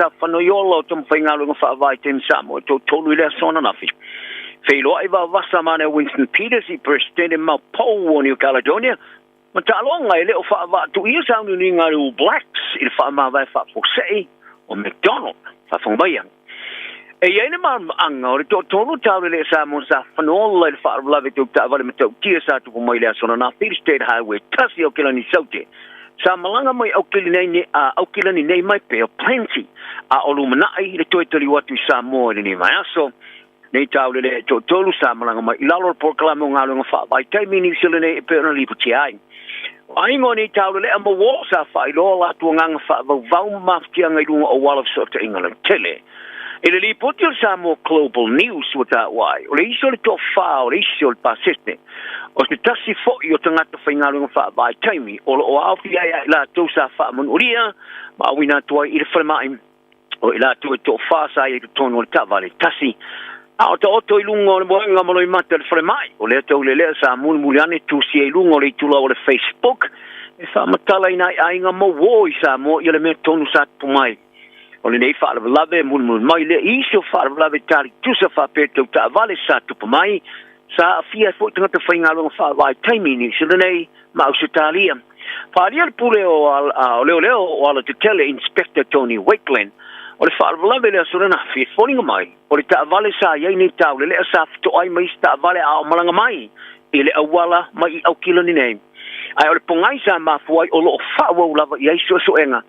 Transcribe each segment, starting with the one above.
sa Fanoiola o taumafaigaluega faavaitaimi Samoa e toatolu i le aso ananafi. Feiloai vavasa ma le Winston Peters i Peresetene maopou o New Caledonia ma taaloga e le o faavaatuia sauniuniga a le All Blacks i le faamavae faafuasei o McDonald. Faafofoga maia. E i ai le malamalamaaga o le toatolu taulelea Samoa sa fanola i le faalavelave tau taavale matautia sa tupu mai i le aso ananafi i le State Highway 1 Aokelani Saute. Sa malaga mai Aukilani nei mai Bay of Plenty a o lumanai le toe taliu atu i Samoa i lenei vaiaso. Nei taulelea e toatolu sa malaga mai i lalo o le polokalame o galuega faavaitaimi i Niu Sila nei e pei ona lipotia ai. O aiga o nei taulelea ma uo sa faailoa latou agaga faavauvau ma mafatiaga i luga o auala fesootaiga lautele. I le lipoti o le Samoa Global News ua taua ai, o le isi o le toafa o le isi o le pasese, o se tasi foi o tagata faigaluega faavaitaimi o lo o aofia ai ia i latou sa faamanualia ma auina atu ai i le falemai o i latou e toafa sa i ai i totonu o le taavale tasi. A o taoto i luga o le moega ma loimata i le falemai, o lea taulelea sa mulimuli ane tusia i luga o le itula o le Facebook e faamatalaina ai aiga ma uo i Samoa ia le mea tonu sa tupu mai. O lenei faalavelave e mulimuli mai lea i isi o faalavelave tali tusa faapea tau taavale sa tupu mai, sa aafia ai foi tagata faigaluega faavaitaimi i Niu Sila nei ma Ausetalia. Faaalia le pule o leoleo o Alatetele Inspector Tony Wakeland, o le faalavelave i le aso ananafi e foliga mai o le taavale sa i ai nei taulelea sa fetoai ma isi taavale a o malaga mai i le auala mai i Aukilani nei. Ae o le pogai sa mafua ai o lo o faaauau lava i ai suesuega.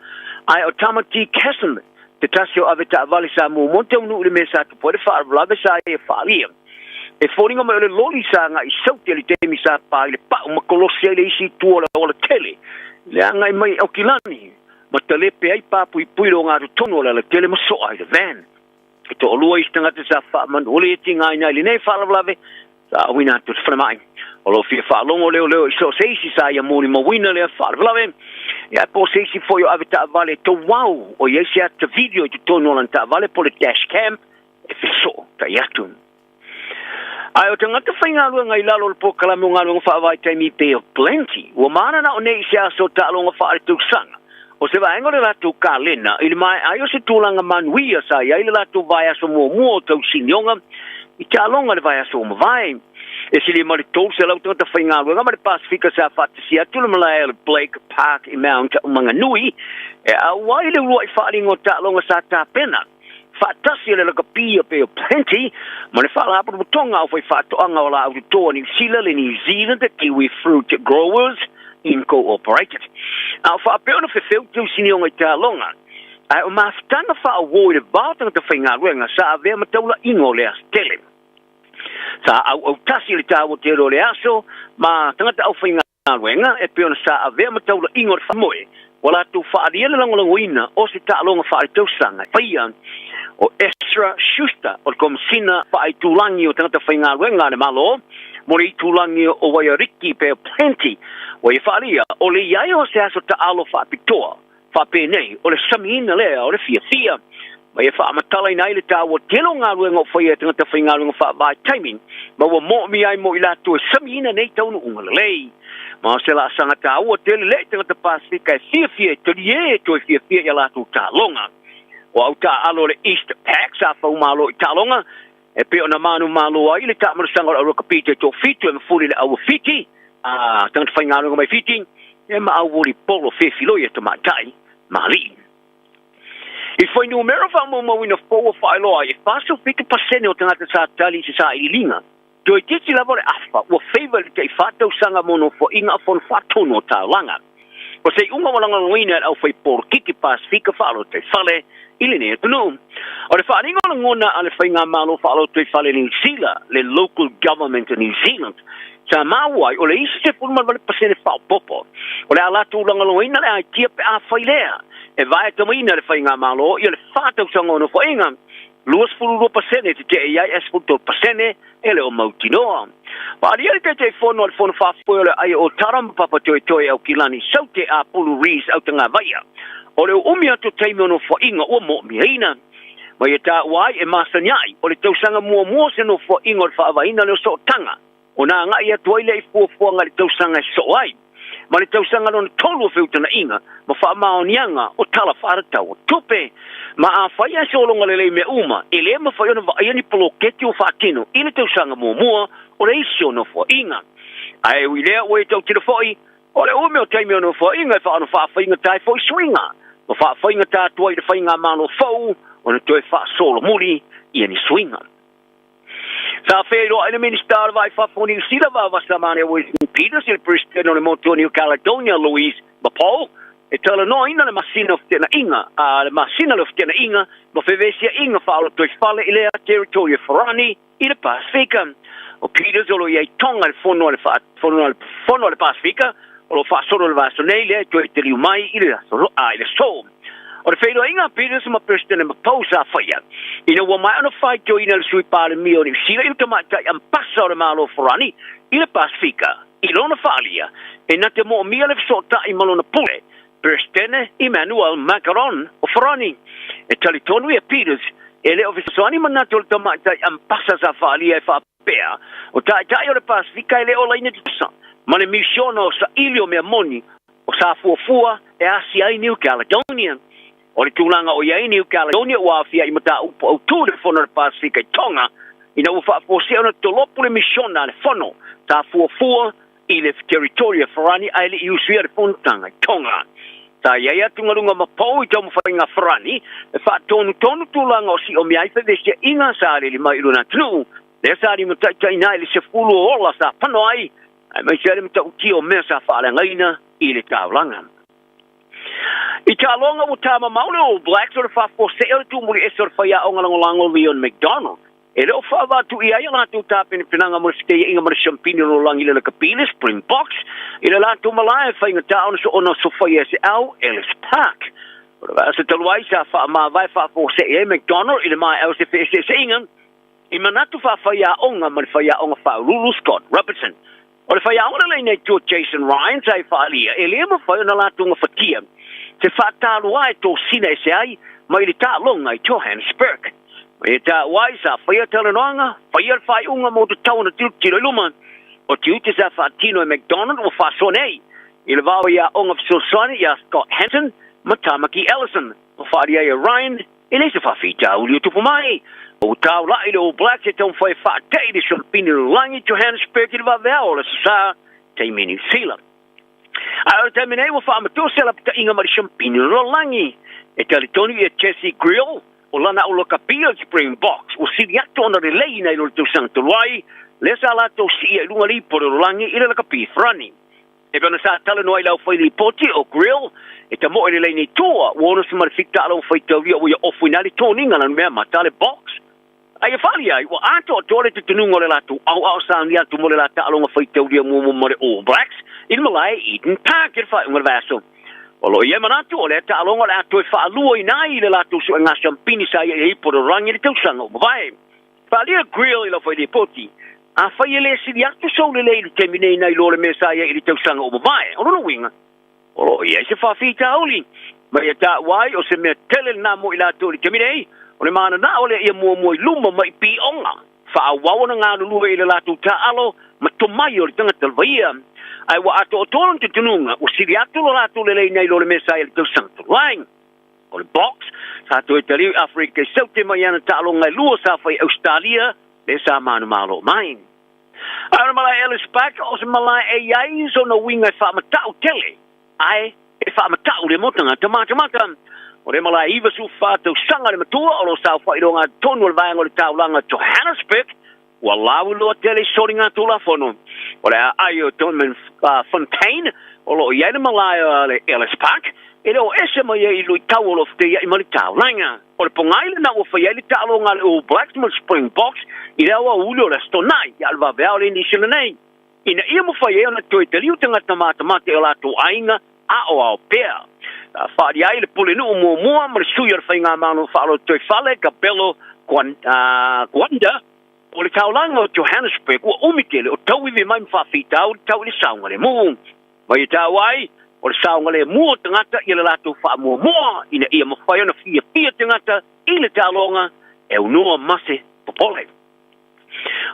Ae o Tamati Cassimer te tasi o ave taavale sa muamua taunuu i le mea sa tupu ai le faalavelave sa ia faaalia. E foliga mai o le loli sa agai i Saute i le taimi sa pa i le pau ma kolosi ai le isi itu o le auala tele i le agai mai i Aukilani ma talepe ai papuipui le ogatotonu o le alatele ma soa ai le van. E toalua isi tagata sa faamanualia tigaina i lenei faalavelave sa auina atu i le falemai. O lo o fia faalogo leoleo i so o se isi sa ia molimauina lea faalavelave, ia po o se isi foi o ave taavale tauau o i ai se ata video i totonu o lana taavale po o le dash cam e fesootai atu. Ae o tagata faigaluega i lalo o le polokalame o galuega faavaitaimi Bay of Plenty, ua mananao nei i se aso taaloga faaletausaga o se vaega o le latou kalena i le maea ai o se tulaga manuia sa i ai le latou vaiaso muamua o tausinioga i taaloga i le vaiaso ua mavae. E silia ma le 300 tagata faigaluega ma le Pasefika sa faatasia atu le malae o le Blake Park i Mount Maunganui e auai le uluai faaaliga o taaloga sa tapena faatasi e le lakapi a Bay of Plenty ma le Faalapotopotoga Aufaifaatoaga o Laau Toto a Niu Sila, le New Zealand Kiwi Fruit Growers Incorporated. A o faapea ona fefeu tausinioga i taaloga, ae o mafutaga faaauo i le va o tagata faigaluega sa avea ma taulaiga o le aso tele. Sa auautasi le taua tele o le aso ma tagata aufaigaluega e pei ona sa avea ma taulaiga o le faamoe ua latou faaalia le lagolagoina o se taaloga faaletausaga e faia. O Ezra Schuster o le Komesina Faaitulagi o Tagata Faigaluega a le Malo mo le Itulagi o Waiariki Bay of Plenty ua ia faaalia o le i ai o se aso taalo faapitoa faapenei o le samiina lea o le fiafia ma ia faamatalaina ai le taua tele o galuega o faia e tagata faigaluega faavaitaimi ma ua moomia ai mo i latou e samiina nei taunuuga lelei. Ma o se laasaga taua tele lea i tagata Pasefika e fiafia e talie e toe fiafia i a latou taaloga. O au taaalo o le East Pac sa faumalo i taaloga e pei ona manumalo ai le taamalosaga o le aurakapita e toafitu e mafuli i le au o Fiti, a tagata faigaluega mai Fiti, e ma au volipolo fefiloi a tamaitai ma alii. I fuainumera faamaumauina fou ua faailoa ai e 47% o tagata sa tali i se sailiiliga, toeitiiti lava o le afa ua favour i le tai fa tausaga mo nofoaiga a Fono Faatonu o Taulaga. O se iuga ua lagolagoina e le aufaipoolokiki Pasefika Faalotoifale i lenei atunuu. O le faaaliga o lagona a le Faigamalo Faalotoifale Niu Sila, le Local Government New Zealand, sa maua ai o le isi 18% faaopoopo o le a latou lagolagoina le aitia pe a fai lea e vae tamaina le Faigamalo ia le fa tausaga o nofoaiga 22% e tetee i ai ae 13% e le o mautinoa. Faaalia le Taitaifono a le Fono Faafoe o le Aia o Tara ma Papa Toetoe Aukilani Saute Apulu Rees Autagavaia, o le uumi atu o taimi o nofoaiga ua moomiaina. Ma ia taua ai e masani ai o le tausaga muamua o se nofoaiga o le faavaeina lea o sootaga ona agai atu ai lea i fuafuaga i le tausaga e soo ai. ma le tausaga lona tolu o feutagaiga ma faamaoniaga o Tala Faatatau o Tupe. Ma afai ae sologa lelei mea uma, e le mafai ona vaaia ni poloketi ua faatino i le tausaga muamua o le isi o Nofoaiga. Ae ui i lea, ua e tautino foi, o le umi o taimi o Nofoaiga e faaono faafaigata ai foi suiga ma faafaigata atu ai i le faigamalo fou ona toe faasolomuli ia ni suiga. Sa feiloai le Minisita o le Vai Fafo o Niu Sila Vaavasamane Winston Peters i le Peresetene o le Motu o New Caledonia Louise Mapou e talanoaina le masina o feteenaiga a le masina le o feteenaiga ma fevesiaiga faaolotoifale i lea Territory o Farani i le Pasefika. O Peters o lo o i ai Tonga i le fono a le fono a le fono a le Pasefika o lo o faasolo i le vaiaso nei lea e toe taliu mai i le aso a i le aso. O le feiloaiga a Peters ma Peresetene Mapou sa faia ina ua maea ona faitioina le Sui Palemia o Niu Sila i le tamaitai ambasa o le Malo Farani i le Pasefika i lona faaalia e na te moomia le fesootai ma lona pule, Peresetene Emmanuel Macron o Farani. E talitonu ia Peters e le o fesoasoani manatu o le tamaitai ambasa sa faaalia e faapea o taitai o le Pasefika e le o laina tutusa ma le misiona o saili o mea moni o sa fuafua e asia ai New Caledonia. O le tulaga o i ai New Caledonia ua aofia i mataupu autū i le Fono a le Pasefika i Tonga, ina ua faafuasea ona tolopu le misiona a le Fono sa fuafua i le Territory a Farani ae le i usuia le fonotaga i Tonga. Sa i ai atugaluga mapou i taumafaiga a Farani e faatonutonu tulaga o siomia ai fevesiaiga sa aleli mai i lona atunuu, lea sa limataitaiina ai le 10 o ola sa pano ai aemaise ai le matautia o mea sa faaleagaina i le taulaga. I taaloga ua tamamao le All Blacks o le faafuasei o le tumuli ese o le faiaoga lagolago Leon MacDonald. E le o faavaatuia ai a latou tapenapenaga mo le fetaiaiga ma le siampini o lalolagi i le lakapi le Springboks i le latou malae e faigata ona soona sofaia e se au Ellis Park. O le vaiaso talu ai sa faamavae faafuasei ai MacDonald i le maea o se feeseeseaiga i manatu faafaiaoga ma le faiaoga faauluulu Scott Robertson. O le faiaoga lelei nei tua Jason Ryan sa i faaalia e le mafai ona latou gafatia se faatalua e tosina ese ai mai le taaloga i Johannesburg. Mai e taua ai sa faia talanoaga, faia le faaiuga mo tatau ona tilotilo i luma. O tiute sa faatino e McDonald ua faasoa nei i le vao i aoga fesoasoani iā Scott Hansen ma Tamaki Ellison. Ua faaalia ai e Ryan E leai se faafitauli o tupu mai. Ua taulai le All Blacks e taumafai e faate'i le siampini lalolagi Johannesburg i le vaveao o le Aso Sa, taimi Niu Sila. A o le taimi nei ua faamatua se lapataiga ma le siampini lalolagi. E talitonu ia Jesse Kriel, o lana au lakapi o le Springboks ua sili atu ona lelei nai lo le tausaga talu ai, lea sa latou siia i luga lipo o le lalolagi i le lakapi Farani. E pei ona sa talanoa i le aufai lipoti o Grill, e tamoe lelei nei tua, ua 67 taaloga faitaulia ua ia ofu ina le toniga lana mea mata le box. A ia faali ai, ua atoatoa le tutunuga o le latou aoao saunia atu mo le la taaloga faitaulia muamua ma le All Blacks i le malae Eden Park i le faaiuga o le vaiaso. O lo o i ai manatu o lea taaloga o le a toe faaluaina ai i le latou suega siampini sa ia i ai Podorangi i le tausaga ua mavae. Faaalia Grill i lau fai lipoti, Afai e le sili atu sou lelei i le taimi nei nai lo le mea sa i ai i le tausaga ua mavae, o lona uiga, o lo o i ai se faafitauli. Ma ia taua ai o se mea tele lena mo i latou i le taimi nei, o le mananao lea ia muamua i luma mai pioga, faaauau ona galulue i le latou taaalo ma tomai o le tagata lava ia. Ae ua atoatoa lona tutunuga, ua sili atu lo latou lelei nai lo le mea sa i ai i le tausaga talu ai. O le Boks, sa toe taliu i Aferika i Saute mai ana taaloga e lua sa fai i Ausetalia, lea sa manumalo mai. A o le malae Ellis Park, o se malae e i ai sona uiga e faamatau tele, ae e faamatau le mo tagata matamata. O le malae 94 tausaga le matua o lo o saofai i le ogatotonu o le vaega o le taulaga Johannesburg, ua lauiloa tele i soligatulafono. O le aai o Donovan Fontaine o lo o i ai le malae o le Ellis Park, e le o ese mai ai i luitau o lo o feteiai ma le taulaga. O le pogai lena ua fai ai le taaloga a le All Blacks ma le Springboks i le aoauli o le Aso Toonai, a o le vaveao le Nisila nei, ina ia mafai ai ona toe taliu tagata matamata i o latou aiga aoao pea. Sa faaalia ai le Pulenuu muamua ma le sui o le Faigamalo Faaalotoifale, Kabelo Gwanda, o le taulaga o Johannesburg ua umi tele o tauivi mai ma faafitauli tau i le saogalemu. Mai e taua ai, o le saogalemu o tagata ia le latou faamuamua ina ia mafai ona fiafia tagata i le taaloga e unua ma se popole.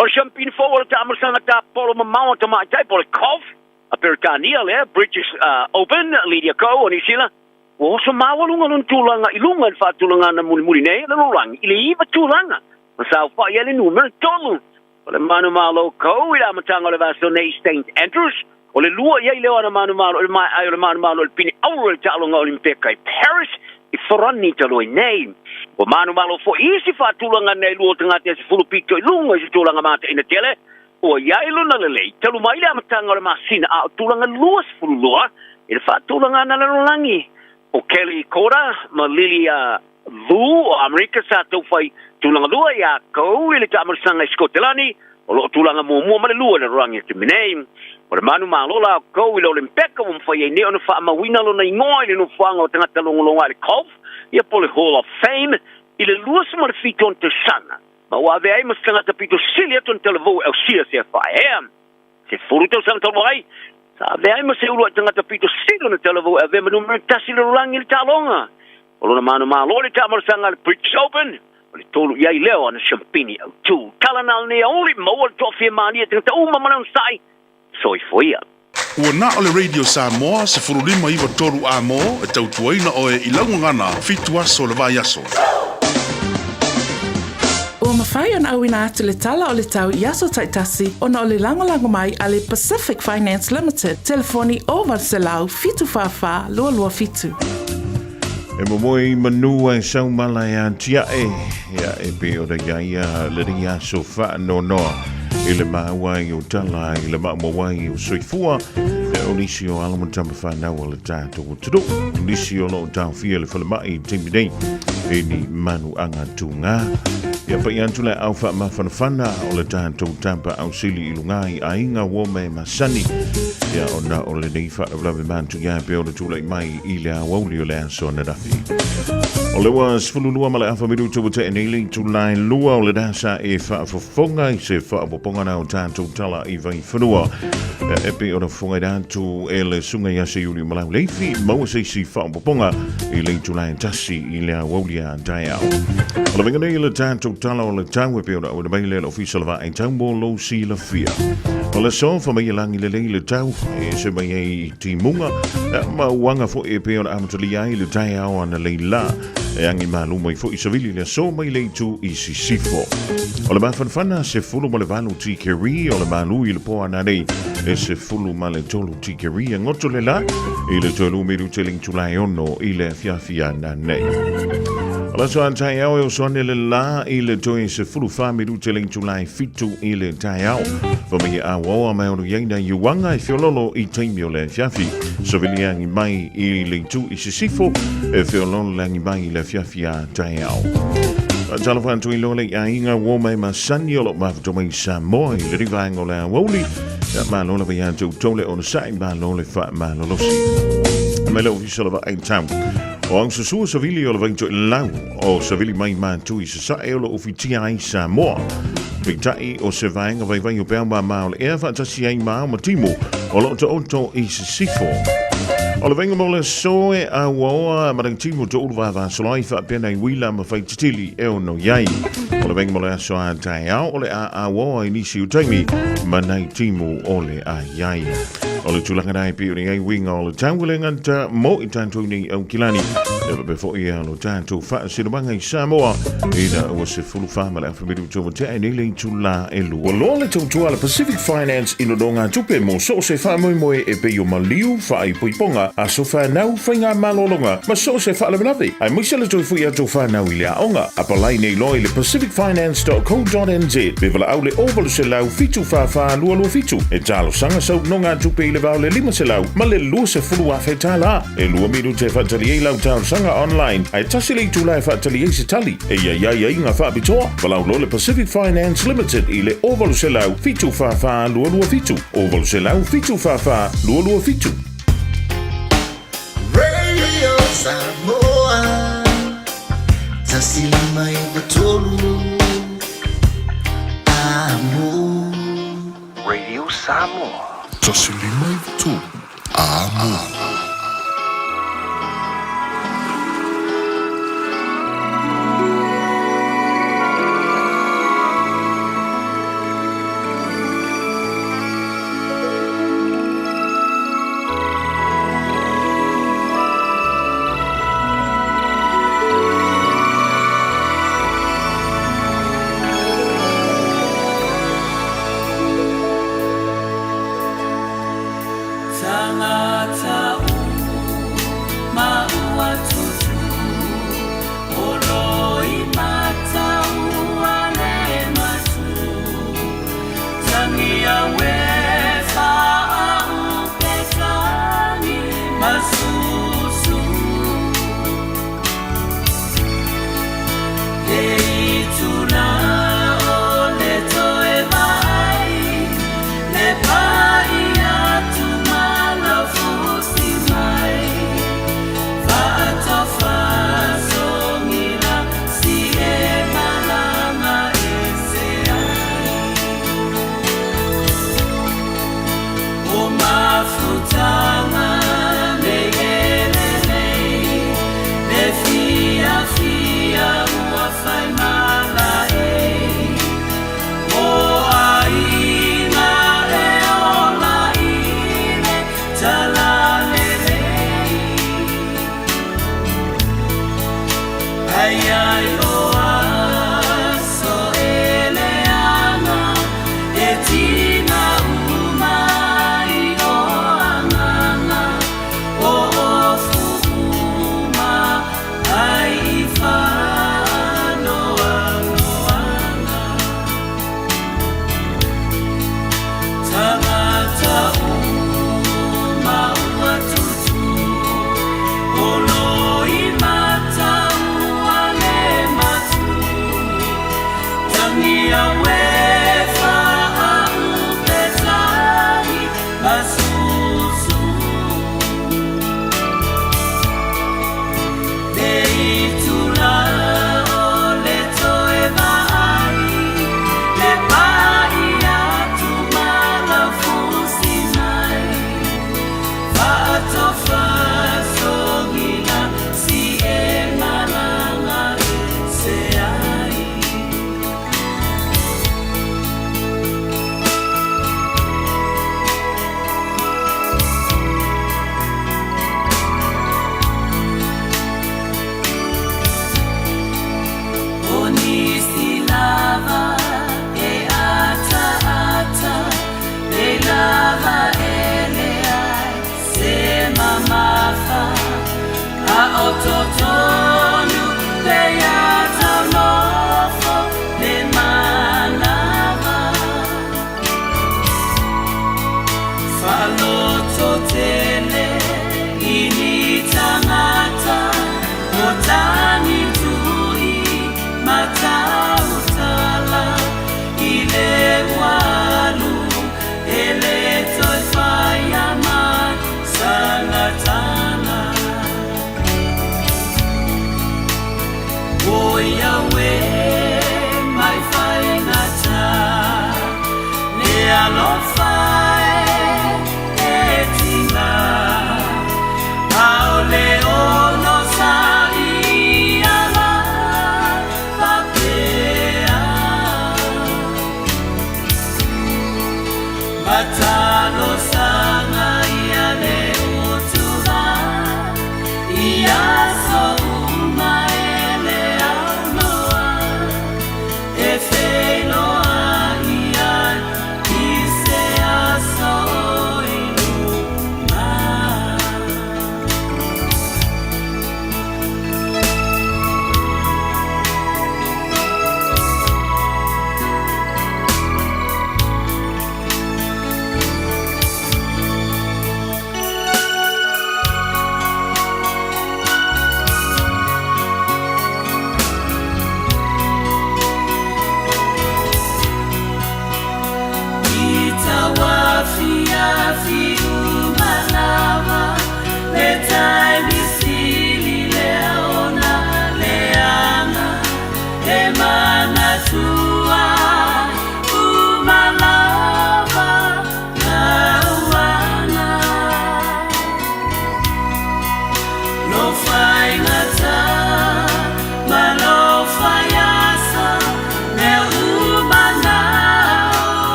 O le siampini fou o le taamalosaga tapolo mamao a tamaitai po o le COF, a Peretania lea, British Open, Lydia Ko o Niu Sila, ua oso maualuga lona tulaga i luga i le faatulagaga mulimuli nei o le lalolagi i le 9 tulaga, ma saofa'i ai le numera 3. O le manumalo Ko i le amataga o le vaiaso nei i St Andrews, o le lua i ai lea o ana manumalo i le maea ai o le manumalo i le pine auro i le taaloga Olimpeka i Paris i Farani talu ai nei. Ua manumalo foi isi faatulaga nei lua o tagata e 10 pito i luga i se tulaga mataina tele ua i ai lona lelei talu mai le amataga o le masina a o tulaga 22 i le faatulagaga lalolagi. O Kelly Korda ma Lilia Vu o Amerika sa taufai tulaga lua iā Kou i le taamalosaga i Sikotelani, o lo o tulaga muamua ma le lua i le lalolagi o taimi nei. O le manumalo la o Kou i le Olimpeka ua mafai ai nei ona faamauina lona igoa i le nofoaga o tagata logologa i le golf ia po o le Hall of Fame i le 27 ona tausaga ma ua avea ai ma se tagata pito sili atu ona talavou e ausia se faaea. 10 tausaga talu ai, sa avea ai ma se uluai tagata pito sili ona talavou e avea ma numera tasi i le lalolagi i le taaloga. O lona manumalo i le taamalosaga a le British Open, o le tolu i ai lea o ana siampini autu. Tala na lenei aoauli, maua le toafia malie tagata uma ma le onosai. Soifua ia. Ua na o le Radio Samoa 15 93 A mo e tautuaina oe i lau gagana 7 aso o le vaiaso. Ua mafai ona auina atu le tala o le tau i aso taitasi ona o le lagolago mai a le Pacific Finance Limited, telefoni 0800 744 227. E momoe i manu ae saumala e atiae, ia e pei ona i ai ia lenei aso faanoanoa i le maua ai o tala i le maumau ai o soifua o nisi o alo ma tama whanau o le tātou atunuu, nisi o loo taofia le falemai i taimi nei i ni manu anga tūngā. Ia pai atu le au whaamafanafana o le tātou tapa au sili i lunga i aiga ua me masani. Ia ona o lenei faalavelave mantu ia pe o le tulai mai i le aoauli o le aso ananafi. O le ua 12 ma le afa minutu ua tea nei le itula e lua o le dasa e faafofoga i se faaopoopoga na o tatou tala i Vaifanua. E pei ona fofoga i atu e le susuga ia Seiuli Malau Leifi, maua se isi faaopoopoga i le itula e tasi i le aoauli a taeao. O le vaiga nei le tatou tala o le tau e pei ona auina mai lea e le Ofisa o le Vaai Tau mo lou silafia. O le aso fa mai e lagi lelei le tau e se mai ai i timuga ma uaga foi e pei ona amatalia ai le taeao analeila e agi malu mai foi savili le aso mai le itu i sisifo. O le mafanafana 18 tikeri o le malu i le po ananei e 13 tikeri e goto le la i le toe lumiru te le itula e ono i le afiafi ananei. O le aso a taeao e oso ane le la i le toe 14 minute le itula e 7 i le taeao. Fa mai e auaoa mai ono iai nai uaga e feololo i taimi o le afiafi. Savili agi mai i le itu i sisifo e feololo le agi mai i le afiafi a taeao. Faatalofa atu i loa le aiga ua mai masani o loo mafuta mai Samoa i le vaega o le aoauli. Ia malo lava ia te outou le onosai, malo le faamalolosi. Mai le ofisa o le vaai tau. O au susua savili o le vaitoelau o savili mai matu i sasae o loo fitia ai Samoa. Peitai o se vaega vaivai o peau mama o le ea faatasi ai ma ao ma timu o loo taoto i sisifo. O le vaega mo le aso e auaoa ma le timu to ulu vavasolo ai faapea nai uila ma faititili e ono i ai. O le vaega mo le aso a taeao o le a auaoa i nisi o taimi ma nai timu o le a i ai. O le tulaga nai pei o ni ai uiga o le tau le gata mo i tatou nei Aukilani. E faapea foi ia lo tatou faasinomaga i Samoa ina ua 14 ma le afa minutu ua tea nei le itula e lua. Ua loa le tautua a le Pacific Finance i nonogatupe mo so o se faamoemoe e pei o maliu, faaipoipoga, aso fanau, faigamalologa ma so o se faalavelave, aemaise le toe foi atu o fanau i le aoga. Apalai nei loa i le pacificfinance.co.nz pe valaau le 0800 744 227 e talosaga sau nonogatupe i le va o le 500 ma le 20,000 tala. E lua minute e faatali ai lau talosaga online, ae tasi le itula e faatali ai se tali. E i ai aiaiga faapitoa, valaau loa le Pacific Finance Limited i le 0800 744 227, 0800 744 227. Radio Samoa 153 Amo. Radio Samoa. 153 Amo.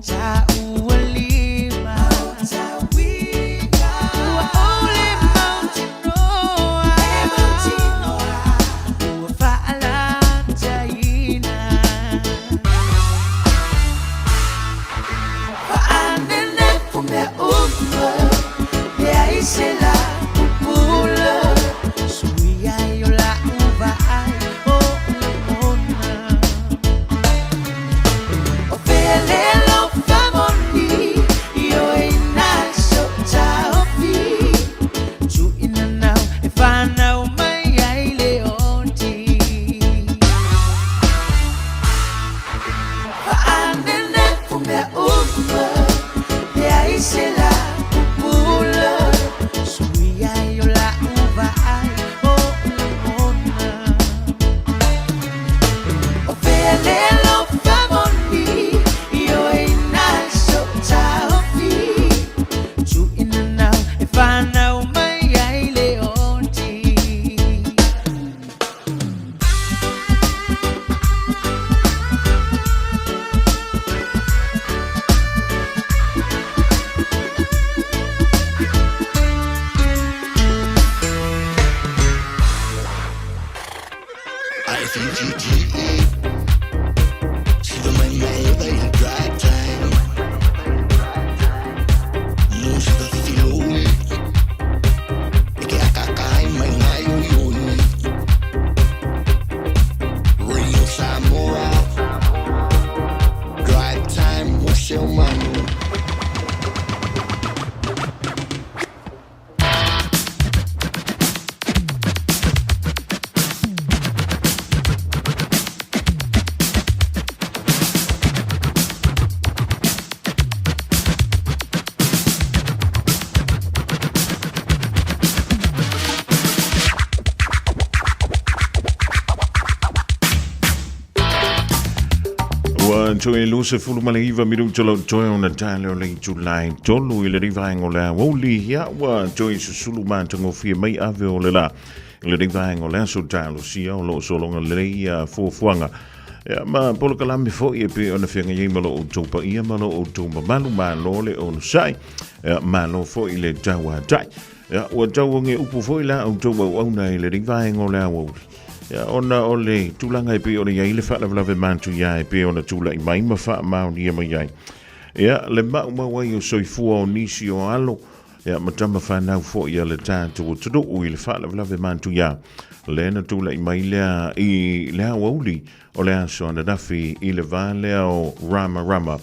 Cha toe 29 minuta lo toe ona tale o le itulai tolu i le rivaenga o le aoauli. Ia, ua toe susulu matagofie mai ave o le la i le rivaenga o le aso talosia o lo o sologa lelei ia fuafuaga. Ia, ma polokalame foi e pei ona feagai ai ma lo outou paia ma lo outou mamalu, malo le onosai, ia, malo foi le tauatai. Ia, ua tauoge upu foi la outou auauna i le rivaenga o le aoauli. Ia, ona o le tulaga e pei ona i ai le faalavelave matuia e pei ona tulai mai ma faamaonia mai ai. Ia, le maumau ai o soifua o nisi o alo, ia, ma tama fanau foi a le tatou atunuu i le faalavelave matuia lea na tulai mai lea i le aoauli o le aso ananafi i le va lea o Ramarama,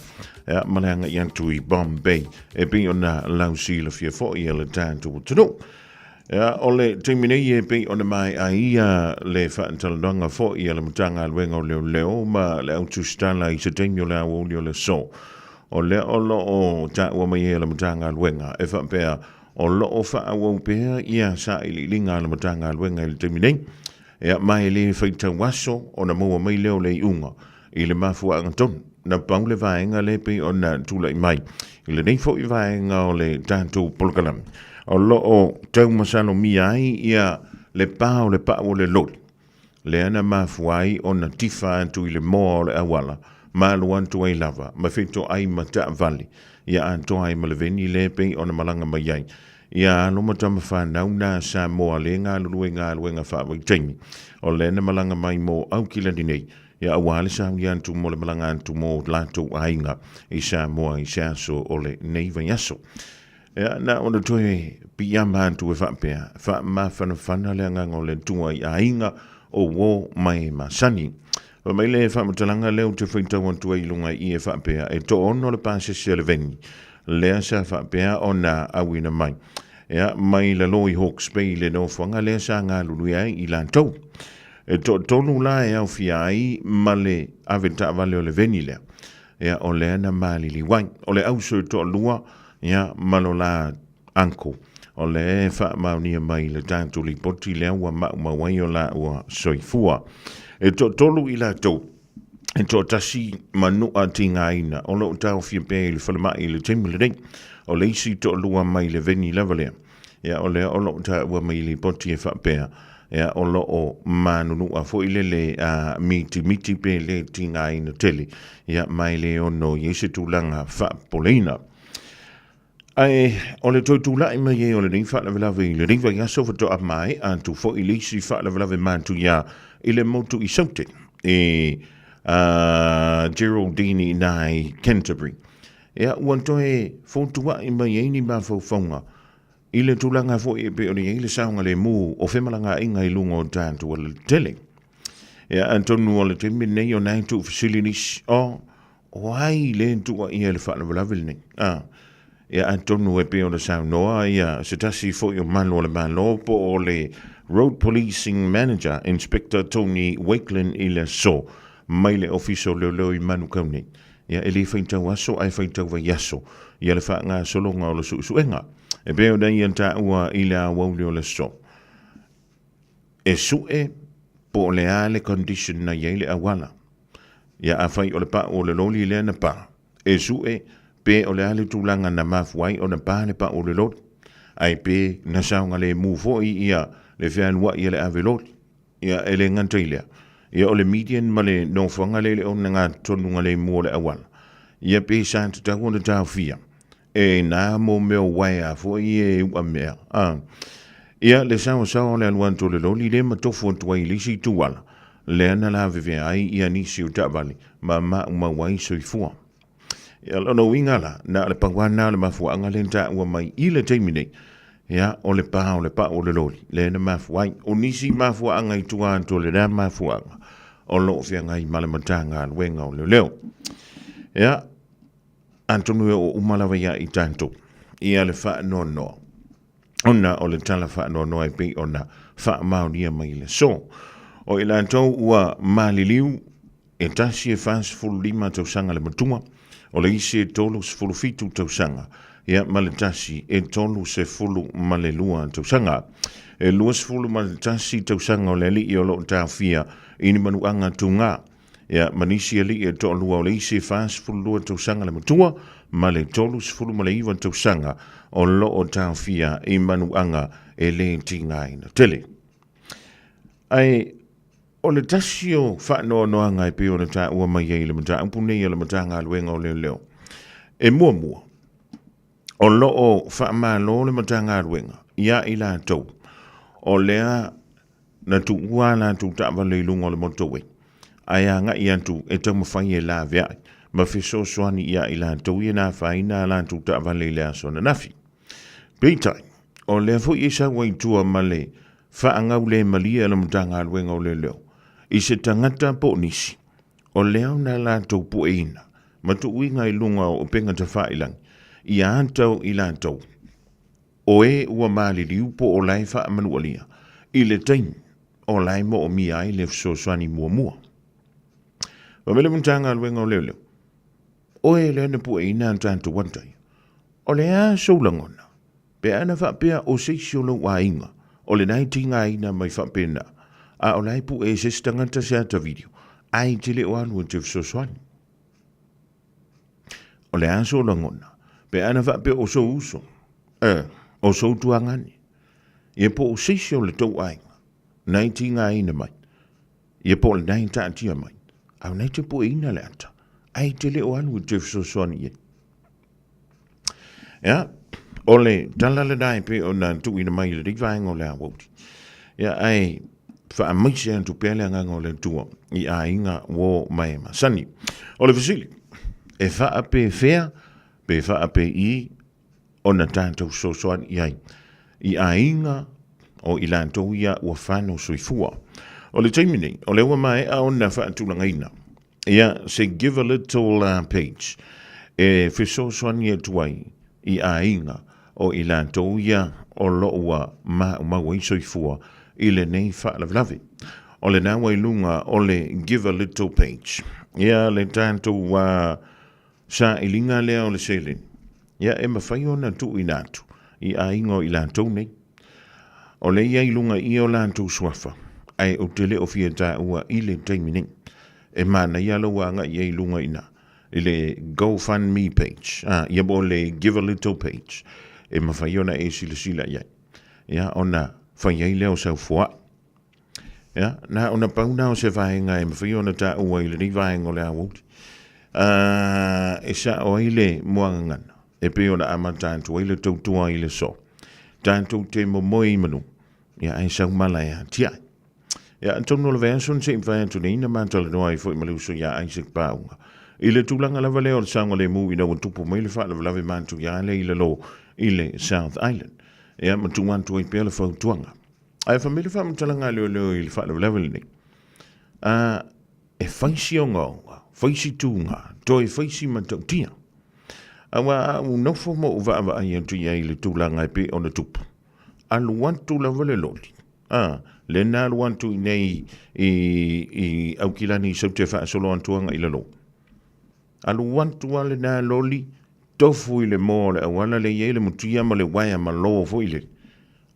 ia, ma le agai atu i Bombay e pei ona lausilafia foi e le tatou atunuu. Ia, o le taimi nei e pei ona maea ia le faatalanoaga foi a le Matagaluega o Leoleo ma le Au Tusitala i se taimi o le aoauli o le aso. O lea o lo o taua mai ai e le Matagaluega e faapea o lo o faaauau pea ia sailiiliga a le Matagaluega i le taimi nei. Ia, ma e le faitau aso ona maua mai lea o le iuga i le mafuaaga tonu. Na pau le vaega lea e pei ona tulai mai i lenei foi vaega o le tatou polokalame, o lo o taumasalomia ai ia le pa o le pau o le loli, lea na mafua ai ona tifa atu i le moa o le auala, ma alu atu ai lava ma fetoai ma taavale, ia atoa ai ma le veni lea e pei ona malaga mai ai Ia alo ma tama fanau na Samoa le galulue galuega faavaitaimi o lea na malaga mai mo Aukilani nei, ia aua le saunia atu mo le malaga atu mo latou aiga i Samoa i se aso o le nei vaiaso. Ia na ona toe piiama atu e faapea, faamafanafana le agaga o le Atua i aiga o uo mai masani. Fai mai le faamatalaga lea ou te faitau atu ai i luga i i e faapea, e toaono le pasese a le veni, lea sa faapea ona auina mai, ia, mai lalo i Hawke's Bay i le nofoaga lea sa galulue ai i latou. E toatolu la e aofia ai ma le ave taavale o le veni lea, ia, o lea na maliliu ai. O le auso e toalua, ia, ma lo la uncle, o lea e faamaonia mai i le tatou lipoti lea ua maumau ai o laua soifua. E toatolu i latou, e toatasi manua tigaina o lo o taofia pea i le falemai i le taimi lenei. O le isi toalua mai le veni lava lea, ia o lea o lo o taua mai i lipoti e faapea, ia o lo o manunua foi lele a mitimiti pe le tigaina tele, ia ma e le ono i ai se tulaga faapopoleina. Ae o le toe tulai mai ai o lenei faalavelave i lenei vaiaso faatoa maea atu foi le isi faalavelave matuia i le motu i Saute i Geraldine i ina i Canterbury. Ia, ua toe fotuai mai ai ni mafaufauga i le tulaga foi e pei ona i ai le saogalemu o femalagaaiga i luga o tatou alatetele. Ia, atonu o le taimi lenei o na e tuufesili nisi, oh, O ai le tuuaia i le faalavelave lenei? A, ia atonu e pei ona saunoa ia se tasi foi o malu o le Malo po o le Road Policing Manager, Inspector Tony Wakelin i le aso mai le Ofisa o Leoleo i Manukau nei. Ia e le faitau aso ae faitau vaiaso ia le faagasologa o le suesuega e pei ona ia taua i le aoauli o le aso. E sue po o le a le condition na i ai le auala. Ia afai o le pau o le loli lea na pa, e sue pe o le a le tulaga na mafua ai ona pa le pau o le loli, ae pe na saogalemu foi ia le fealuai a le ave loli. Ia e le gata i lea, ia o le median ma le nofoaga lea i le ogatonugalemu o le auala, ia pe sa tatau ona taofia e na mo mea o uaea foi e uamea. A. Ia le saoasaoa o le alu atu o le loli lea ma tofu atu ai i le isi ituala, lea na lavevea ai ia nisi o taavale ma maumau ai soifua. Ia lona uiga la, na o le pau lava lena o le mafuaaga lea na taua mai i le taimi nei, ia o le pa o le pau o le loli lea na mafua ai. O nisi mafuaaga i tua atu o lena mafuaaga o lo o feagai ma le Matagaluega o Leoleo. Ia, atonu e oo uma lava ia i tatou ia le faanoanoa ona o le tala faanoanoa e pei ona faamaonia mai i le aso. O i latou ua maliliu, e tasi e 45 tausaga le matua, o le isi e 37 tausaga, ia ma le tasi e 32 tausaga. E 21 tausaga o le alii o lo o taofia i ni manuaga tugā. Ia, ma nisi alii e toalua o le isi e 42 tausaga le matua ma le 39 tausaga o lo o taofia i manuaga e le tigaina tele. Ae o le tasi o faanoanoaga e pei ona taua mai ai i le mataupu nei a le Matagaluega o Leoleo, e muamua, o lo o faamalo le Matagaluega iā i latou o lea na tuua a latou taavale i luga o le motorway ae agai atu e taumafai e laveai ma fesoasoani iā i latou ia na afaina a latou taavale i le aso ananafi. Peitai, o lea foi e sau ai i tua ma le faagaulemalie a le Matagaluega o Leoleo i se tagata po o nisi o lea na latou pueina ma tuuina i luga o upega tafailagi ia ata o i latou o e ua maliliu po o la e faamanualia i le taimi o la e moomia ai le fesoasoani muamua. Fai mai le Matagaluega o Leoleo, Oe lea na pueina a tatou ata ia, o le a sou lagona pe ana faapea o se isi o lou aiga o lena e tigaina mai faapena, a o la e pue e se isi tagata se ata video, ae te le o alu e te fesoasoani? O le a sou lagona pe ana faapea o sou uso, o sou tuagane, ia po o se isi o le tou aiga na e tigaina mai, ia po o lena e taatia mai, a o lena e te pueina le ata, ae te le o alu e te fesoasoani i ai? Ia, o le tala lena e pei ona tuuina mai i lenei vaega o le aoauli. Ia, ae faamaise atu pea le agaga o le Atua i aiga uo ma e masani. O le fesili, e faapefea pe faapei ona tatou fesoasoani i ai i aiga o i latou ia ua fanau soifua? O le taimi nei, o lea ua maea ona faatulagaina Ia, se Give a Little page e fesoasoani atu ai i aiga o i latou ia o lo o ua maumau ai soifua i lenei faalavelave. O lena ua i luga o le Give a Little page. Ia, le tatou sailiga lea o le seleni, ia e mafai ona tuuina atu i aiga o i latou nei. O lea i ai i luga i o latou suafa, ae ou te le o fia taua i le taimi nei. E manaia lou agai i ai i luga i ina, i le GoFundMe page, a, ia po o le Give a Little page, e mafai ona e silasila i ai, ia, ona fai ai lea o sau foai. Ia, na ona pau na o se vaega e mafai ona taua i lenei vaega o le aoauli. E sao ai le muagagana, e pei ona amata atu ai le tautua i le so. Tatou te momoe i manu, ia ae sau mala e atiae. Ia, atonu o le vaiaso na se i mafai atu nei na matalanoa ai foi ma le uso ia Isaac Paauga. I le tulaga lava lea o le saogalemu ina ua tupu mai le faalavelave matuia lea i lalo i le South Island. Ia, ma tuu atu ai pea le fautuaga. Ae fai mai le faamatalaga a leoleo i le faalavelave lenei, a, e fai si ogaoga, fai si tuga, toe fai si matautia. Aua a ou nofo ma ou vaavaai atu i ai i le tulaga e pei ona tupu, alu atu lava le loli, a, lea na alu atu i nei i, i Aukilani i Saute faasolo atu agai i lalo. Alu atu lava lena loli, tofu i le moa o le auala lea e i ai le mutia ma le uaea malo foi lele.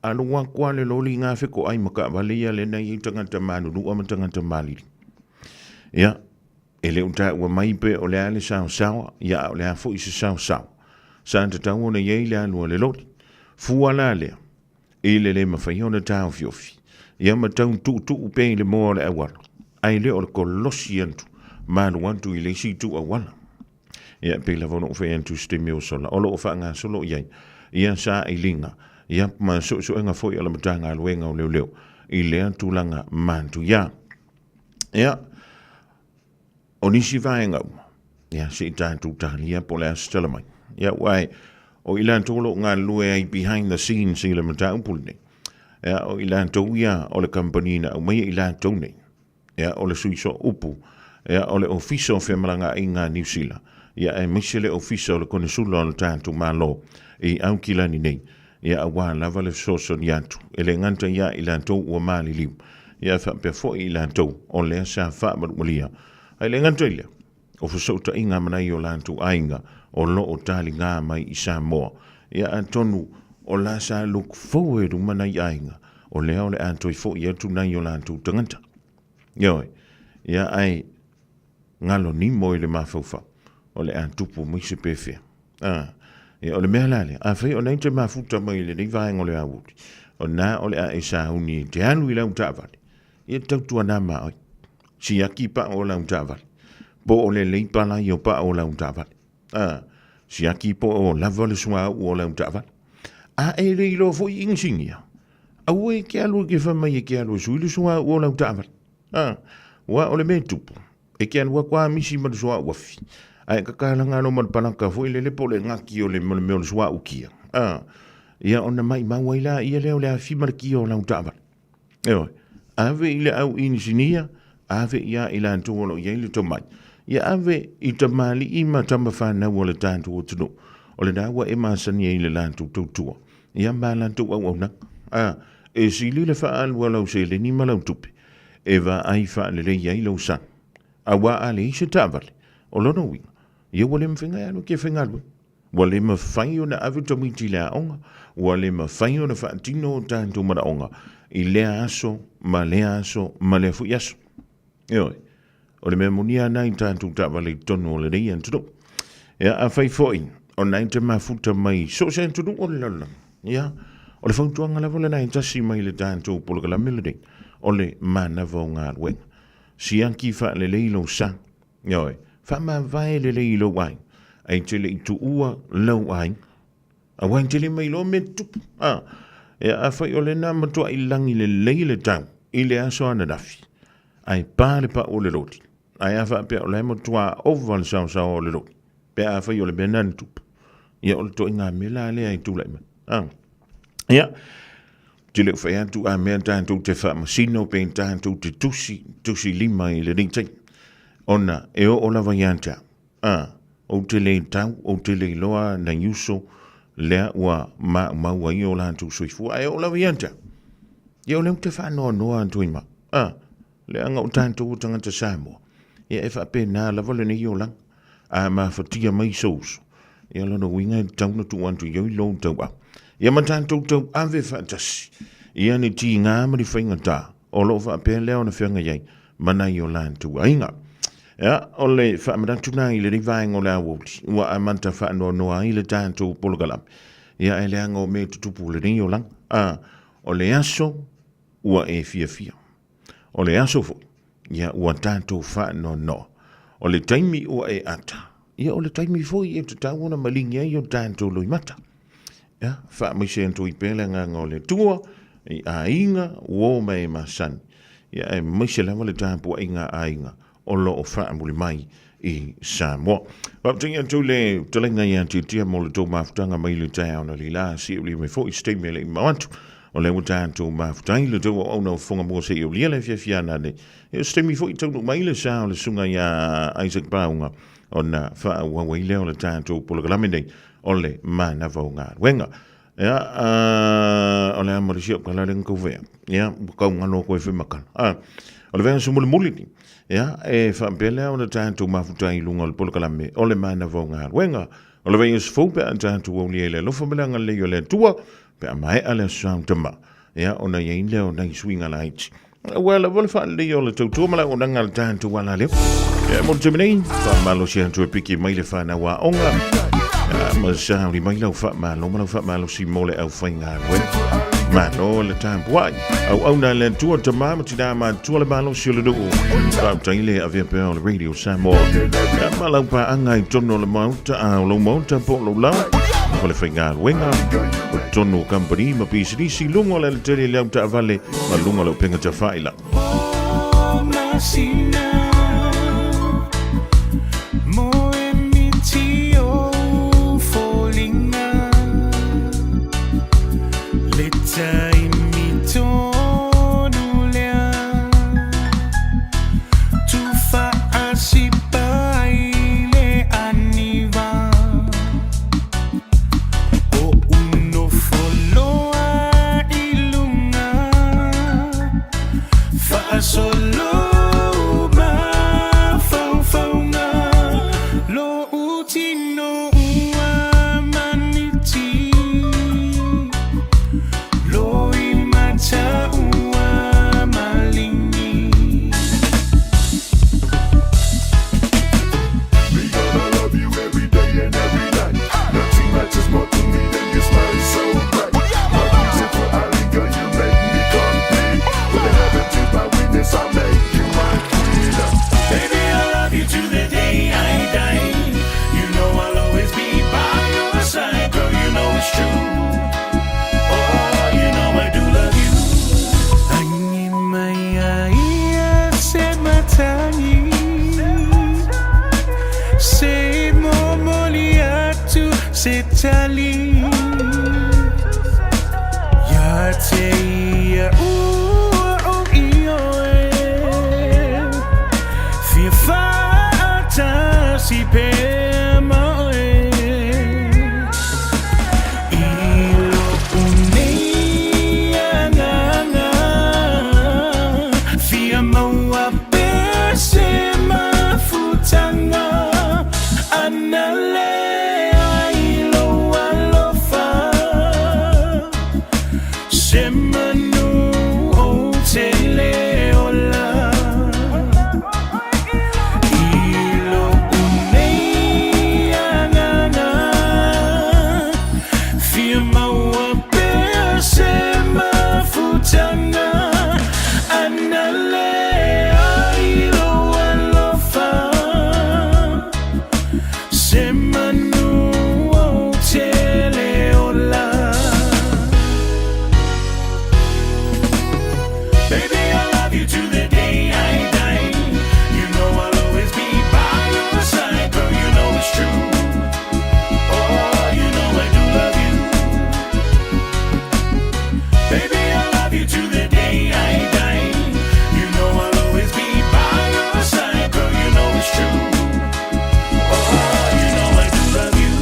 Alu atu lava le loli i gā fetoai ma taavale ia lea na i ai tagata malulua ma tagata malili. Ia, e le o taua mai pe o le a le saosaoa, ia a o le a foi se saosaoa. Sa tatau ona i ai le alu a le loli. Fua la lea, i le le mafai ona taofiofi, ia ma tau tuutuu pea i le moa o le auala, ae le o le kolosi atu ma alu atu i le isi itu auala. Ia, e pei lava ona ou fai atu i se taimi ua sola, o lo o faagasolo i ai ia sailiga, ia ma suesuega foi a le Matagaluega o Leoleo i lea tulaga matuia. Ia, o nisi vaega uma, ia, se i tatou talia po o le a se tala mai. Ia, aua o i latou o lo o galulue ai behind the scenes i le mataupu lenei, ia, o i latou ia o le kamupani na aumaia i latou nei, ia, o le sui sooupu, ia, o le Ofisa o Femalagaaiga a Niu Sila, ia, aemaise le Ofisa o le Konesula o le tatou Malo i Aukilani nei, ia, aua lava le fesoasoani atu, e le gata ia i latou ua maliliu, ia, ae faapea foi i latou o lea sa faamalumalia. Ae le gata i lea, o fesootaiga ma nai o latou aiga o lo o taliga mai i Samoa. Ia atonu o la sa look forward uma nai aiga, o lea o le a toe foi atu nai o latou tagata. Ioe. Ia ae galo nimo i le mafaufau, o le a tupu mai se pefea. A, ia, o le mea la lea, afai o na e te mafuta mai i lenei vaega o le aoauli, o na o le a e sauni e te alu i lau taavale, ia tautuana ma oe. Siaki pao o lau taavale, po o le lelei palai o pao o lau taavale. A, siaki po o lava le suauu o lau taavale. A e le iloa foi inisinia, aua e te alu e te fai mai e te alu e sui le suauu o lau taavale. A, aua o le mea e tupu, e te alu atu lava misi ma le suauu afi, ae tatalaga loa ma le palaka foi lele po o le gaki o le mea o le suauu kia. A, ia ona maimau ai laia lea o le afi ma le kia o lau taavale. Ioe, ave i le au inisinia, ave ia i latou o lo o i ai le tomai. Ia ave i tamalii ma tamafanau o le tatou atunuu, o lena ua e masani ai i le latou tautua, ia ma latou auaunaga. A, e sili le faaalu a lau seleni ma lau tupe, e vaai faalelei ai lou sa. Aua a leai se taavale, o lona uiga, ia ua le mafai ona e alu e te faigaluega. Ua le mafai ona ave tamaiti i le aoga, ua le mafai ona faatino o tatou manaoga i lea aso ma lea aso ma lea foi aso. Ioe, o le mea moni lava lena i tatou taavale i totonu o lenei atunuu. Ia, afai foi o lena e te mafuta mai so o se atunuu o le lalolagi, ia, o le fautuaga lava lena e tasi mai le tatou polokalame lenei, o le manava o galuega. Siaki faalelei lou sa. Ioe, faamavae lelei i lou aiga, ae te le i tuua lou aiga. Aua e te le mailoa mea tutupu. A, ia afai o lena matuai lagi lelei le tau i le aso ananafi, ae pa le pau o le loli, ae a faapea o la e matua ova le saosaoa o le loli, pe afai o le mea lena na tupu, ia o le ituaiga mea la lea e tulai mai. A, ia, te le o fai atu a mea tatou te faamasino pe tatou te tusi, tusi lima i lenei taimi, ona e oo lava ia te au. A, ou te le tau, ou te le iloa nai uso lea ua maumau ai o latou soifua, ae oo lava ia te au. Ia o lea ou te faanoanoa atu ai ma. A, leaga o tatou o tagata Samoa, ia e faapena lava lenei olaga. A mafatia mai sou uso, ia lona uiga e tatau ona tuu atu i ai lou tauau. Ia ma tatou tauave faatasi, ia ni tiga ma ni faigata o lo o faapea lea ona feagai ai ma nai o latou aiga. Ia, o le faamanatu na i lenei vaega o le aoauli, ua amata faanoanoa ai le tatou polokalame. Ia, e leaga o mea e tutupu i lenei olaga. A, o le aso ua e fiafia. O le aso foi, ia ua tatou faanoanoa. O le taimi ua e ata, ia o le taimi foi e tatau ona maligi ai o tatou loimata. Ia, faamaise atu ai pea le agaga o le Atua i aiga, uo ma e masani. Ia, aemaise lava le tapuaiga a aiga o lo o faamuli mai i Samoa. Faafetai atu le fetalaiga ia Tiatia mo le tou mafutaga mai le taeao na lila, siulia mai foi se taimi e le i mamao atu. O lea ua tatou mafuta ai le tou auauna o fofoga mua seia ulia le afiafi ana nei. Ia o se taimi foi taunuu mai le sa o le susuga ia Isaac Pauga ona faaauau ai lea o le tatou polokalame nei o le manava o galuega. Ia, o le a ma le isi au tala lea na tau fai atu. Ia, ua tau galo atu ai foi ma tala. A, o le vaiaso mulimuli lenei, ia, e faapea lea ona tatou mafuta ai i luga o le polokalame o le manava o galuega. O le vaiaso fou pe a tatou aulia i le alofa ma le agalelei o le Atua, pe a maea le Aso Tama, ia, ona i ai lea o nai suiga laiti. Aua lava le faaleleia o le tautua ma le auaunaga a le tatou alaleo. Ia, mo le taimi nei, faamalosi atu e piki mai le fanau aoga. Ia, ma sauni mai lau faamalo ma lau faamalosi mo le aufaigaluega. Malo le tapuai. Auauna le Atua, tama ma tina matutua le malosi o le nuu. Faafetai le avea pea o le Radio Samoa. Ia, ma lau paaga i totonu o le Maota, a o lou Maota po o lou laoa, o le faigaluega, o totonu o kamupani ma pisinisi, luga o le alatele i le au taavale, ma luga o le upega tafaila. Analea i lou alofa Se manu ou te le ola I lo'u nei agaga Fia maua pea se mafutaga Analea i lou alofa Se manu ou te le ola Baby, I love you to the day I die. You know I'll always be by your side, girl. You know it's true. Oh, you know I do love you. Baby, I love you to the day I die. You know I'll always be by your side, girl. You know it's true. Oh, you know I do love you.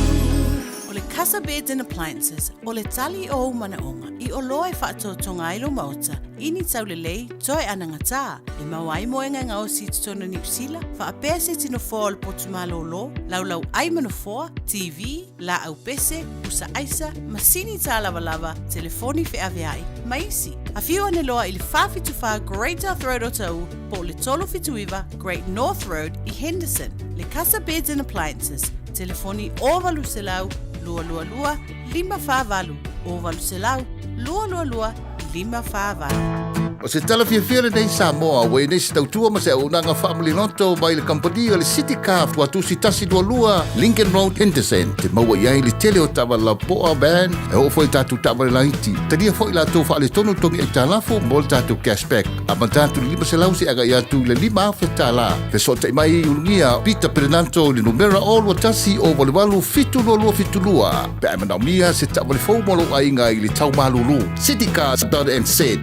O le Casa Beds and Appliances, o le tali o ou manaoga i oloa e faatoatoga ai lou maota i ni taulelei toe anagatā e maua ai moega e gaosi i totonu o Niu Sila, faapea se iti nofoa o le potu malōlō, laulau ai ma nofoa, TV, laau pese, pusa aisa, masini tālavalava, telefoni feaveai, ma isi. Afio ane loa i le 474 Great South Road Otahuhu po o le 379 Great North Road i Henderson. Le Casa Beds and Appliances, telefoni 0800 222 548, 0800 222 548. O se tala fiafia lenei Samoa ua i nei se tautua ma se auaunaga faamaliloto mai le kamupani o le City Car Tuatusi 122 Lincoln Road Henderson te maua i ai le tele o taavale lapoa van e oo foi i tatou taavale laiti. Talia foi latou faaletonu togi aitalafu mo le tatou cashback amata atu i le 500 seia agai atu i le $5,000. Fesootai mai i Ulugia Peter Perenanto i le numera 021 088 7272 pe a e manaomia se taavale fou mo lou aiga i le tau malulu. Citycars.nz.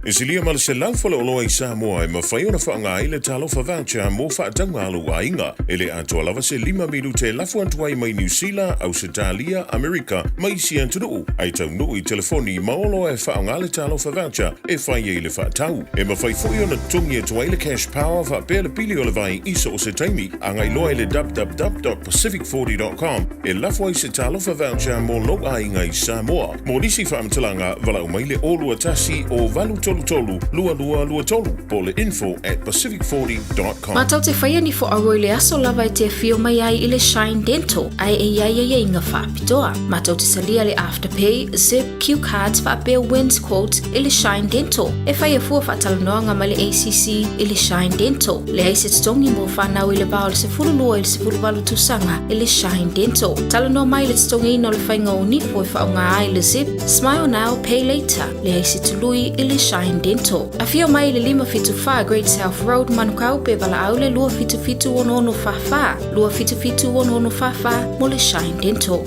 E silia ma le 100 faleoloa i Samoa e mafai ona faaaoga ai le Talofa Voucher mo faatauga a lou aiga. E le atoa lava se lima minute e lafo atu ai mai Niu Sila, Ausetalia, Amerika ma isi atunuu, ae taunuu i telefoni ma oloa e faaaoga le Talofa Voucher e fai ai le faatau. E mafai foi ona totogi atu ai le Cash Power faapea le pili o le vai i so o se taimi. Agai loa i le www.pacific40.com e lafo ai se Talofa Voucher mo lou aiga i Samoa. Mo nisi faamatalaga, valaau mai le 021 0833 2223 po o le info at pacific40.com. Matou te whaia ni whoaua i le aso lava e te awhio mai ai i le Shine Dental, ae e iai aiaiga faapitoa. Matou te talia le Afterpay, Zip, Cue Cards faapea Wins Quote i le Shine Dental. E whaia fua faatalanoaga ma le ACC i le Shine Dental. Leai se totogi mo whanau i le va o le 12 i le 18 tausaga i le Shine Dental. Talanoa mai le totogiina o le faiga o nifo e faaaoga ai le Zip, Smile Now, Pay Later, leai se tului i le Shine Dental. Afio mai i le 574 Great South Road, Manukau pe valaau le 277 6644, 277 6644 mo le Shine Dental.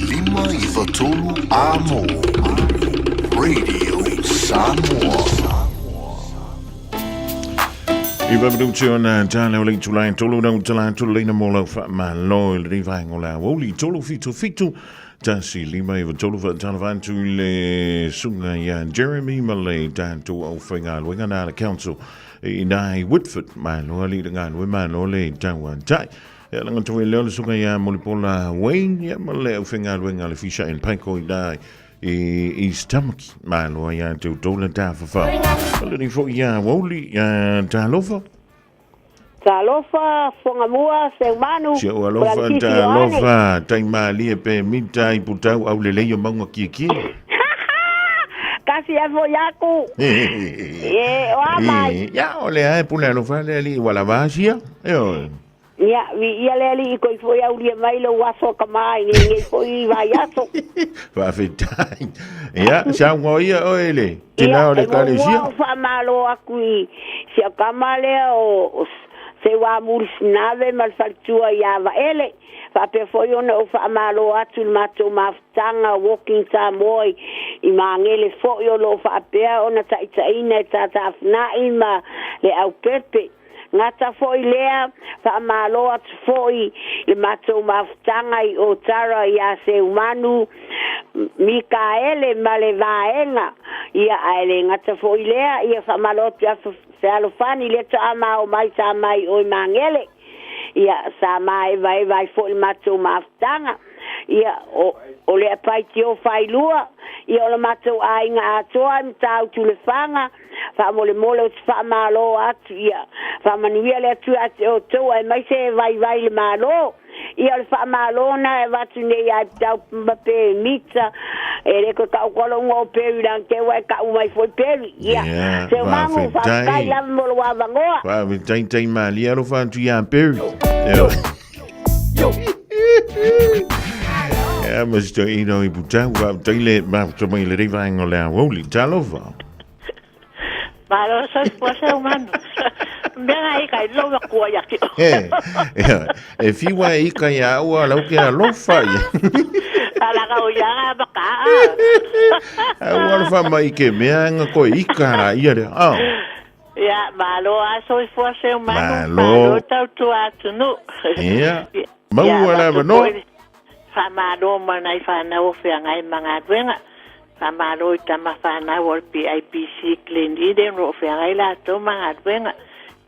1593 Amo Radio Samoa. I vaveluti ona tala o le itulai tolu nau tala tolu leina mo lau faamalo i lenei vaega o le aoauli 377 1 5 9 3 faatalofa atu i le susuga ia Jeremy ma le tatou aufaigaluega na le council i ina i Woodford. Malo alii le galue, malo le tauatai. Ia laga atu ai lea o le susuga ia Mulipola Wayne ia ma le aufaigaluega a le Fisher and Paykel i ina i East Tamaki. Malo ai ia te outou le tafafao. Ma lenei foi ia aoauli, ia talofa. Talofa, Fogamua, Seumanu, Si ou alofa, Polasisi Ioane. talofa, taimalie pe mita i putau au lelei o maunga kiekie. Kasi e foi aku. E, o a mai. Ia, o lea e pule alofa le alii ua lava asia. E oe. Ia, vi ia le alii koi foi aulia mai lou aso ka mai nei nei foi vai aso. Faafetai. Ia, saunoa ia oe le tina o le Ia, e muamua ekalesia. o faamalo aku i si au tama lea o Seuamuli Sinave ma le faletua iā Vaele. Faapea foi ona ou faamalo atu i le matou mafutaga Walking Samoa i i Magele foi o lo o faapea ona taitaiina e Tatafunai ma le Aupepe. Gata foi lea, faamalo atu foi i le matou mafutaga i Otara iā Seumanu Mikaele ma le vaega. Ia, ae le gata foi lea, ia faamalo atu ia Fealofani lea toa ma o mai sa mai oi Magele. Ia, sa maevaeva ai foi le matou mafutaga. Ia, o, o le apaitio failua, ia o le matou aiga atoa i Matautu Lefaga, faamolemole ou te faamalo atu, ia, faamanuia le Atua ia te outou aemaise e vaivai le Malo. Ia o le faamalo na e avatu nei ia Pitau ma pe mita, e le koe kau koa lou ngo Perry lang te ua e kau mai foi Perry. Ia, Ia, seu mangu, faafetai. faafetai lava mo lou avanoa. Faafetai taimalie alofa atu iā Perry. Ioe. Ia, ma se toeaina o Iputau, faafetai le mafuta mai i lenei vaega o le aoauli. Talofa. Malo soifua seu manu. Mea ai kai lo wa kua ya ki. E, ia, e fiwa e ika ia au a lau ke alofa ia. Ala ka o ia ga ba ka. Au alofa mai ke mea nga koe ika la ia le. Oh. Ia, malo a soifua seu manu. Malo. Malo tau tua atu nu. Ia. Ia, Maua la avatu mano. foi Faamalo ma nai whanau o feagai ma galuega. Faamalo i tama whanau o le PIPC Glen Eden o lo o feagai latou ma galuega.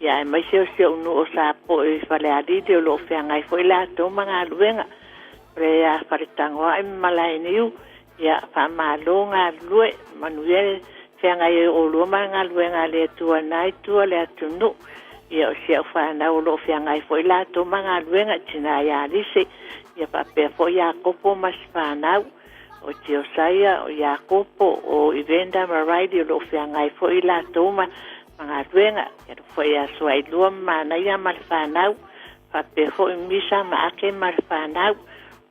Ia aemaise o si ou nuu o Sapoe i Falealili o lo o feagai foi latou ma galuega. O le a Faletagoai ma Malaeniu, ia faamalo galulue, manuia le feagai ai o oulua ma le galuega a le Atua na i tua le atunuu. Ia o si au whanau o lo o feagai foi latou ma galuega, tina ia Alise, ia faapea foi Iakopo ma si whanau. O Tiosaia, o Iakopo, o Ivenda ma Riley o lo o feagai foi latou ma galuega. Ia foi ia Suailua ma Manaia ma le whanau. Faapea foi Misa ma Ake ma le whanau.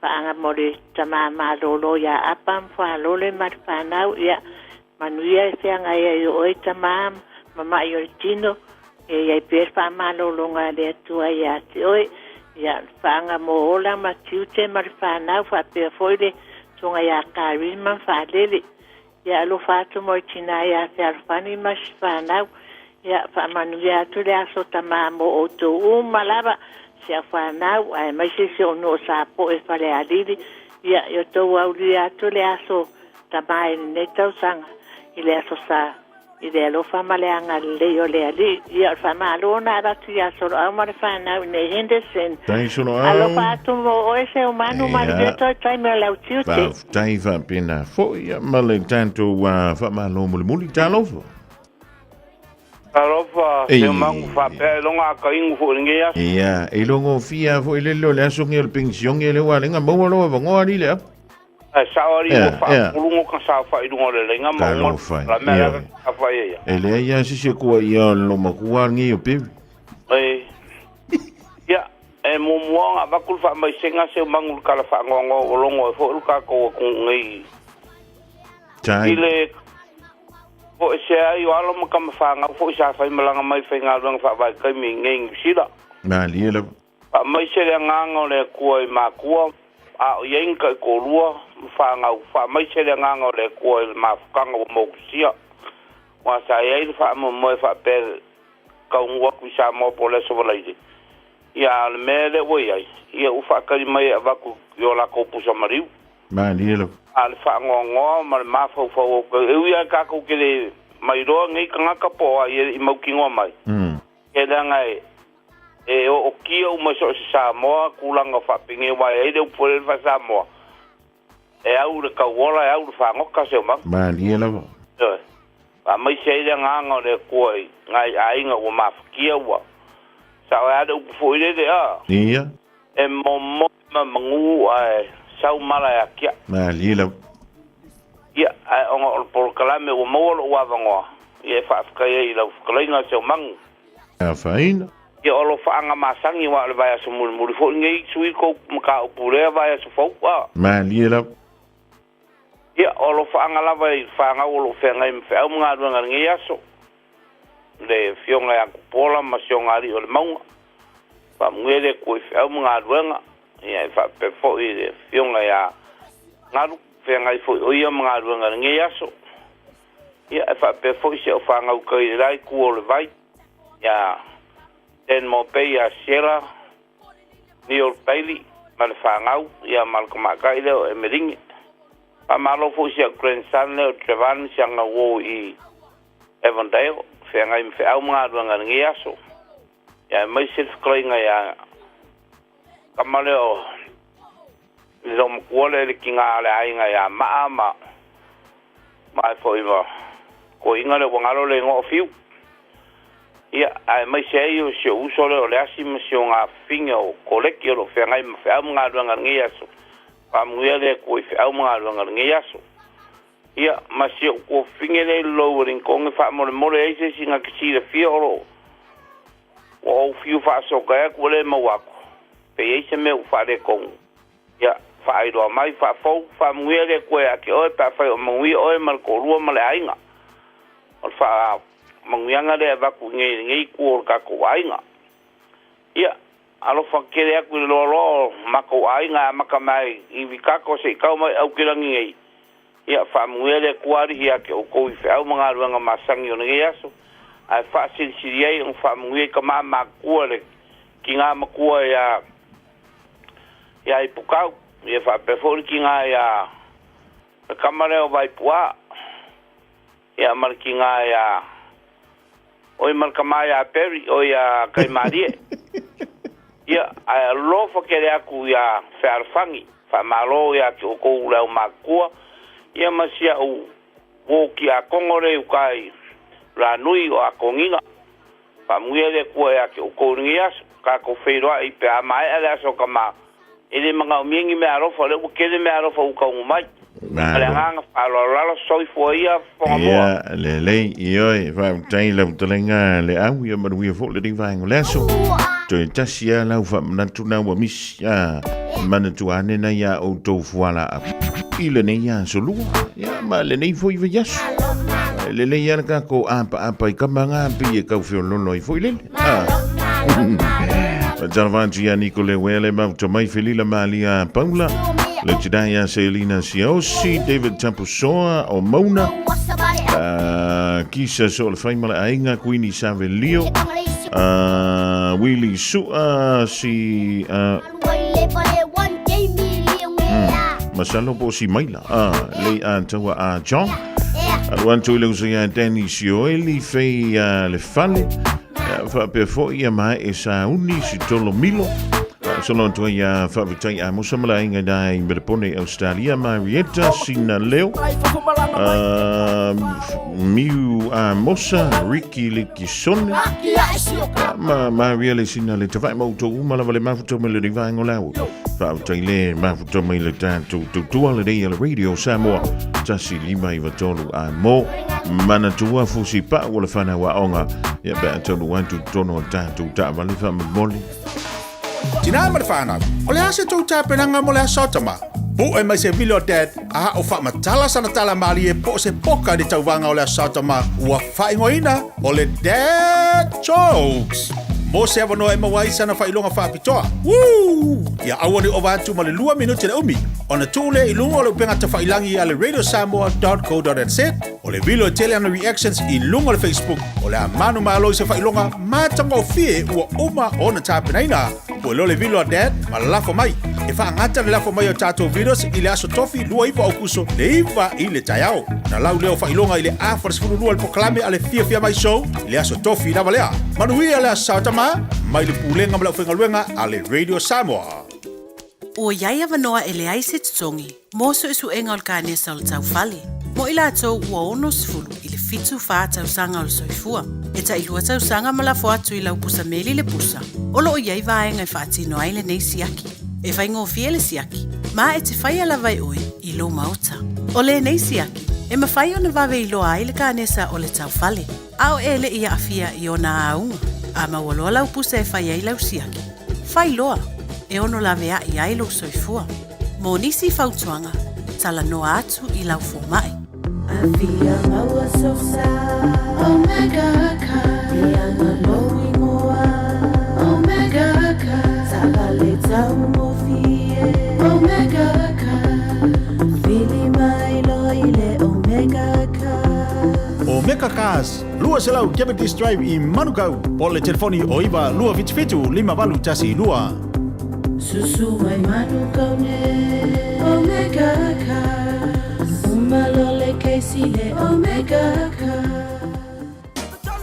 Faaga mo le tama malolo ia Apa ma Fualole ma le whanau. Ia manuia e feagai ai o oe tama ma mai o le tino. E iai pea le faamalologa a le Atua ia te oe. Ia faaga mo ola ma tiute ma le whanau. Faapea foi le susuga ia Karin ma Faalele. Ia alofa atu mo i tina ia Fealofani ma si whanau. Ia faamanuia atu le aso tama mo outou uma lava. Si au whanau, aemaise si ou nuu o Sapoe Falealili. Ia, i o tou aulia atu le aso tama i lenei tausaga. I le aso sa, i le alofa ma le agalelei o le Alii. Ia, o le faamalo na avatu iā Soloau ma le whanau i nei Henderson. Tai Soloau. Alofa atu mo oe Seumanu manuia Ia. toe taimi o lau tiute. Faafetai faapena foi ia ma le tatou faamalo mulimuli. Talofa. Talofa, Ei. Seumanu faapea e loga a ka igu foi i lenei aso. Ia, e logofia foi le leo le aso nge o le penisione le ua lenga maua loa vangoa li le apo. Ae sao alii Ia, ua ia. faapulugo ka saofai i luga o le laina ma uma Talofa, la mea ia. la ka saofai ai ia. E leai lava se isi e kua ia o le lomakua lenei o Perry. E. Ia, e muamua ona avatu le faamaisega Seumanu i le tala faanoanoa ua logo ai foi lo tatou atunuu nei Tai. i le toesea ai o alo ma tama fanau foi sa faimalaga mai i faigaluega faavaitaimi i inei i Niu Sila. Malie lava. Faamaise le agaga o le Atua i makua, a o i ai ni taitoalua ma fanau. Faamaise le agaga o le Atua i le mafutaga ua motusia. Aua sa i ai le faamoemoe faapea e taunuu atu i Samoa po o le Aso Faraile. Ia, a o le mea lea ua i ai, ia ua faatali mai e avatu i o latou pusa maliu. Malie lava. A o le faanoanoa ma le mafaufau o e ui lava tatou te le mailoa nei tagata po o ai e le i mautinoa mai, e leaga e E ootia uma i so o se Samoa tulaga faapenei aua e i ai le upu foi lele faa-Samoa, e au i le tauola, e au i le fagota se omau. Malie lava. Ioe. Faamaise ai le agaga o le Atua i nai aiga ua mafatia ua sao ai lava le upu foi lele, a. Ia. E momoe ma manu ae sau mala e atiae. Malie lava. Ia, ae ona o le polokalame ua maua lou avanoa, ia e faafetai ai i lau fetalaiga Seomagu. Afaina. Ia o alofaaga masani aua o le vaiaso mulimuli foi lenei sui kou mataupu lea vaiaso fou a. Malie lava. Ia o alofaaga lava i fanau o loo feagai ma feau ma galuega i lenei aso. Le afioga ia Tupuola ma si ona alii o le mauga. Faamanuia le Atua i feau ma galuega. Ia e faapea foi i le afioga ia Galu, feagai foi o ia ma galuega i lenei aso. Ia e faapea foi si au fanau kai i le la itu o le vai, ia Dan Mopei, ia Siela, Neil Bailey ma le fanau, ia ma le tamaitai lea o Emeline. Faamalo foi i si a'u grandson lea o Trevan ma si ana uō i Avondale, feagai ma feau ma galuega i lenei aso. Ia aemaise le fetalaiga iā tama lea o le loomatua lea i le tinā o le aiga iā Maa ma ma ae foi ma toeaina lea ua galo le igoa o Fiu. Ia, aemaise ai o si ou uso lea o Leasi ma si ona afafine o Koleki o lo o feagai ma feau ma galuega i lenei aso. Faamanuia le Atua i feau ma galuega i lenei aso. Ia, ma si ou tuafafine lea i le lou Wellington e faamolemole ai se isi na te silafia o lo o ua ou fiu faasotai atu ua le maua atu, pe i ai se mea ua faaletonu. Ia, faailoa mai, faafou, faamanuia le Atua ia te oe pe afai o manuia oe ma le toalua ma le aiga. O le faamanuiaga lea e avatu i inei i lenei itu o le tatou aiga. Ia, alofa tele atu i le loaloa o matou aiga e amata mai i Vikako seia tau mai i Aukilani nei. Ia, faamanuia le Atua Alii ia te outou i feau ma galuega masani o lenei aso, ae faasilisili ai ona faamanuia i tama matutua le tina matua ia ia Ipukau, ia faapea foi le tina ia le tama lea o Vaipuā, ia ma le tina ia oi ma le tama ia Perry, oi ia Kaimalie. Ia, ae alofa tele atu ia Fealofani, faamalo ia te outou le aumatutua, ia ma si a'u uo tiakono lea i uta i Ranui o Akonina. Faamanuia le Atua ia te outou i lenei aso. Tatou feiloai pe a maea le aso tama, e le manaomia ni meaalofa, o lea ua tele meaalofa ua taunuu mai. Ma le agaga faaaloalo soifua ia Fogamoa. Ia, lelei, ioe, faafetai lau fetalaiga Leau, ia manuia foi lenei vaega o le aso. Toe tasi lava lau faamanatu na ua misi, a, manatua ane nai a outou fualaau i lenei aso lua, ia, ma lenei foi vaiaso. E lelei lava le tatou apaapa i kama na pei e tau feololo ai foi lele. Ah. Faatalofa atu ia Niko Lewele, Mafuta mai Felila Malia Paula, le tina ia Selina Siaosi, David Tapusoa o Mauna, Kisa Soolefai ma le aiga, Queenie Savelio, Willie Sua, si masalo po o si Maila, lei a taua a John, alu atu i le uso ia Danny Sioeli, Fei le Fale, faapea foi ia Mae Sauni, si Tolo Milo, solo atu ai ia Faafetai Amosa ma le aiga i na i Melepone i Australia, Marietta, Sina Leo, Miu Amosa, Ricky Lekisone, ma Maria le Sina le Tavae ma outou uma lava le mafuta mai lenei vaega o le ao. Faafetai le mafuta mai le tatou tautua lenei a le Radio Samoa 153 a mo manatua fusi pau o le whanau aoga ia pe a taunu atu totonu o le tatou taavale faamolemole. Tinā ma le whānau, o le a se tou tapenaga mo le aso tama? Pu'e mai se vili o Dad a o faamatala sana tala malie po o se poka i le tauvaga o le aso tama ua faaigoaina o le Dad Jokes. Mo se avanoa e maua ai sana faailoga faapitoa. Woo! Ia aua ne i ova atu ma le lua minute le umi ona tuu lea i luga o le upega tafailangi a le radiosamoa.co.nz o le vilo e tele ana reactions i luga o le Facebook o le a manumalo i se faailoga matagofie ua uma ona tapenaina. Pue loa le vilo a Dad ma lafo mai. E faagata le lafo mai o tatou videos i le aso Tofi 29 Aukuso le 9 i le taeao. Ona lau lea o faailoga i le afa le 12 le polokalame a le Fiafia Mai Show i le aso Tofi lava lea. Manuia le Aso Tama mai le Pulega ma le Aufaigaluega a le Radio Samoa. Ua i ai avanoa e leai se totogi mo suesuega o le kanesa o le taufale, mo i latou ua 60 i le 74 tausaga o le soifua. E tailua tausaga ma lafo atu i lau pusa meli le pusa, o lo o i ai vaega e faatino ai lenei siaki. E faigofie le siaki, ma e te faia lava e oe i lou maota. O lenei siaki, e mafai ona vave iloa ai le kanesa o le taufale, a o e le i aafia i ona auga. A maua loa lau pusa e fai ai lau siaki, fai loa, e ono laveai ai lou soifua. Mo nisi fautuaga, talanoa atu i lau fomai. Afia maua sosa Omega Car Ianga lou ingoa Omega Car Taavale taugofie Omega Car Vili mai loa i le Omega Car Omega Cars, 200 Cavendish Drive i Manukau, po o le telefoni o 9 277 5812. Susu mai Manukau nei Omega Cars. Uma loa le kesi le Omega Car.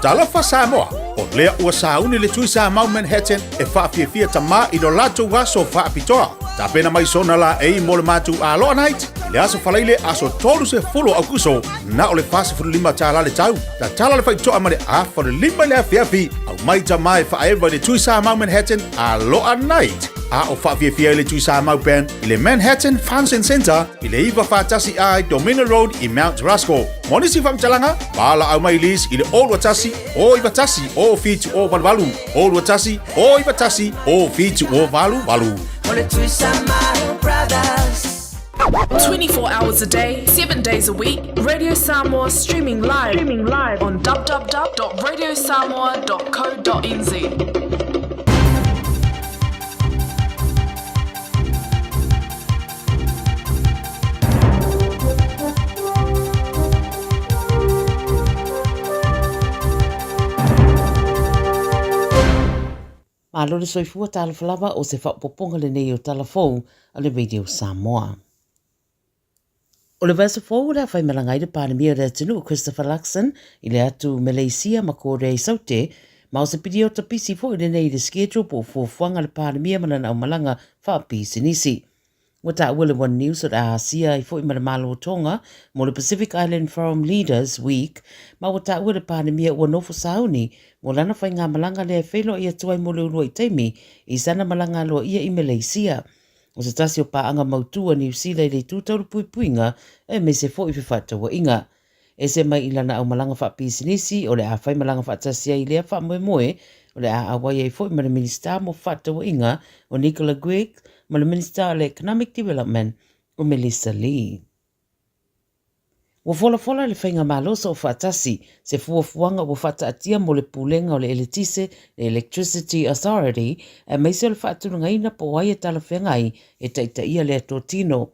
Talofa Samoa, o lea ua sauni le Tui Samau Manhattan e faafiafia tamā i lo latou aso faapitoa. Tapena mai sona laei mo le matou Aloha Night i le aso Faraile aso 30 o Aukuso, na o le $45 le tau. Tatala le faitoa ma le 4:30 i le afiafi, aumai tamā e faaeva i le Tui Samau Manhattan Aloha Night. A o faafiafia ai le Tui Samau Band i le Manhattan Function Centre i le 941 A Dominion Road i Mount Roskill. Mo nisi faamatalaga, valaau mai Liz i le 021 091 0788 021 091 0788. O le Tui Samau Brothers. 24 hours a day, 7 days a week, Radio Samoa streaming live, streaming live on www.radiosamoa.co.nz. Malo le soifua talofa lava o se faaopoopoga lenei o tala fou a le Radio Samoa. O le vaiaso fou o le a faimalaga ai le Palemia o le atunuu Christopher Luxon i le atu Meleisia ma Korea i Saute, ma o se piliota pisi foi lenei i le schedule po o fuafuaga a le Palemia ma lana aumalaga faapisinisi. Ua taua le One News o le a asia ai foi ma le Malo o Tonga mo le Pacific Island Forum Leaders Week, ma ua taua le Palemia ua nofo sauni mo lana faigamalaga lea e feiloai atu ai mo le uluai taimi i sana malaga aloaia i Meleisia. O se tasi o paaga mautū a Niu Sila i le itu tau le puipuiga aemaise foi fefaatauaiga. Ese mai i lana aumalaga faapisinisi, o le a fai malaga faatasi ai i lea faamoemoe, o le a auai ai foi ma le Minisita mo Fefaatauaiga o Nicola Grigg ma le Minisita o le Economic Development o Melissa Lee. Ua folafola e le Faigamalo Soofaatasi se fuafuaga ua faataatia mo le Pulega o le Eletise, le Electricity Authority, aemaise o le faatulagaina po o ai e talafeagai e taitaia lea totino.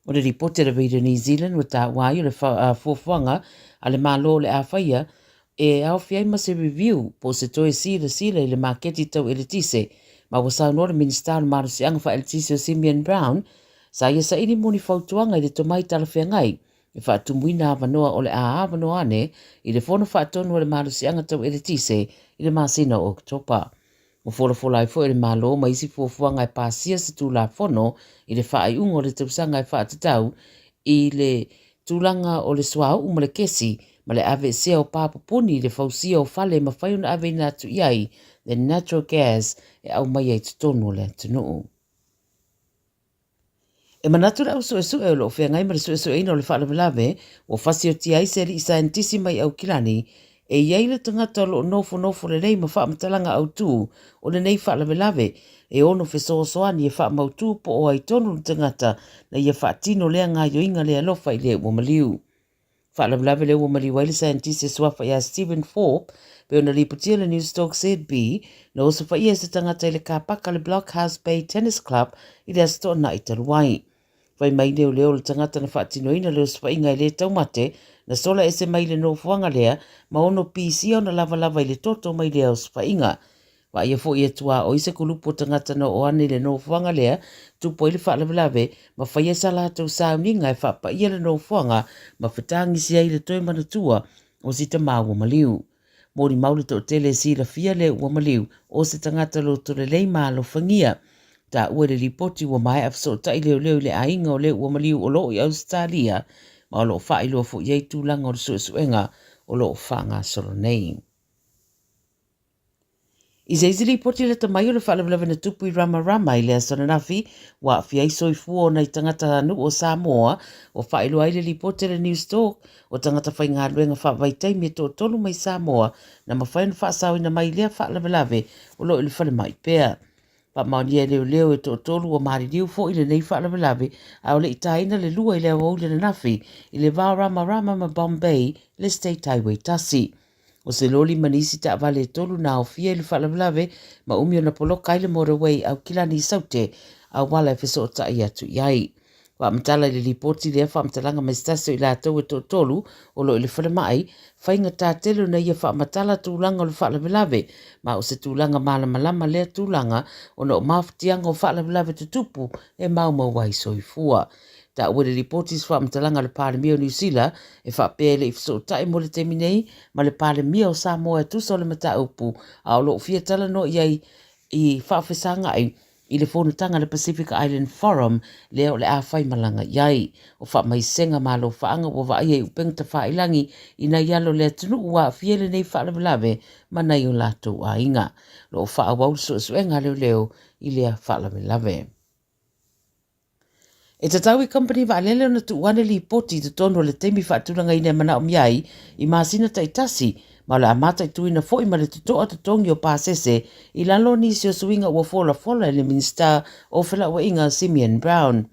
O le lipoti a le Radio New Zealand ua taua ai o le fuafuaga a le Malo o le a faia e aofia ai ma se review po o se toe silasila i le maketi tau eletise, ma ua saunoa le Minisita o le Malosiaga Faaeletise o Simeon Brown, sa ia saili mo ni fautuaga i le tomai talafeagai e faatumuina avanoa o le a avanoa ane i le Fono Faatonu a le Malosiaga Tau Eletise i le masina o Oketopa. Ua folafola ai foi e le Malo ma isi fuafuaga e pasia se Tulafono i le faaiuga o le tausaga e faatatau i le tulaga o le suauu ma le kesi ma le aveesea o pa pupuni i le fausia o fale e mafai ona aveina atu i ai le natural gas e aumaia i totonu o le atunuu. E manatu le au suesue o lo o feagai ma le suesueina o le faalavelave ua fasiotia ai se alii saienitisi mai Aukilani e i ai le tagata o lo o nofonofo lelei ma faamatalaga autū o lenei faalavelave e ono fesoasoani e faamautū po o ai tonu le tagata na ia faatino lea gaoioiga le alofa i le ua maliu. Faalavelave lea ua maliu ai le saienitisi e suafa ia Stephen Thorpe, pei ona lipotia le Newstalk ZB, na osofaia e se tagata i le kāpaka le Blockhouse Bay Tennis Club i le Aso Toonai talu ai. Fai mai leoleo o le tagata na faatinoina le osofaiga e le taumate, na sola ese mai i le nofoaga lea ma ono pisia ona lavalava i le toto mai lea osofaiga. Vaaia foi e tuaoi se kulupu o tagata na oo ane i le nofoaga lea, tupu ai le faalavelave, ma faia sa latou sauniga e faapaia le nofoaga ma fetagisi ai le toe manatua o si tama ua maliu. Molimau le toatele e silafia le ua maliu o se tagata loto lelei ma alofagia. Taua i le lipoti ua maea fesootai leoleo i le aiga o le ua maliu o lo o i Ausetalia ma o lo o faailoa foi i ai tulaga o le suesuega o lo o faagasolo nei. I se isi lipoti lata mai o le faalavelave na tupu i Ramarama i le aso ananafi, ua aafia ai soifua o nai tagata nuu o Samoa, ua faailoa ai le lipoti a le Newstalk o tagata faigaluega faavaitaimi e toatolu mai Samoa na mafai ona faasaoina mai i lea faalavelave o lo o i le falemai pea. Faamaonia e leoleo e toatolu ua maliliu foi lenei faalavelave a o le i taina le lua i le aoauli ananafi i le va o Ramarama ma Bombay, le State Highway 1. O se loli ma nisi taavale e tolu na aofia i le faalavelave ma umi ona poloka ai le motorway i Aukilani i Saute, auala e fesootai atu i ai. Faamatala i le lipoti lea faamatalaga mai se tasi o i latou e toatolu o lo o i le falemai, faigata tele ona ia faamatala tulaga o le faalavelave, ma o se tulaga malamalama lea tulaga ona o mafatiaga o faalavelave tutupu e maumau ai soifua. Taua i le lipoti se faamatalaga a le Palemia o Niu Sila e faapea e le i fesootai mo le taimi nei ma le Palemia o Samoa e tusa o le mataupu a o lo o fia talanoa i ai i faafesagai i le fonotaga a le Pacific Island Forum lea o le a faimalaga i ai. O faamaisega ma alofaaga ua vaaia i upega tafailagi i nai alo o le atunuu ua aafia i lenei faalavelave ma nai o latou aiga. O lo o faaauau le suesuega a leoleo i lea faalavelave. E tatau i kamupani vaalele ona tuu ane lipoti i totonu o le taimi faatulagaina e manaomia ai i masina taitasi, ma o le a mataituina foi ma le totoa totogi o pasese i lalo o nisi o suiga ua folafola e le Minisita o Felauaiga Simeon Brown.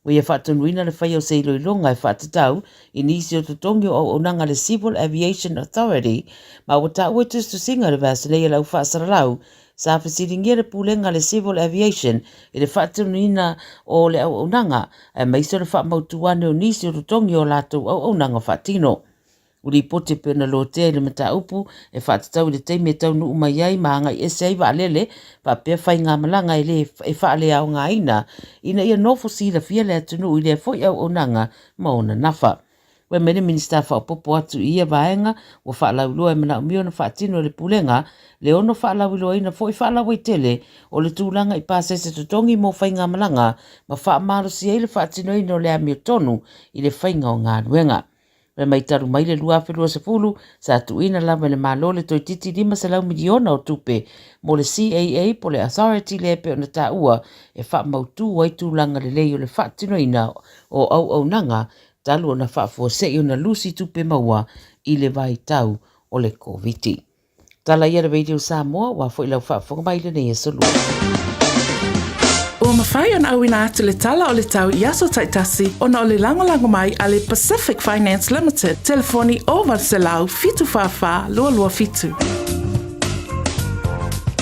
Ua ia faatonuina le faia o se iloiloga e faatatau i nisi o totogi o auaunaga a le Civil Aviation Authority, ma ua taua i tusitusiga i le vaiaso nei a le au faasalalau Sa fesiligia le Pulega a le Civil Aviation i le faatinoina o le auaunaga, aemaise o le faamautu ane o nisi o totogi o a latou auaunaga faatino. Ua lipoti e pei ona lotea i le mataupu e faatatau i le taimi e taunuu mai ai ma agai ese ai vaalele faapea faigamalaga e le e faaleaogaina ina ia nofo silafia le atunuu i lea foi auaunaga ma ona nafa. Fai mai le Minisita faaopoopo atu i ia vaega ua faalauiloa e manaomia ona faatino e le Pulega le ono faalauiloaina foi faalauaitele o le tulaga i pasese totogi mo faigamalaga ma faamalosia ai le faatinoina o le amiotonu i le faiga o galuega. Fai mai talu mai le 2020, sa tuuina lava e le Malo le toeitiiti $500 miliona o tupe mo le CAA po o le Authority lea e pei ona taua e faamautu ai tulaga lelei o le faatinoina o auaunaga talu ona faafuasei ona lusi tupe maua i le vaitau o le Koviti. Tala ia le Radio Samoa, ua foi lau faafofoga mai i lenei aso lua. Ua mafai ona auina atu le tala o le tau i aso taitasi ona o le lagolago mai a le Pacific Finance Limited, telefoni 0800 744 227.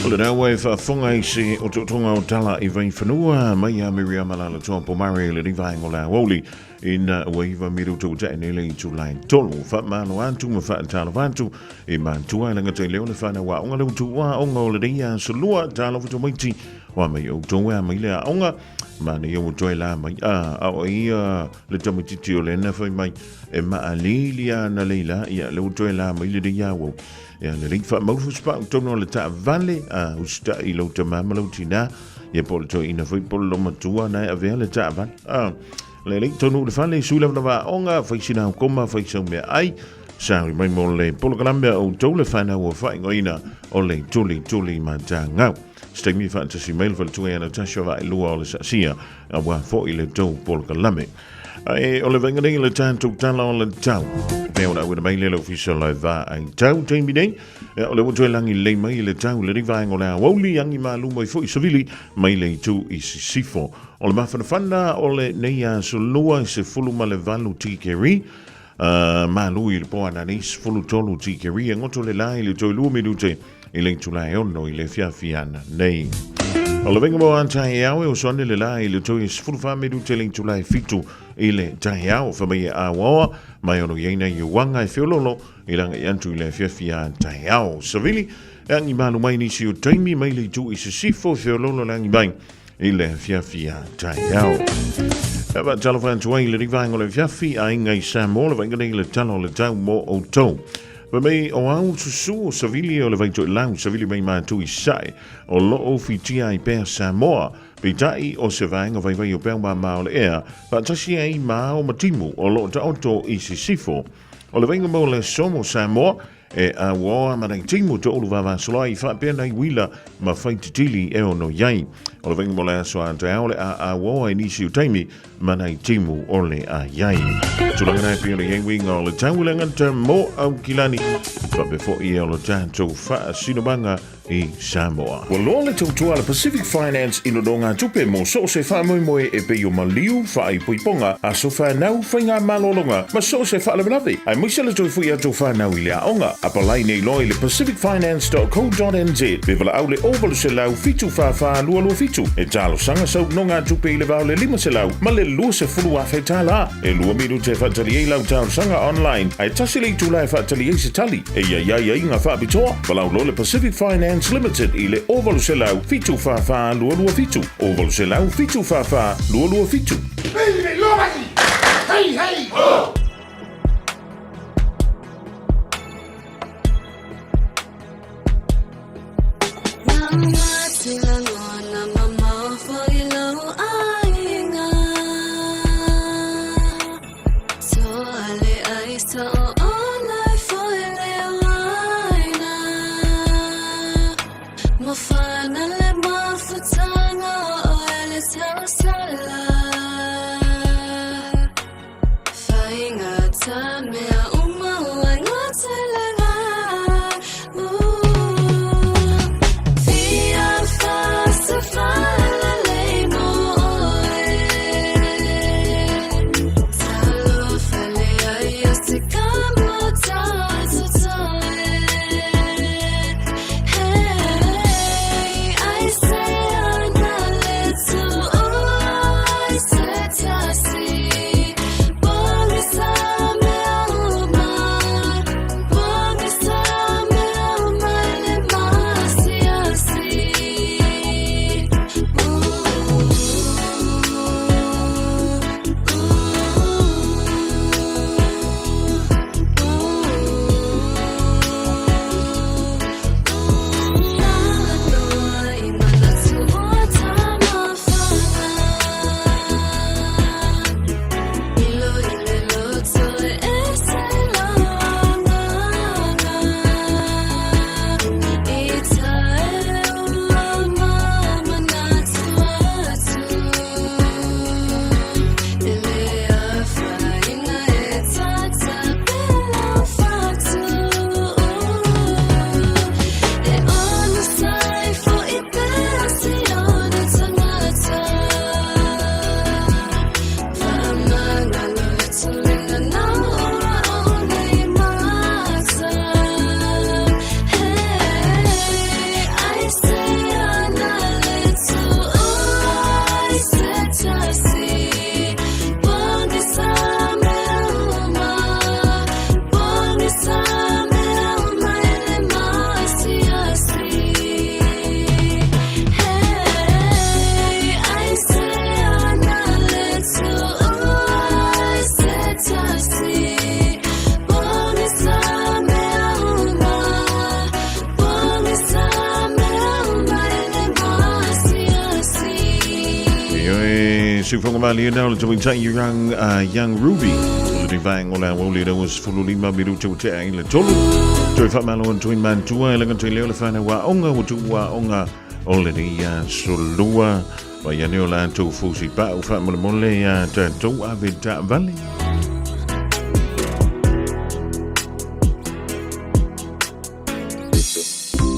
O lena ua e faafofoga i se otootoga o tala i Vaifanua mai ia Miriama Lalatoa Pomare i lenei vaega o le aoauli ina ua iva minuta ua tae nei le itula e tolu. Faamalo atu ma faatalofa atu i matua e lagata i leo le whanau aoga le utu aoga o lenei aso lua talofa tamaiti wa mai outou e a mai le aoga ma nei ua toe la mai a a o ia le tamaititi o lena fai mai e maalili ana leila ia le ua toe la mai lenei auau ia lelei faamau fusi pau tonu o le taavale a usitai i lou tamā ma lou tinā ia po o le toeaina foi po o le lomatua na e avea le taavale a lelei tonu i le fale sui lava lava aoga fai sina aukoma fai sau meaai saui mai mo le polokalame a outou le whanau o whaingoina o le tuli tuli matangau. Se taimi faatasi mai le faletua ia Natasha Vaelua o le Sasia aua foi le tou polokalame. Ae o le vaega nei le tatou tala o le tau. Pei ona auina mai le ofisa o le vaai tau taimi nei. O le ua toe lagi lelei mai le tau le vaega o le aoauli agi malu mai foi savili mai le itu i sisifo. O le mafanafana o le nei aso lua 18 tikeri. Malu i le po ananei 13 tikeri e goto le la i le toe 2 minute i le itula e ono i le afiafi ananei. O le vaiga mo a taeao e oso ane le la i le toe 14 minute le itula e 7 i le taeao fa mai e aoaoa mai ono i ai nei uaga e feololo i langa i atu i le afiafi a taeao. Savili e agi malu mai nisi o taimi mai le itu i sisifo e feololo le agi mai i le afiafi a taeao. E faatalofa atu ai i le vaega o le afiafi aiga i Samoa le vaega nei le tala o le tau mo outou. Fai mai o au susu o savili o le Vaitoelau savili mai matou i Sae o loo fitia ai pea Samoa. Peitai o se vaega vaivai o peau mama o le ea faatasi ai ma ao ma timu o loo taoto i Sisifo. O le vaiga mo le aso mo Samoa E auoa ma nei timu toulu vavasoloai faapea nai uila ma faititili e ono i ai. O le vaaiga mo le aso a taeao o le a auoa i nisi o taimi ma nai timu o le a i ai. Tulaga na e pei ona i ai uiga o le tau i le gata mo Aukilani faapea foi e o le tatou faasinomaga i Samoa. Ua loa le tautua a le Pacific Finance i nonogatupe mo so o se faamoemoe e pei o maliu, faaipoipoga, aso fanau, faigamalologa ma so o se faalavelave, aemaise le toe foi atu o fanau i le aoga. Apalai nei loa i le pacificfinance.co.nz pe valaau le 0800 744 227 e talosaga sau nonogatupe i le va o le 500 ma le 20,000 tala. E lua minute e faatali ai lau talosaga online, ae tasi le itula e faatali ai se tali. E i ai aiaiga faapitoa, valaau loa le Pacific Finance Limited i le 0800 744 227, 0800 744 227. Hey, hey! Ho! Siufoga malie na o le tauitai young, young Ruby. O le vaenga o le aoauli le 25 minuti ua tea i le tolu. Toe faamalo atu i matua e laga toe leo le fanau aoga ua tuu aoga o lenei aso lua. Mai ane o latou fusi pa'u faamolemole iā tatou ave taavale.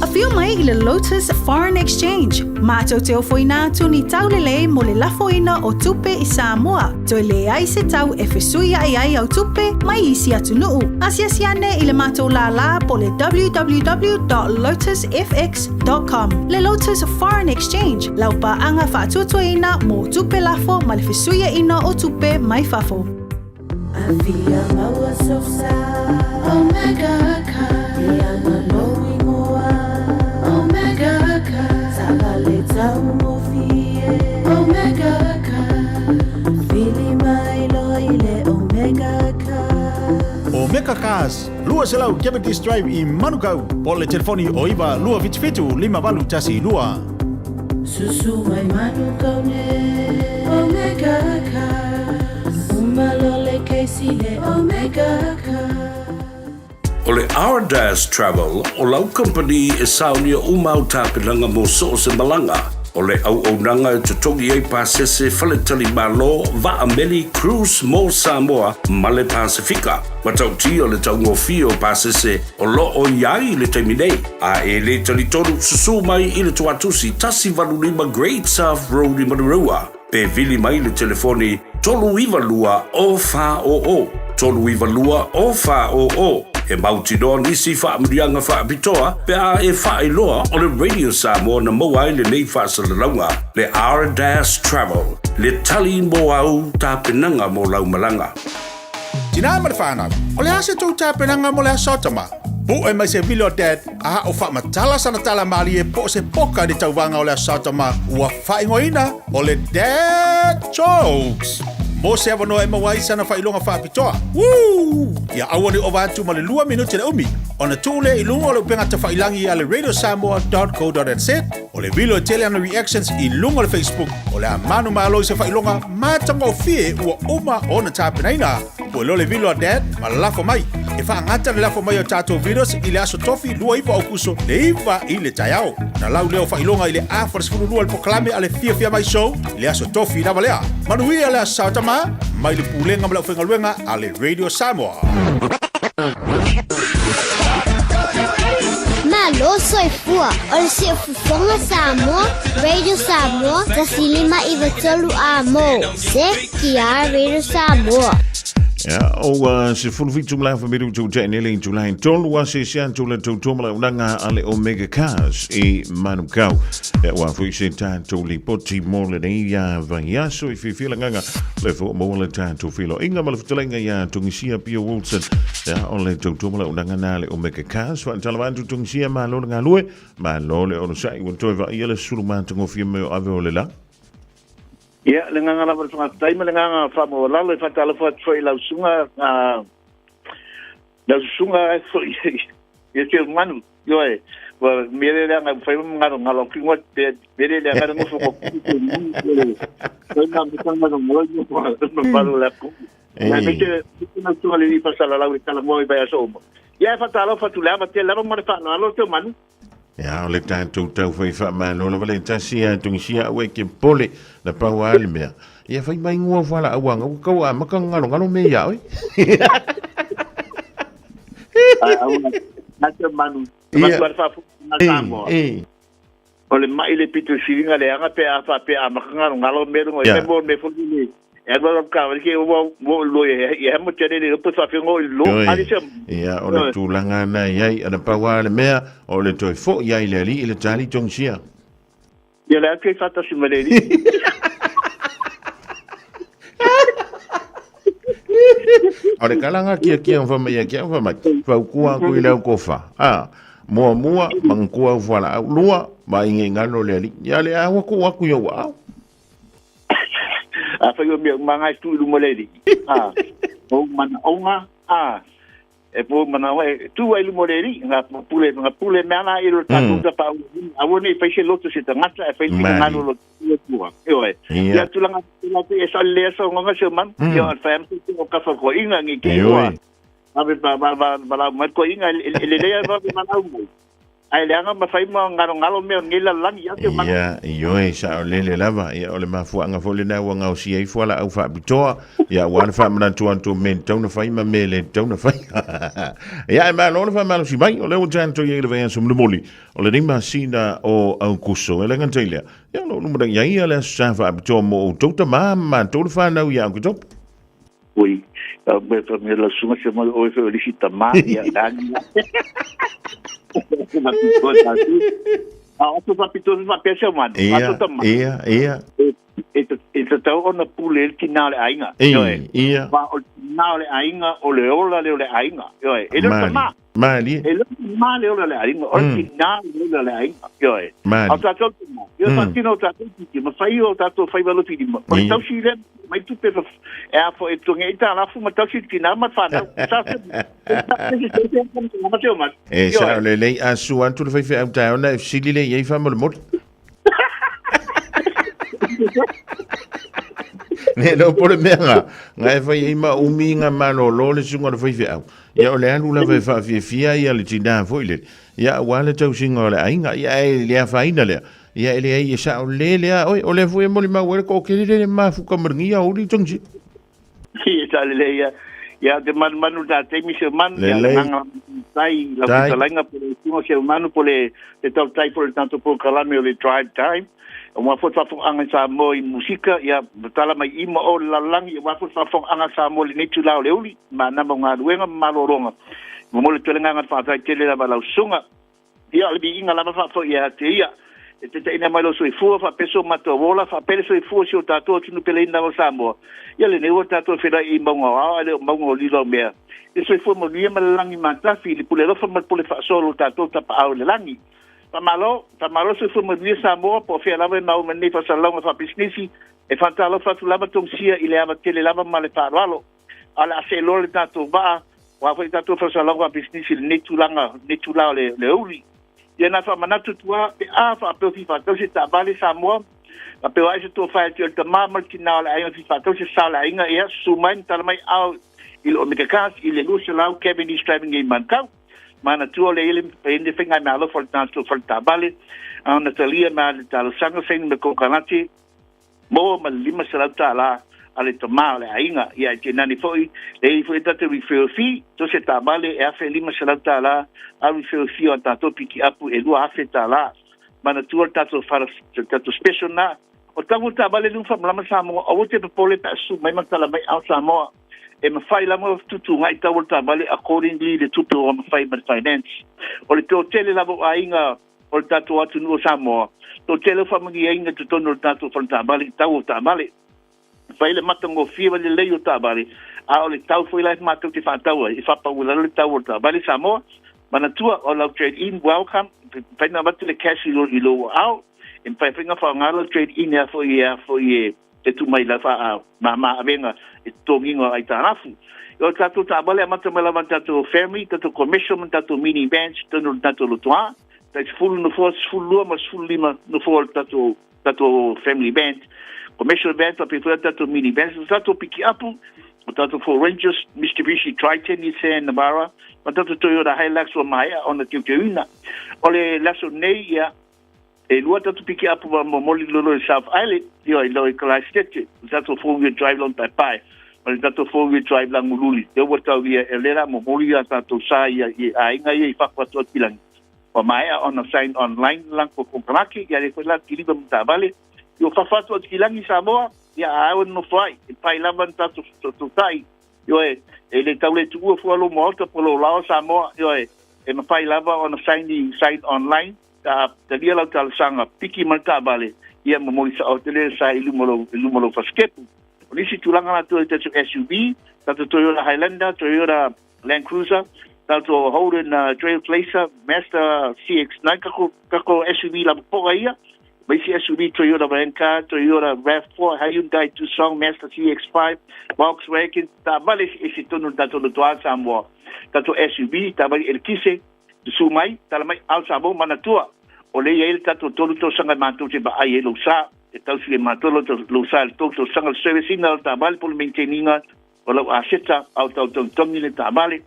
Afio mai i le Lotus Foreign Exchange. Matou te ofoina atu ni taulelei mo le lafoina o tupe i Samoa. Toe leai se tau e fesuiaʻi ai au tupe mai isi atunuu. Asiasi ane i le matou lālā po le www.lotusfx.com. Le Lotus Foreign Exchange, lau paaga faatuatuaina mo tupe lafo ma le fesuiaʻina o tupe mai fafo. Afia maua sosa Omega ka Iana lou ingoa Omega ka Taavale taugofie Omega ka Vili mai loa i le Omega ka Omega Cars, 200 Cavendish Drive i Manukau, po o le telefoni o 9 277 5812. Susu mai Manukau nei Omega Cars Uma loa le kesi le Omega Cars. O le Ardas Travel o lau kamupani e saunia uma au tapenaga mo so o se malaga. O le auaunaga e totogi ai pasese faletalimalo, vaa meli, cruise mo Samoa ma le Pasefika. Matautia le taugofie o pasese o lo o i ai i le taimi nei. A e le talitonu, susū mai i le Tuatusi 185 Great South Road i Manurewa. Pe vili mai le telefoni 392 0400, 392 0400. E mautinoa nisi faamanuiaga faapitoa pe a e faailoa o le Radio Samoa na maua ai lenei faasalalauga. Le R-Dash Travel, le tali mo au tapenaga mo lau malaga. Tinā ma le whānau, o le a se tou tapenaga mo le aso tama? Pu'e mai se vili o Dad, a o faamatala sana tala malie po o se poka i le tauvaga o le aso tama ua faaigoaina o le Dad Jokes. Mo se avanoa e maua ai sana faailoga faapitoa. Woo! Ia aua ne i ova atu ma le lua minute le umi, ona tuu lea i luga o le upega tafailagi a le radiosamoa.co.nz. O le vilo e tele ana reactions i luga o le Facebook, o le a manumalo i se faailoga matagofie ua uma ona tapenaina. Pue loa le vilo a Dad ma lafo mai. E faagata le lafo mai o tatou videos i le aso Tofi 29 Aokuso le 9 i le taeao. Ona lau lea o faailoga i le afa le 12 i le polokalame a le Fiafia Mai Show i le aso Tofi lava lea. Manuia le Aso Sa Tama mai le Pulega ma le Aufaigaluega a le Radio Samoa. Malo soifua o le Siufofoga Samoa, Radio Samoa, 1593 Amo. CKR Radio Samoa. Ia, o uh, se fulu fitu mla fa miru tu te nele i tolu a se se antu le tau toma unanga a le Omega Cars i Manukau. Ia, ua fui se tātou lipoti mo le nei ia vaiaso i whiwhila nganga le fo mo le tātou filo. Inga ma le futalenga ia Tungisia Pia Wilson. Ia, o le tau toma unanga na le Omega Cars. Wa antala wantu Tungisia ma lo le ngalue, ma lo le ono sai ua toi va ia le sulu mātangofia me o ave o le la. Ia, le agaga lava o le faafetai ma le agaga faamaualalo e faatalofa atu foi i lau susuga, lau susuga foi ia Seumanu, ioe, ua mea lea leaga ua fai ma galogalo atu ingoa pe mea lea leaga le nofo ko Seumanu, fai ma mea galogalo i mamalu o le atunuu. Ia, aemaise lau susuga i le alii faasalalau i talanoa i vaiaso uma. Ia, e faatalofa atu i le ava tele lava ma le faaaloalo Seumanu. Ia, o le tatou tau fai faamalo lava le tasi a Tungisia au e ke pole na pau a le mea. Ia fai mai ngua whala au anga ua kau a maka ngalo ngalo me ia oi. Ai au na te manu. Ia. Manu wha na Samoa. O le mai le pito siringa le anga pe a fa pe a maka ngalo ngalo me runga i me mo me fo le. E alu alu ka wale ke ua ua lo e e hamo te rere upo sa fengo i lo ali se. Ia o le tulaga na iai ana pau a le mea o le toe fo'i ai le alii i le tali tongisia. Ia le atu e whatasi ma le alii. O le kalanga kia kia fa mai kia fa mai. Faukua aku i le au kofa. A muamua mangkua au fualaau. Lua ma inge ngalo le alii. Ia le aua ku aku i au au. A whai o mea mangai tu i luma le alii. A, o mana onga, a, e po mana o e tu ai luma le alii, ngā pule, ngā pule mea ana i lo tātou mm. tapa au, a wone i whaise loto se tangata, e whaise ngā ngalo loto e tua. E oe. Ia tulanga tula te e sa le sa ngonga se man, ia o whai amte o kafa ko inga ngi ke ua. Ave ba ba ba ba la mai ko inga le le le ba ba lau mai. Ai leaga ma fai ma ngalongalo mea o lenei lalolagi ia te mana. Ia, ioe, saolele lava, ia o le mafuaaga foi lena ua gaosia ifo a laau faapitoa, ia aua le faamanatu atu o mea e tatau ona fai ma mea e le tatau ona fai. Ia, ae malo le faamalosi mai, o lea ua tatou i ai i le vaiaso mulimuli o lenei masina o Aokuso. E le gata i lea, ia o lo o lumanai ai ia le Aso Sa faapitoa mo outou tamā ma matou le fanau ia Oketopa. Ui, au me fa me la sunga se mo oi fe lisi tama ia dani. A o fa pito fa pese man. Ia, ia, ia. E e te tau ona pule le tina le aiga. Ia. Fa o tina le aiga o le ola le o le aiga. Ioe. E le tama. Malie. E le tama le ola le aiga. O le tina le ola le aiga. Ioe. Malie. A tātou tama. Ia mm. o tātou titi. Ma whai o tātou whai walo titi. O le tausi le mai tupe e a fo e tunge i tā lafu ma tausi tina ma whanau. E sa o le lei a su antu le whaiwhe au taona e fisili le iei whamolemole. Ne lo po le mea nga, nga e whai ei ma umi nga malolo le sunga le whaiwhe au. Ia o le alu lava e whaafiafia ia le tina foi le. Ia aua le tausiga o le aiga, ia e le afaina lea. Ia e leai e sao le lea oe, o lea foi e molimau ai le toatele lea le mafuta ma le gia o li tongsi. Ia sa lelei ia. Ia te manumanu tā taimi se manu, ia le nganga tai, la fetalainga po le tunga se manu po le te tau tai po le tanto po kalame o le drive time. O mua foi faafofoga i Samoa i musika, ia tala mai ima o le lalolagi, ia mua foi faafofoga Samoa i lenei itula o le uli, ma nama o galuega ma malologa. Momoli atu ai le agaga o le faafetai tele lava i lau susuga. Ia, o le viiga lava faafoi ia te ia. E taitaiina mai lou soifua, faapea so matou ola, faapea le soifua o si o tatou atunuu peleina lava o Samoa. Ia lenei ua tatou feiloai i mauga o ao ae le o mauga o lilo mea. Le soifua manuia ma le lagi matafi, le pule alofa ma le pule faasoa o lo tatou Tapaau i le lagi. Faamalo, faamalo soifua manuia Samoa, po o fea lava e maua mai nei faasalalauga faapisinisi, e faatalofa atu lava Tongisia i le ava tele lava ma le faaaloalo. A o le a seeloa le tatou vaa, aua foi tatou faasalalauga faapisinisi i lenei tulaga, lenei itula o le aoauli. Ia na faamanatu atu lava, pe a faapea o fia faatau se taavale Samoa, faapea o ai se tofa e tia o le tama ma le tina o le aiga fia faatau se sa o le aiga, ia susu mai ma tala mai ao i le Omega Cars i le 200 Cavendish Driving i Manukau. Manatua o lea i ai le faigameaalofa o le tatou fale taavale, a ona talia mai le talosaga saini ma konekarate, maua ma le $500 a le tama o le aiga. Ia e tainane foi, e i ai foi tatou referral fee, so se taavale e $1,500 a referral fee o a tatou pikiapu e $2,000. Manatua le tatou fale, le tatou special na. O tau o taavale lea ua faamalama Samoa, aua te popole pe a susu mai ma tala mai ao Samoa. E mafai lava ona fetuutuunai tau o le taavale accordingly le tupe ua mafai ma le finance. O le toatele lava o aiga o le tatou atunuu o Samoa, toatele o faamanuiaina i totonu o le tatou fale taavale i tau o taavale. E fai le matagofie ma le lelei o taavale, a o le tau foi la e matou te faatau ai, e faapau i lalo le tau o le taavale Samoa. Manatua, o lau trade in welcome, e mafai ona avatu le cash i lou aao, e mafai foi ona faaaoga lau trade in e a foi e a foi e e tuu mai la faa mama avega e totogiina o aitalafu. O le tatou taavale amata mai lava tatou family, tatou commercial ma tatou mini vans i totonu o le tatou lotoa. Tai 10 nofoa, 12 ma 15 nofoa o le tatou tatou family van. Commercial van faapea foi tatou mini vans, o tatou pikiapu, o tatou Ford Rangers, Mitsubishi Triton, Nissan Navara, ma tatou Toyota Hilux ua maea ona teuteuina. O le aso nei, ia, E lua tatou pikiapu ma momoli lolo i South Island, ioe, i lalo i Kalaesetete, le tatou four-wheel drive lona paepae, ma le tatou four-wheel drive Lagululi. Lea ua tau ia, o lea la momoli a tatou sa ia i aiga ia i fafo atu o Atilagi. Ua maea ona sign online le latou konekarate, ia lea foi la kiliva ma taavale. Ua fafo atu o Atilagi Samoa, ia a au e nonofo ai, e pai lava ni tatou fesootootai. Ioe, e le tau le tuua fua lou maota po o lou laoa Samoa, ioe, e mafai lava ona saini, sign online, Ta talia lau talosaga piki ma le taavale, ia momoli sao atu lea sa i luma o i luma o lou fasikepu. O nisi tulaga latou i tatou SUV, tatou Toyota Highlander, Toyota Land Cruiser, tatou Holden Trailblazer, Mazda CX-9, kako, kako SUV lava poka ia, ma isi SUV Toyota Land Car, Toyota RAV4, Hyundai Tucson, Mazda CX-5, Volkswagen, taavale eseese tonu le tatou lotoa Samoa. Tatou SUV, taavale elekise, Susu mai, tala mai, ao Samoa, manatua, o lea e i ai le tatou tolu tausaga e matou te vaai ai lou sa, e tausi e matou lou sa i le tolu tausaga le service ina o le taavale po o le maintain ina o lau aseta, a o tau togitogi le taavale.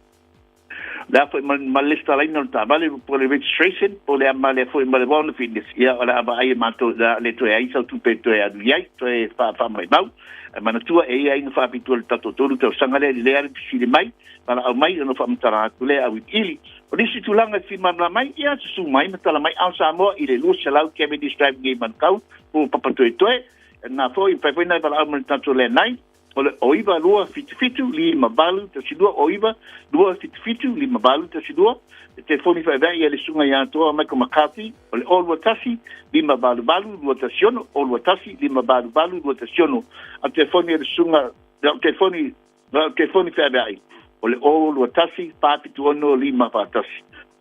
O le a foi ma, ma le lesitalaina o le taavale po o le registration, po o le a ma le foi ma le warrant of fitness, ia o le a vaai e matou, o le a le toe ai sau tupe e toe alu i ai, toe faamaumau. Ae manatua, e i ai aiga faapitoa i le tatou tolu tausaga lea, e lelei lava le fesili mai, Valaau mai ona faamatala atu lea auiliili. O nisi tulaga e fia malamalama ai, ia susu mai ma tala mai ao Samoa i le 200 Cavendish Drive nei Manukau, po o Papatoetoe. E na foi, mafai foi na e valaau mai le tatou landline, o le 09 277 58 12, 09 277 58 12. Le telefoni faavae ia le Susuga ia Toa Michael McCarthy, o le 021 588 216, 021 588 216. A telefoni a le Susuga, lau telefoni Na o telefoni feaveai, o le 021 476 541.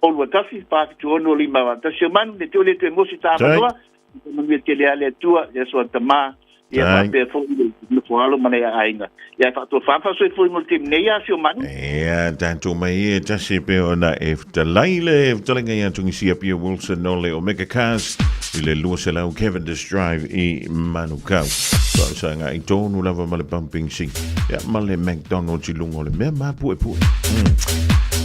021 476 541. O manu, ne te o le toe mosi ta avanoa, i te manuia tele a le Atua, ia soa tama, ia faapea foi le nofo alo ma le aiga. Ia e faatoa whasoifoi mo le taimi nei a si o manu. Ea, tatou mai e tasi pe ona e fetalai le fetalaiga ia Tungisia Pia Wilson o le Omega Cars i le 200 Cavendish Drive i Manukau. Faausaga i tonu lava ma le pumping sink. Ia, ma le McDonald's i luga o le mea mapuepue.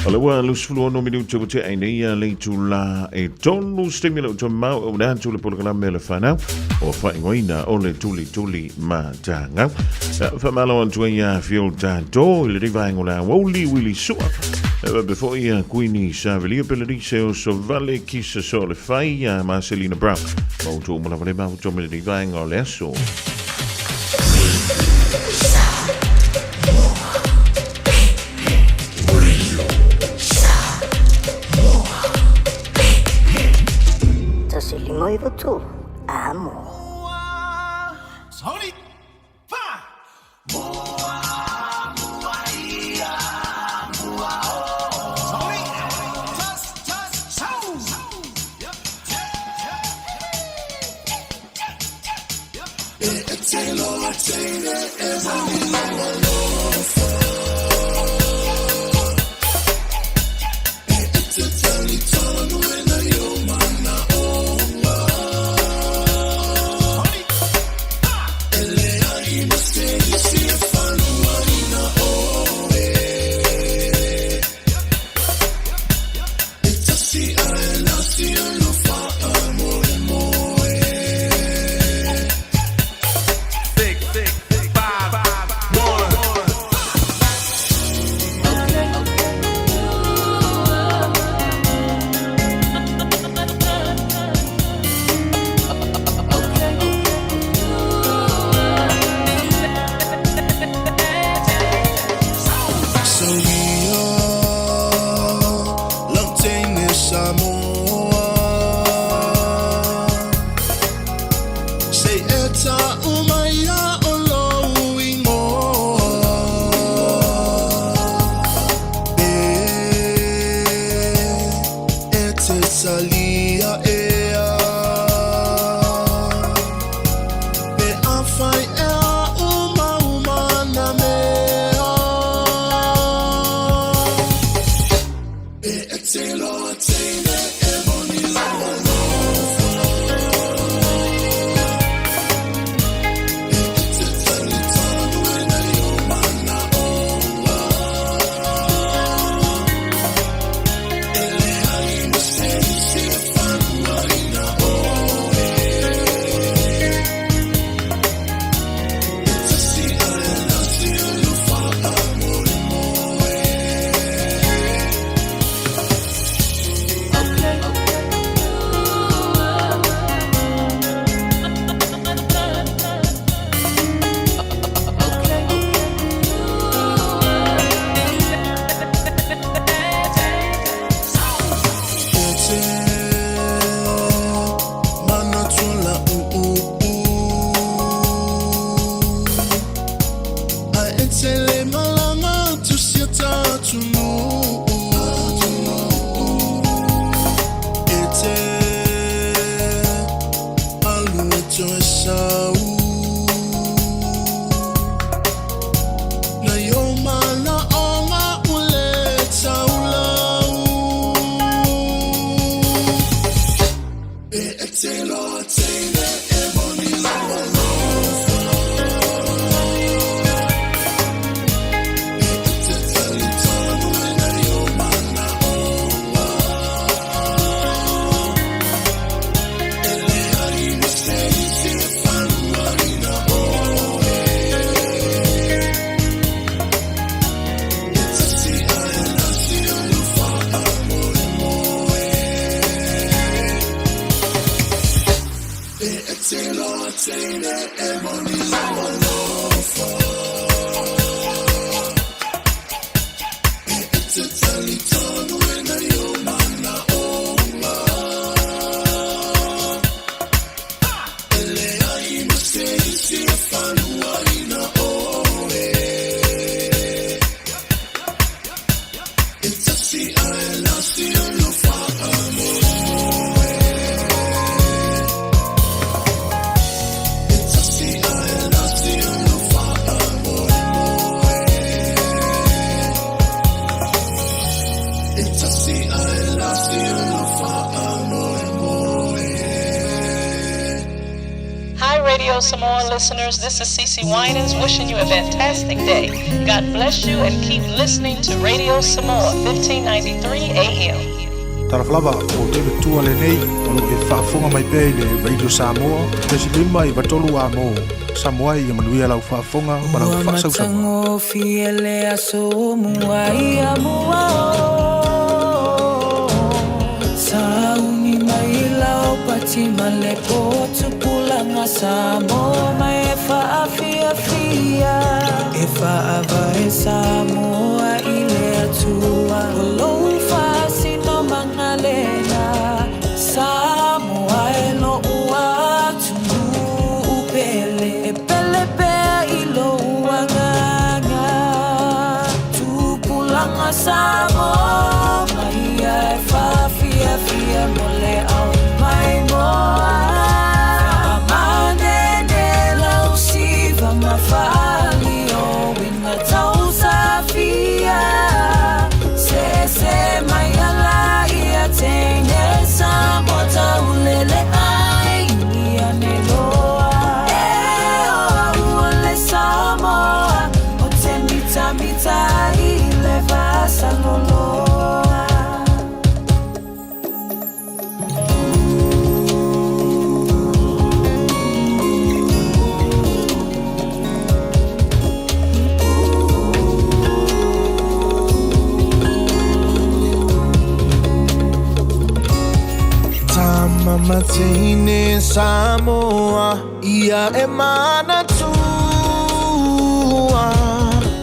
O le ua 26 minuta ua tea ai nei ia le itula e tolu se taimi o le uta mau e una atu le polokalame a le whanau o whaingoina o le tuli tuli matagau. Ia, whamalo atu ai ia Phil Tato i le rivaengo la Woli Willy Sua. E wape foi ia Kuini Savelia Pelerise o Sovale Kisa So le Whai ia Marcelina Brown. Ma utu umalawa le mahuto me le rivaenga o le aso. 153 amo. Hi, Radio Samoa listeners. This is Cece Winans wishing you a fantastic day. God bless you and keep listening to Radio Samoa 1593 AM. Talofa lava, o David Tua lenei, o lo o e faafofoga mai pea i le Radio Samoa, 0.53 a mo Samoa ia manuia lau faafofoga ma lau Ua faasausauga. matagofie le aso mua ia mua o Sauni mai lau pati ma le potu pulanga Samoa mai e faafiafia E faavae Samoa i le Atua O lou faasinomaga lena Samoa e lo'u atunuu pele E pele pea i lou agaga Tupulaga Samoa mai ia e faafiafia mo le au maimoa Faamanene lau teine Samoa ia e manatua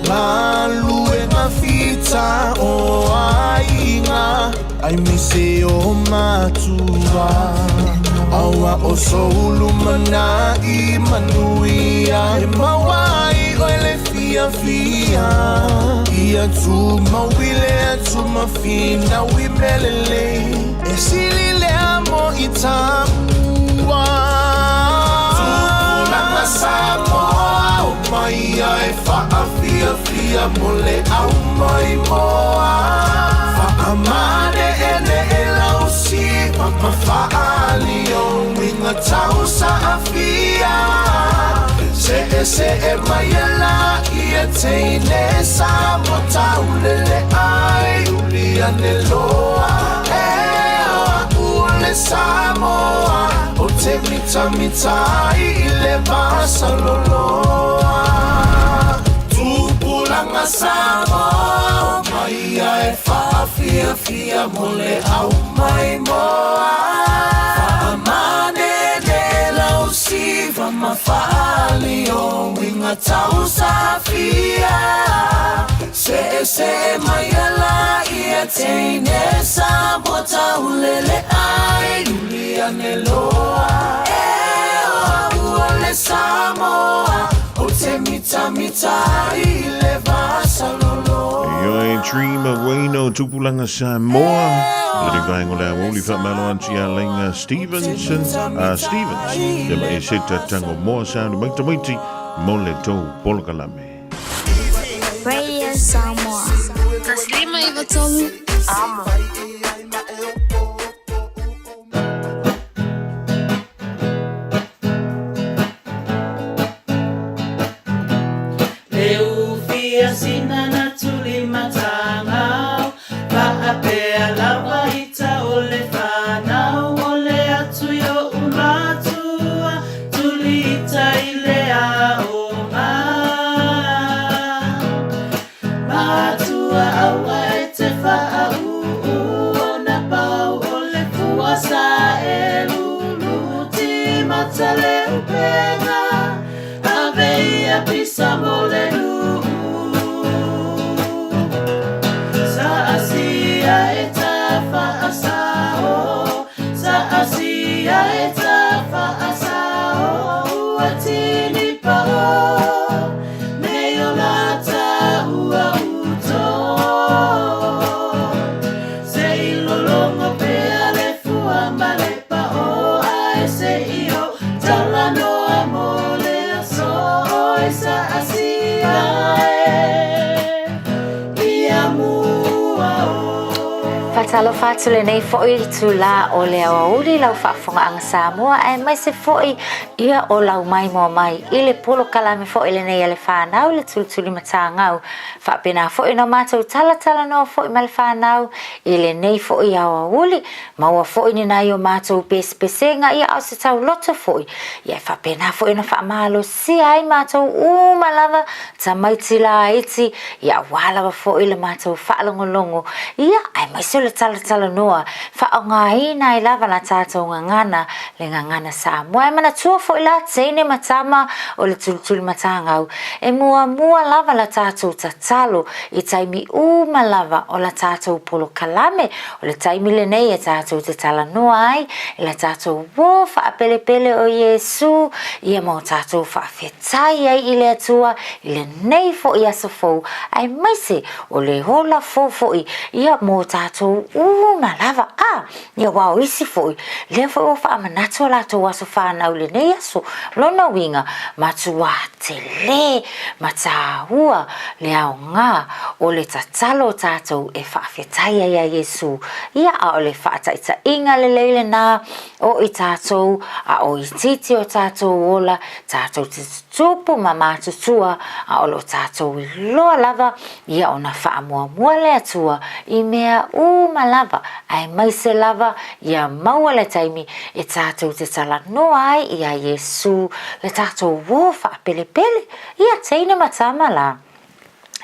Galuega fita o aiga aemaise o matua Aua o sou lumanai manuia E maua ai oe le fiafia Ia tumau i le atu ma finau i mea lelei E sili lea mo i tamua Tupulaga Samoa o mai ia e faafiafia mo le au maimoa Faamane'ene'e lau siva ma faaali o uiga tau saafia Se'ese'e mai e laia teine Samoa taulele ai uli ane loa E o a'u o le Samoa Ou te mitamita ai i le vasaloloa Tupulaga Samoa o mai ia e faafiafia mo le au maimoa Faamanene lau siva ma faaali o uiga tausafia Se'ese'e mai e laia teine Samoa taulele ai uli ane loa E o a'u o le Samoa Ou te mitamita ai i le vasaloloa. Ioe Dream Away no Tupulaga Samoa. Le vaenga o le aoauli faamalo atu ia Lainga Stevenson, Stevens, ia ma Eseta Tango Moa Sound mai tamaiti mo le tou polokalame. Radio Samoa. 153 Amo. Le ufia sina na tuli matangau Faapea lava ita o le fanau O le atu i oʻu matua Tuli ita i le aoga Matua aua e te faauu Ona pau o le fua sa e lulu Timata le upega Ave ia pisa mo le nuu Sa asia e ta faasao Sa asia e ta faasao Ua tini pao Me o lata ua uto Se i lologo pea le fua ma le pao Ae se i o talanoa mo le aso Oi sa asia e ia mua o. Faatalofa atu lenei foi itulā o le aoauli lau faafofogaaga Samoa aemaise foi ia o lau maimoa mai i le polokalame foi lenei a le fanau le tulituli matagau. Faapena foi ona matou talatalanoa foi ma le fanau i lenei foi aoauli, maua foi ni nai o matou pesepesega ia a o se tauloto foi ia e faapena foi ona faamalosia ai matou uma lava tamaiti laiti ia aua lava foi le matou faalogologo ia aemaise o le talatalanoa faaaogaina ai lava la tatou gagana le gagana Samoa. E manatua foi la teine ma tama o le tulituli matagau e muamua lava la tatou tatalo i taimi uma lava o la tatou polokalame o le taimi lenei e tatou te talanoa ai i la tatou uō faapelepele o Iesu ia ma o tatou faafetai ai i le Atua i lenei foi aso fou aemaise o le ola fou foi ia mo tatou uma lava. A, ia aua o isi foi, lea foi ua faamanatu a latou aso fanau i lenei aso. Lona uiga, matuā tele ma tāua le aoga o le tatalo o tatou e faafetai ai ia Iesu. Ia, a o le faataitaiga lelei lenā o i tatou, a o itiiti o tatou ola, tatou te tutupu ma matutua, a o lo tatou iloa lava ia ona faamuamua le Atua i mea uma lava, aemaise lava ia maua le taimi e tatou te talanoa ai iā Iesu le tatou uō faapelepele, ia teine ma tama la.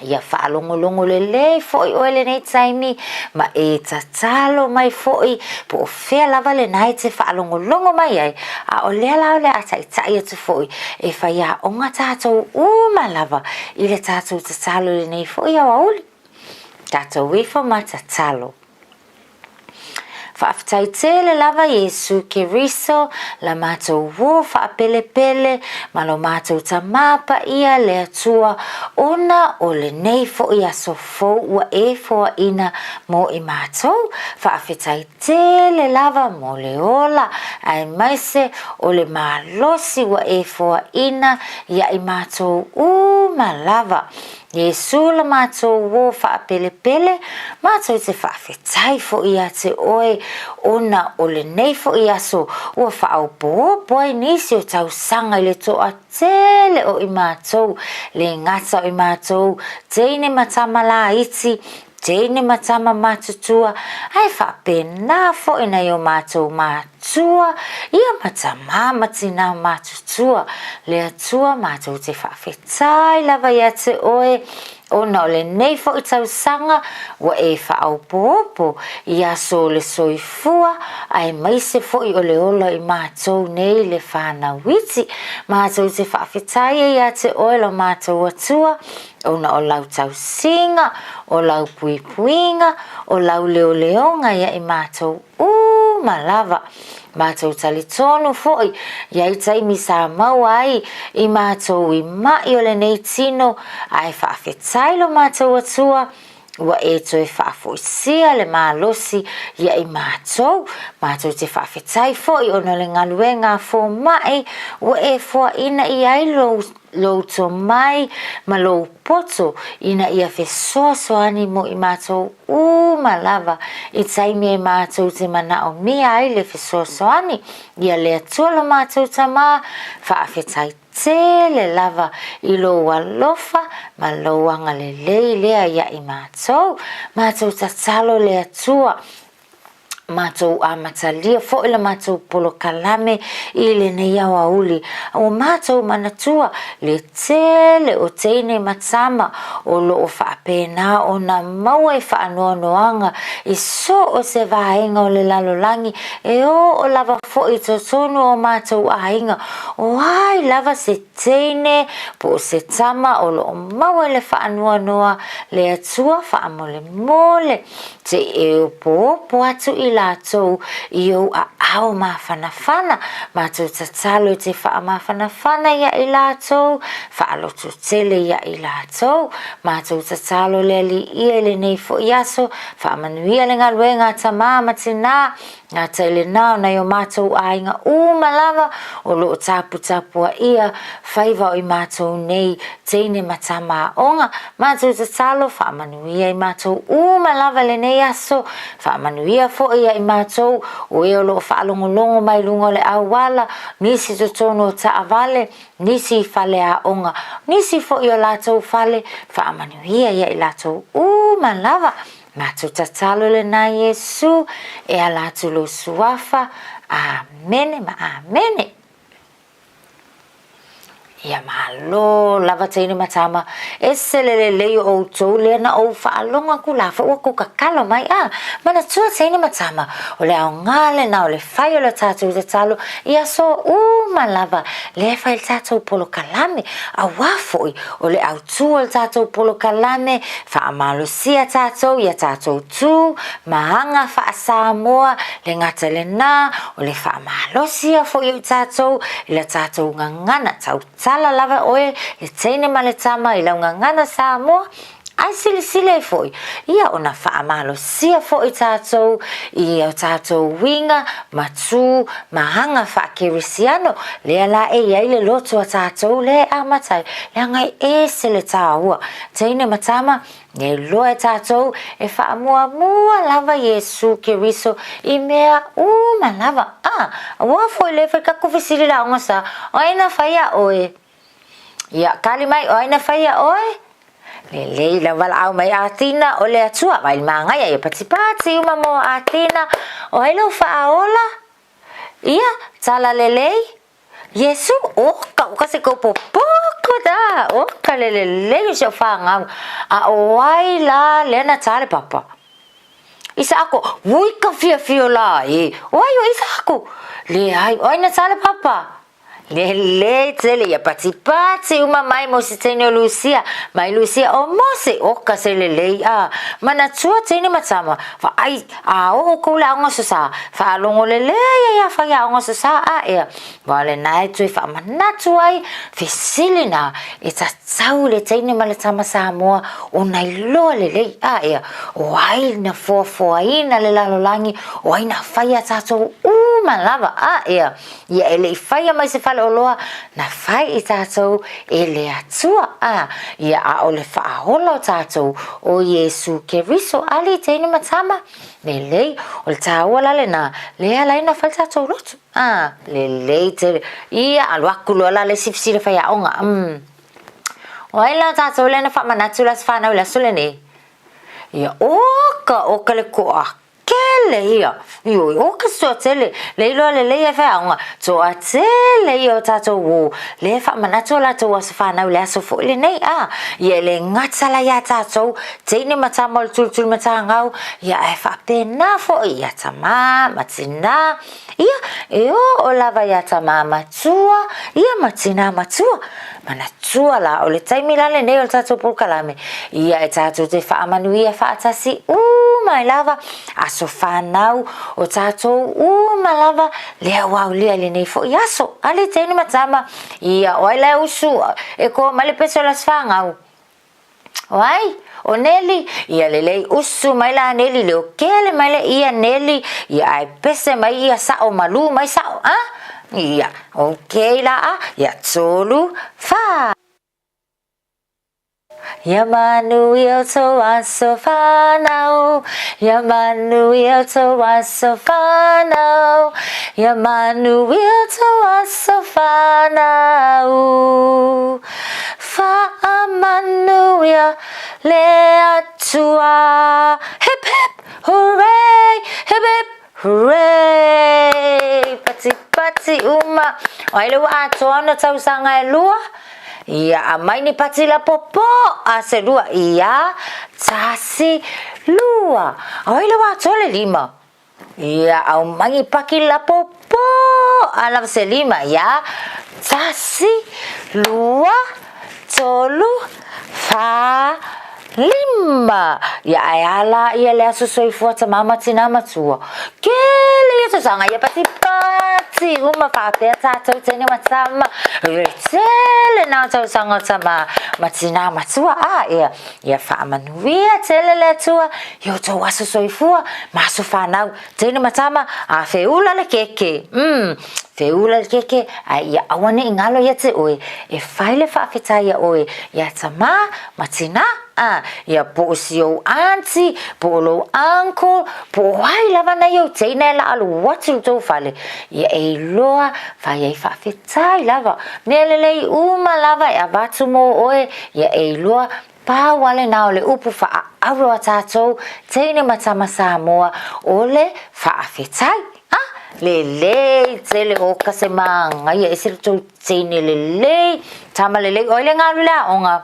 Ia faalogologo lelei foʻi oe lenei taimi ma e tatalo mai foʻi po o fea lava lena e te faalogologo mai ai, a o lea la o le a taʻitaʻi atu foʻi e faiaoga tatou uma lava i le tatou tatalo lenei foʻi aoauli. Tatou ifo ma tatalo. Faafetai tele lava Iesu Keriso la matou uo faapelepele ma lo matou Tamā Paia le Atua ona o lenei foʻi aso fou ua e foaʻina mo i matou. Faafetai tele lava mo le ola aemaise o le malosi ua e foaʻina ia i matou uma lava. Iesu la matou uo faapelepele, matou te faafetai foʻi ia te oe, ona o lenei foʻi aso ua faaopoopo ai nisi o tausaga i le toatele o i matou, le gata o i matou teine ma tama laiti, teine ma tama matutua, ae faapena foʻi nai o matou matua, ia ma tamā ma tinā matutua. Le Atua matou te faafetai lava ia te oe, ona o lenei foʻi tausaga ua e faaopoopo i aso o le soifua, aemaise foʻi o le ola i matou nei le whanau iti. Matou te faafetai ai ia te oe lo matou Atua, ona o lau tausiga, o lau puipuiga, o lau leoleoga ia i matou uma lava. Matou talitonu foʻi ia i taimi sa maua ai i matou i maʻi o lenei tino, ae faafetai lo matou Atua, ua e toe faafoisia le malosi ia i matou. Matou te faafetai foʻi ona o le galuega a fomaʻi ua e foaʻina i ai lou lou tomai ma lou poto ina ia fesoasoani mo i matou uma lava i taimi e matou te manaomia ai le fesoasoani. Ia le Atua lo matou Tamā, faafetai tele lava i lou alofa ma lou agalelei lea ia i matou. Matou tatalo le Atua matou amatalia foʻi la matou polokalame i lenei aoauli. Ua matou manatua le tele o teine ma tama o loo faapena ona maua i faanoanoaga i so o se vaega o le lalolagi e oo lava foʻi i totonu o matou aiga o ai lava se teine po o se tama o loo maua i le faanoanoa le Atua faamolemole Te e opoopo atu i latou i ou aao mafanafana, matou tatalo e te faamafanafana ia i latou, faalototele ia i latou, matou tatalo le Alii i lenei foi aso, faamanuia le galuega a tamā ma tinā, Gata i lenā o nai o matou aiga uma lava o loo taputapuaia faiva o i matou nei teine ma tama aoga, matou tatalo faamanuia i matou uma lava lenei aso, faamanuia foi ia i matou o e o loo faalogologo mai luga o le auala, nisi totonu o taavale, nisi i fale aoga, nisi foi o latou fale, faamanuia ia i latou uma lava. Matou tatalo lenā Iesu, e ala atu lou suafa. Amene ma amene. Ia malo lava teine ma tama, ese le lelei o outou lea na ou faalogo aku la foi ua kou kakalo mai a. Manatua teine ma tama, o le aoga lena o le fai o le tatou tatalo i aso uma lava lea e fai le tatou polokalame, auā foi o le autū o le tatou polokalame, faamalosia tatou ia tatou tū ma aga faa-Samoa, le gata i lenā, o le faamalosia foi o i tatou i la tatou gagana, tautala lava oe le teine ma le tama i lau gagana Samoa, Ae silasila ai foi, ia ona faamalosia foi tatou i o tatou uiga ma tū ma aga faakerisiano, lea la e i ai le loto a tatou lea e amata ai, leaga e ese le taua. Teine ma tama, e iloa e tatou e faamuamua lava Iesu Keriso i mea uma lava. A, aua foi le fai taku fesili laoga sa, o ai na fai a oe? Ia, kali mai, o ai na fai a oe? Lelei lau valaau mai Atina o le Atua, vai le magaia ia patipati uma mo Atina, o ai lou faaola? Ia, tala lelei, Iesu, o, kau ka se kou popoko da. O ka le lelei o si au fanau. A o ai la lea na tā le papa? Isaako, ui ka fiafia la e. O ai o Isaako? Leai, o ai na tā le papa? Lelei tele ia patipati uma mai mo se teine o Lusia, mai Lusia o Mose, oka se lelei a manatua teine ma tama, vaai a oo kou le aoga sosa, faalogo lelei ai a fai aoga sosa a ea, wa le nae toe faamanatu ai, fesili na e tatau le teine ma le tama Samoa ona iloa lelei a ea, o ai na foafoaina le lalolagi, o ai na fai a tatou uma lava a ea. Ia e le i faia mai se faleoloa, na fai i tātou e le Atua, a, ia a o le faaola o tātou o Iesu Keriso, ali teine ma tama, lelei, o le tāua la lena, le ala ai na fai tātou lotu, a, lelei tele, ia alu aku loa la le isi fesili faiaoga, um. O ai la tātou lea na faamanatu le aso fanau i le aso lenei? Ia, oka, oka le koa Kele ia, ioe, o ka toatele, le iloa lelei e wheaonga, toatele ia o tātou o, le whaamanatu o lātou aso whānau le aso foʻi lenei, a, ia e le gata la iā tātou, teine ma tama o le tulutulu matagau, ia ae faapena foʻi ia tamā ma tinā, ia, e oo lava iā tamā matua, ia ma tinā matua. Manatua la, o le taimi la lenei o le tatou polokalame, ia e tatou te faamanuia faatasi uma ai lava aso fanau o tatou uma lava lea ua aulia i lenei foi aso. Ali teine ma tama, ia o ai la e usu e koa mai le pese o le aso fanau. O ai? O Neli, ia lelei usu mai la Neli leo kele mai le ia Neli, ia ae pese mai ia sao malu mai sao, a? Ia, okay la a, ia tolu, fa. Ia manuia o tou aso fanau, ia manuia o tou aso fanau, ia manuia o tou aso fanau. Faamanuia le Atua. Hip hip hooray, hip hip hooray. Patipati uma. O ai le ua atoa ona tausaga e lua? Ia aumai ni pati lapopo a se lua. Ia, tasi, lua. O ai le ua atoa le lima? Ia aumai ni paki lapopo a lava se lima. Ia, tasi, lua, tolu, fa, lima. Ia ae a la ia le aso soifua tamā ma tinā matua. Kele ia tausaga ia patipati uma faapea tātou teine ma tama. Le tele nā tausaga o tamā ma tinā matua a ia. Ia faamanuia tele le Atua i o tou aso soifua ma aso fanau, teine ma tama, a feula le keke. Mm, feula le keke, ae ia aua ne i ngalo ia te oe, e fai le faafetai ia oe, ia tamā ma tinā, a, ia po o si ou aunty, po o lou uncle, po o ai lava nei ou teina e la alu atu i tou fale, ia e iloa fai ai faafetai lava. Mea lelei uma lava e avatu mo oe, ia e iloa pau a lena o le upu faaauro a tatou teine ma tama Samoa o le faafetai. A, lelei tele o ka se māngaia ese le tou teine lelei, tama lelei, oi le galu le aoga.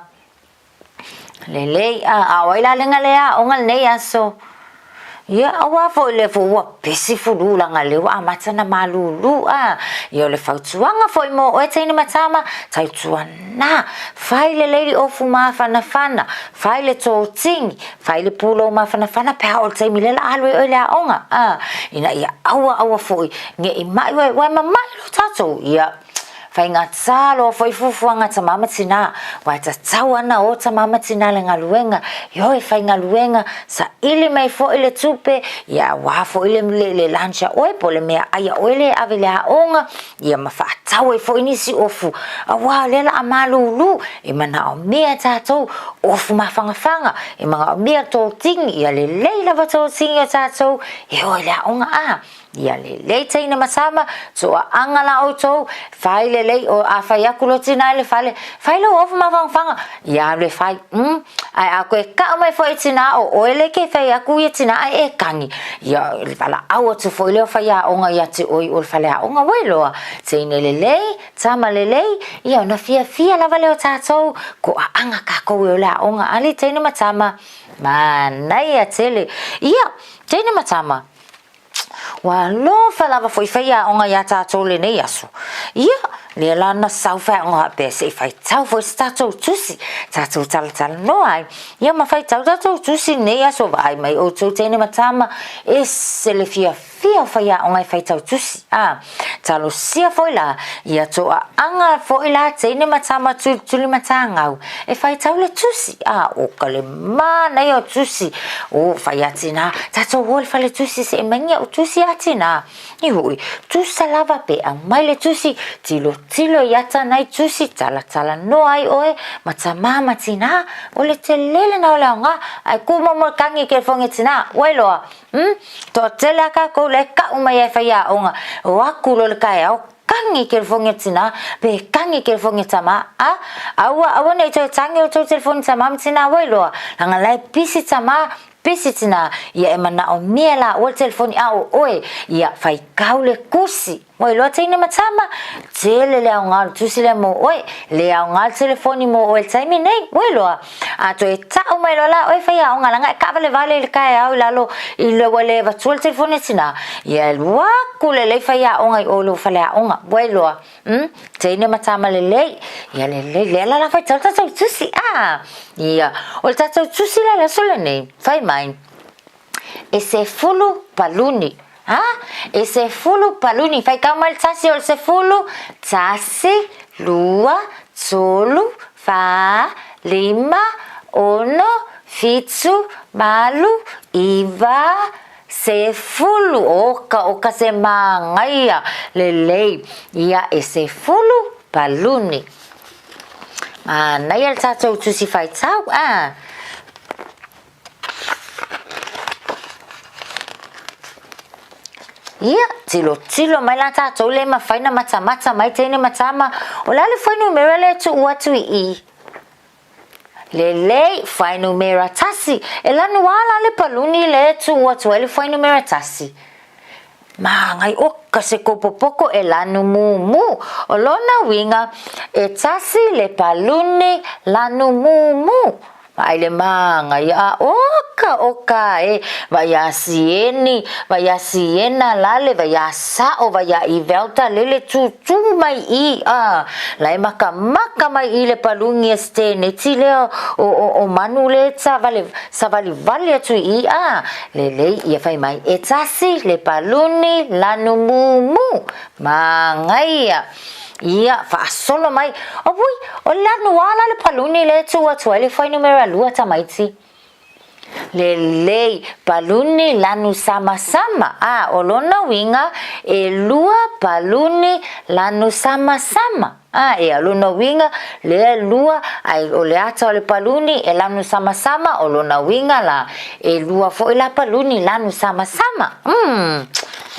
Lelei, a, a o ai la lenga le aoga lenei aso? Ia, auā foi le fo ua pesi fulu laga lea ua amata na malūlū, a. Ia o le fautuaga foi mo oe teine ma tama, tautuanā, fai lelei le ofu mafanafana, fai le tōtini, fai le pulou mafanafana pe a oo le taimi lea la alu ai oe i le aoga, a. Ina ia aua aua foi ne i maʻi oe, ua e mamaʻi loa tatou, ia. Faigata loa foi fuafuaga a tamā ma tinā, aua e tatau ana o tamā ma tinā le galuega, ioe e faigaluega, saili mai foi le tupe, ia auā foi le, le, le lunch a oe po o le meaai a oe lea e ave i le aoga, ia ma faatau ai foi nisi ofu, auā o lea la a malūlū, e manaomia e tatou ofu mafangafaga, e manaomia totini, ia lelei lava totini o tatou e o i le aoga a. Ia lelei teine ma tama, toaaga la outou, fai lelei, o a fai aku lo tina i le fale, fai lou ofu mafangafaga, ia alu e fai, mm, ae a koe ka'u mai foi tina o oe le ke fai aku ia tina ae e kagi, ia valaau atu foi lea o faiaoga ia te oe i o le faleaoga, ua iloa, teine lelei, tama lelei, ia ona fiafia lava lea o tatou, koaaga kakou e o le aoga, ali teine ma tama, manaia tele, ia, teine ma tama. Ua alofa lava foi faiaoga iā tātou lenei aso. Ia, lea la na sau faiaoga faapea se i faitau foi se tātou tusi, tātou talatalanoa ai. Ia ma faitau tātou tusi lenei aso, vaai mai outou teine ma tama, ese le fiafia o faiaoga e faitau tusi. A, talosia foi la, ia toaaga foi la teine ma tama tulituli matagau e faitau le tusi. A, o ka le manaia o tusi, o fai a tinā, tātou o le fale tusi se i maingi au tusi a tinā. I hui, tusa lava pe aumai le tusi, tilotilo i ata nai tusi, talatalanoa ai oe ma tamā ma tinā, o le tele lena o le aoga, ae kūmomo le kagi ke foge tinā, ua iloa, Umm, toatele a kākou la e kaʻu mai ai faiaoga, o aku loa le kaeao, kagi telefoni a tinā, pe kagi telefoni a tamā, a, aua, aua nei toe tagi o tou telefoni tamā ma tinā ua iloa, leaga la e pisi tamā, pisi tinā, ia e manaomia la oe le telefoni a o oe, ia faikau le kusi. Ua iloa teine ma tama, tele le aoga o le tusi lea mo oe, le aoga le telefoni mo oe i le taimi nei, ua iloa. A toe ta'u mai loa la oe faiaoga leaga e ka'avalevale i le kaeao i lalo i le ua le avatua le telefoni a tinā, ia e alu aku lelei faiaoga i o i lou faleaoga, ua iloa. Umm, teine ma tama lelei, ia lelei, lea la la faitau le tatou tusi, a! Ia, o le tatou tusi la i le aso lenei, fai mai, E sefulu paluni. Ha? E sefulu paluni. Faitau mai le tasi o le sefulu. Tasi, lua, tolu, fa, lima, ono, fitu, malu, iva, sefulu. Oka, oka se māngaia. Lelei. Ia e sefulu paluni. Mānaia le tātou tusi faitau. Ah. Ia, tilotilo mai la tātou le mawhai na matamata mai teine matama, o le a le fuainumera lea tuu atu i i. Lelei, fuainumera tasi, e lanu a la le paluni le tuu atu ai le fuainumera tasi. Māngai oka se kopopoko e lanu mumu. O lona uiga, e tasi le paluni lanu mumu. Vaai le māngai a oka oka e, vai a Sieni, vai a Siena lale, vai a Sa'o, vai a Ivelta lele tūtū mai i a la e makamaka mai i le paluni e Steneti lea o, o, o manu le savali, savalivali atu i a lelei ia fai mai e tasi le paluni lanu mumu māngaia. Ia, faasolo mai, Apui, o le lanu a la le paluni lea e tuu atu ai le fuainumera lua tamaiti. Lelei, paluni lanu samasama. A, o lona uiga, e lua paluni lanu samasama. A, ea, lona uiga, lea e lua, ai o le ata o le paluni e lanu samasama, o lona uiga la, e lua foi la paluni lanu samasama. Umm,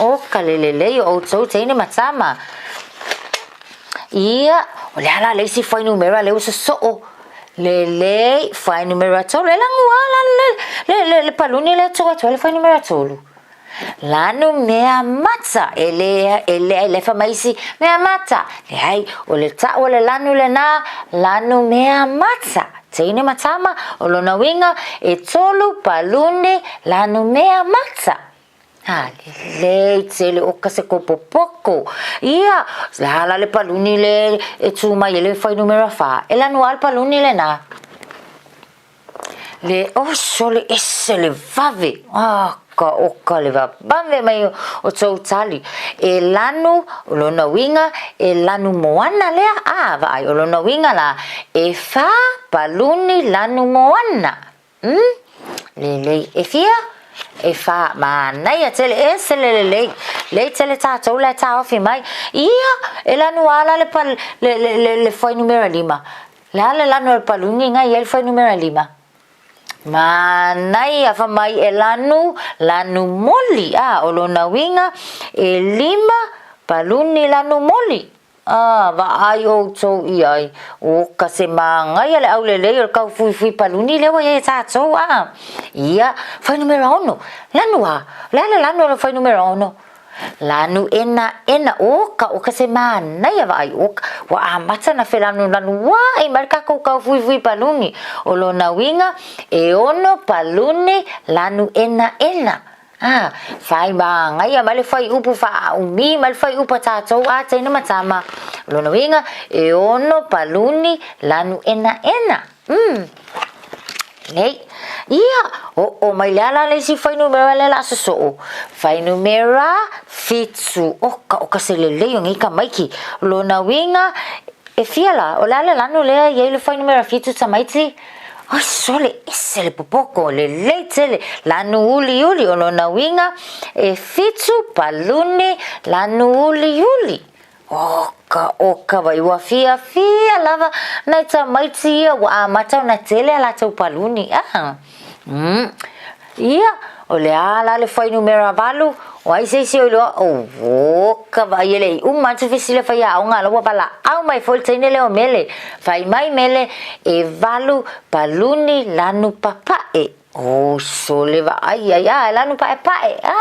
o ka le lelei o outou teine ma tama. Ia, o le a la le isi fuainumera lea ua sosoo? Lelei, fuainumera tolu. E lanu a la le, le, le, le paluni lea tuu atu ai le fuainumera tolu. Lanu mea mata, e le, e le, e lefa mai isi mea mata. Leai, o le ta'u o le lanu lenā, lanu mea mata. Teine ma tama, o lona uiga, e tolu paluni lanu mea mata. A lelei tele o ka se kopopoko. Ia, le a la le paluni le e tū mai e le fuainumera whā. E lanu a le paluni lenā. Le oso le ese le vave. Ah, ka oka le vavave mai o tou tali. E lanu, o lona uiga, e lanu moana lea, a, vaai, o lona uiga la, e whā paluni lanu moana. Umm, lelei. E fia? E wha. Manaia tele, ese le lelei. Lei tele tātou la e tāofi mai. Ia, e lanu a la le, pal, le, le, le, le fuainumera lima. Le a le lanu o le paluni ngai ai le fuainumera lima. Manaia fa mai e lanu, lanu moli, a, o lona uiga, e lima paluni lanu moli. A, vaai outou i ai, oka se māngaia le aulelei o le kaufuifui paluni lea ua i ai e tātou, a. Ia, fuainumera ono, lanu a, o le a le lanu o le fuainumera ono? Lanu enaena, oka, oka se mānaia vaai, oka, ua amata na felanulanu ae mai le kākou kaufuifui paluni. O lona uiga, e ono paluni lanu enaena. A, whai māngaia mai le whaiupu whaaumi mai le whaiupu a tātou a teina ma tama. O lona uiga, e ono paluni lanu enaena. Mm. Nei. Ia, oo mai le ala le isi fuainumera lea o le a sosoo. Fuainumera fitu. Oka, oka se lelei o nei tamaiti. O lona uiga, e fia la, o le a le lanu lea e i ai le fuainumera fitu tamaiti? Oi sole, ese le popoko, lelei tele. Lanu uliuli, o lona uiga, e fitu paluni lanu uliuli. Oka, oka vai, ua fiafia lava nai tamaiti ia ua amata ona tele a latou paluni, a. Mm. Ia, o le a la le fuainumera valu, o ai se isi o iloa, oka vaai e le i uma atu fesili a faiaoga ala ua valaau mai foi le teine lea o Mele. Fai mai Mele, e valu paluni lanu papae. Oh, sole vaai ai, a, e lanu paepae, a,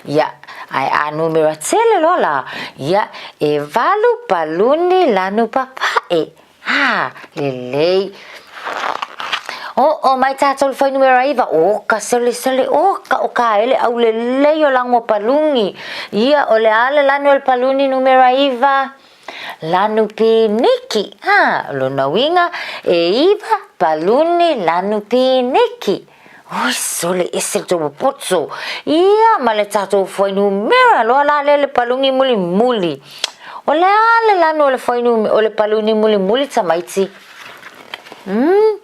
ia, ae a numera tele loa la, ia, e valu paluni lanu papae, a, lelei. Oo mai tātou le fuainumera iva, o ka selesele, o ka o ka ele au lelei o lagoa paluni. Ia, o le a le lanu o le paluni numera iva? Lanu piniki, ā, lona uiga, e iva paluni lanu piniki. Oi, sole ese le tou popoto. Ia, ma le tatou fuainumera loa la lea le paluni mulimuli. O le a le lanu o le fuainumera, o le paluni mulimuli tamaiti? Mm.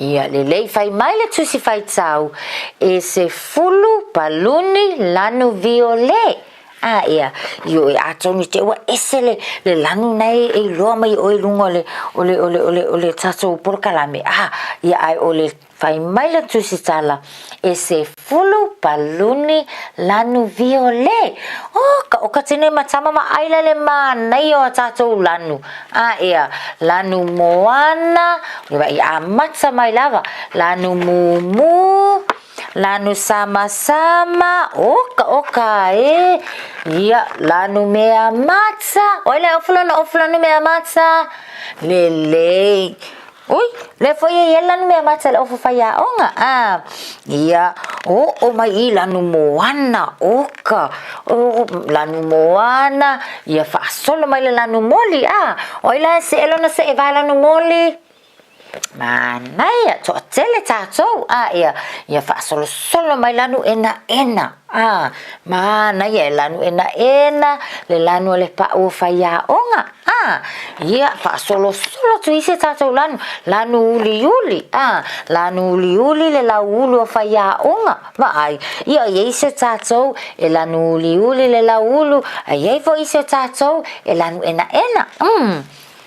Ia, lelei fai mai le tusi faitau, e se fulu paluni lanu viole. A ia, ioe, atonu te ua ese le, le lanu nei e iloa mai oe i luga o le, o le, o le, o le, o le tatou polokalame, a, ia, ae o le fai mai le tusitala, e se fulu paluni lanu viole. Oh, ka oka tene ma tama ma aila le mānaia o a tatou lanu. A ia, lanu moana, i amata mai lava, lanu mumu, Lanu samasama, oka oka e, ia, lanu mea mata, oi le ofu lona ofu lanu mea mata, lelei. Ui, le foi e ia lanu mea mata le ofu whaiaonga, a, ia, o, o mai i lanu moana, oka, o, lanu moana, ia whaasolo mai le lanu moli, a, oi la se elona se e vai lanu moli, Manaia, toatele tatou, a, ia, ia faasolosolo mai lanu enaena, a, manaia e lanu enaena, le lanu o le pau o faiaoga, a, ia faasolosolo atu i se tatou lanu, lanu uliuli, a, lanu uliuli le lauulu o faiaoga, vaai, ia i ai se tatou e lanu uliuli le lauulu, a i ai foi se tatou e lanu enaena, mm.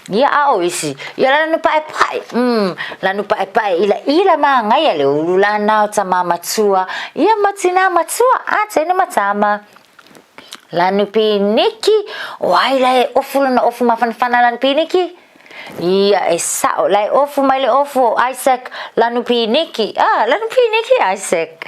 Ia a o isi, ia lanu paepae, mm, lanu paepae ila ila māngaia le ulu lana o tamā matua, ia ma tinā matua, a teine ma tama. Lanu piniki, o ai la e ofu lona ofu mafanafana lanu piniki? Ia e sao, la e ofu mai le ofu o Isaac lanu piniki, ah, lanu piniki Isaac.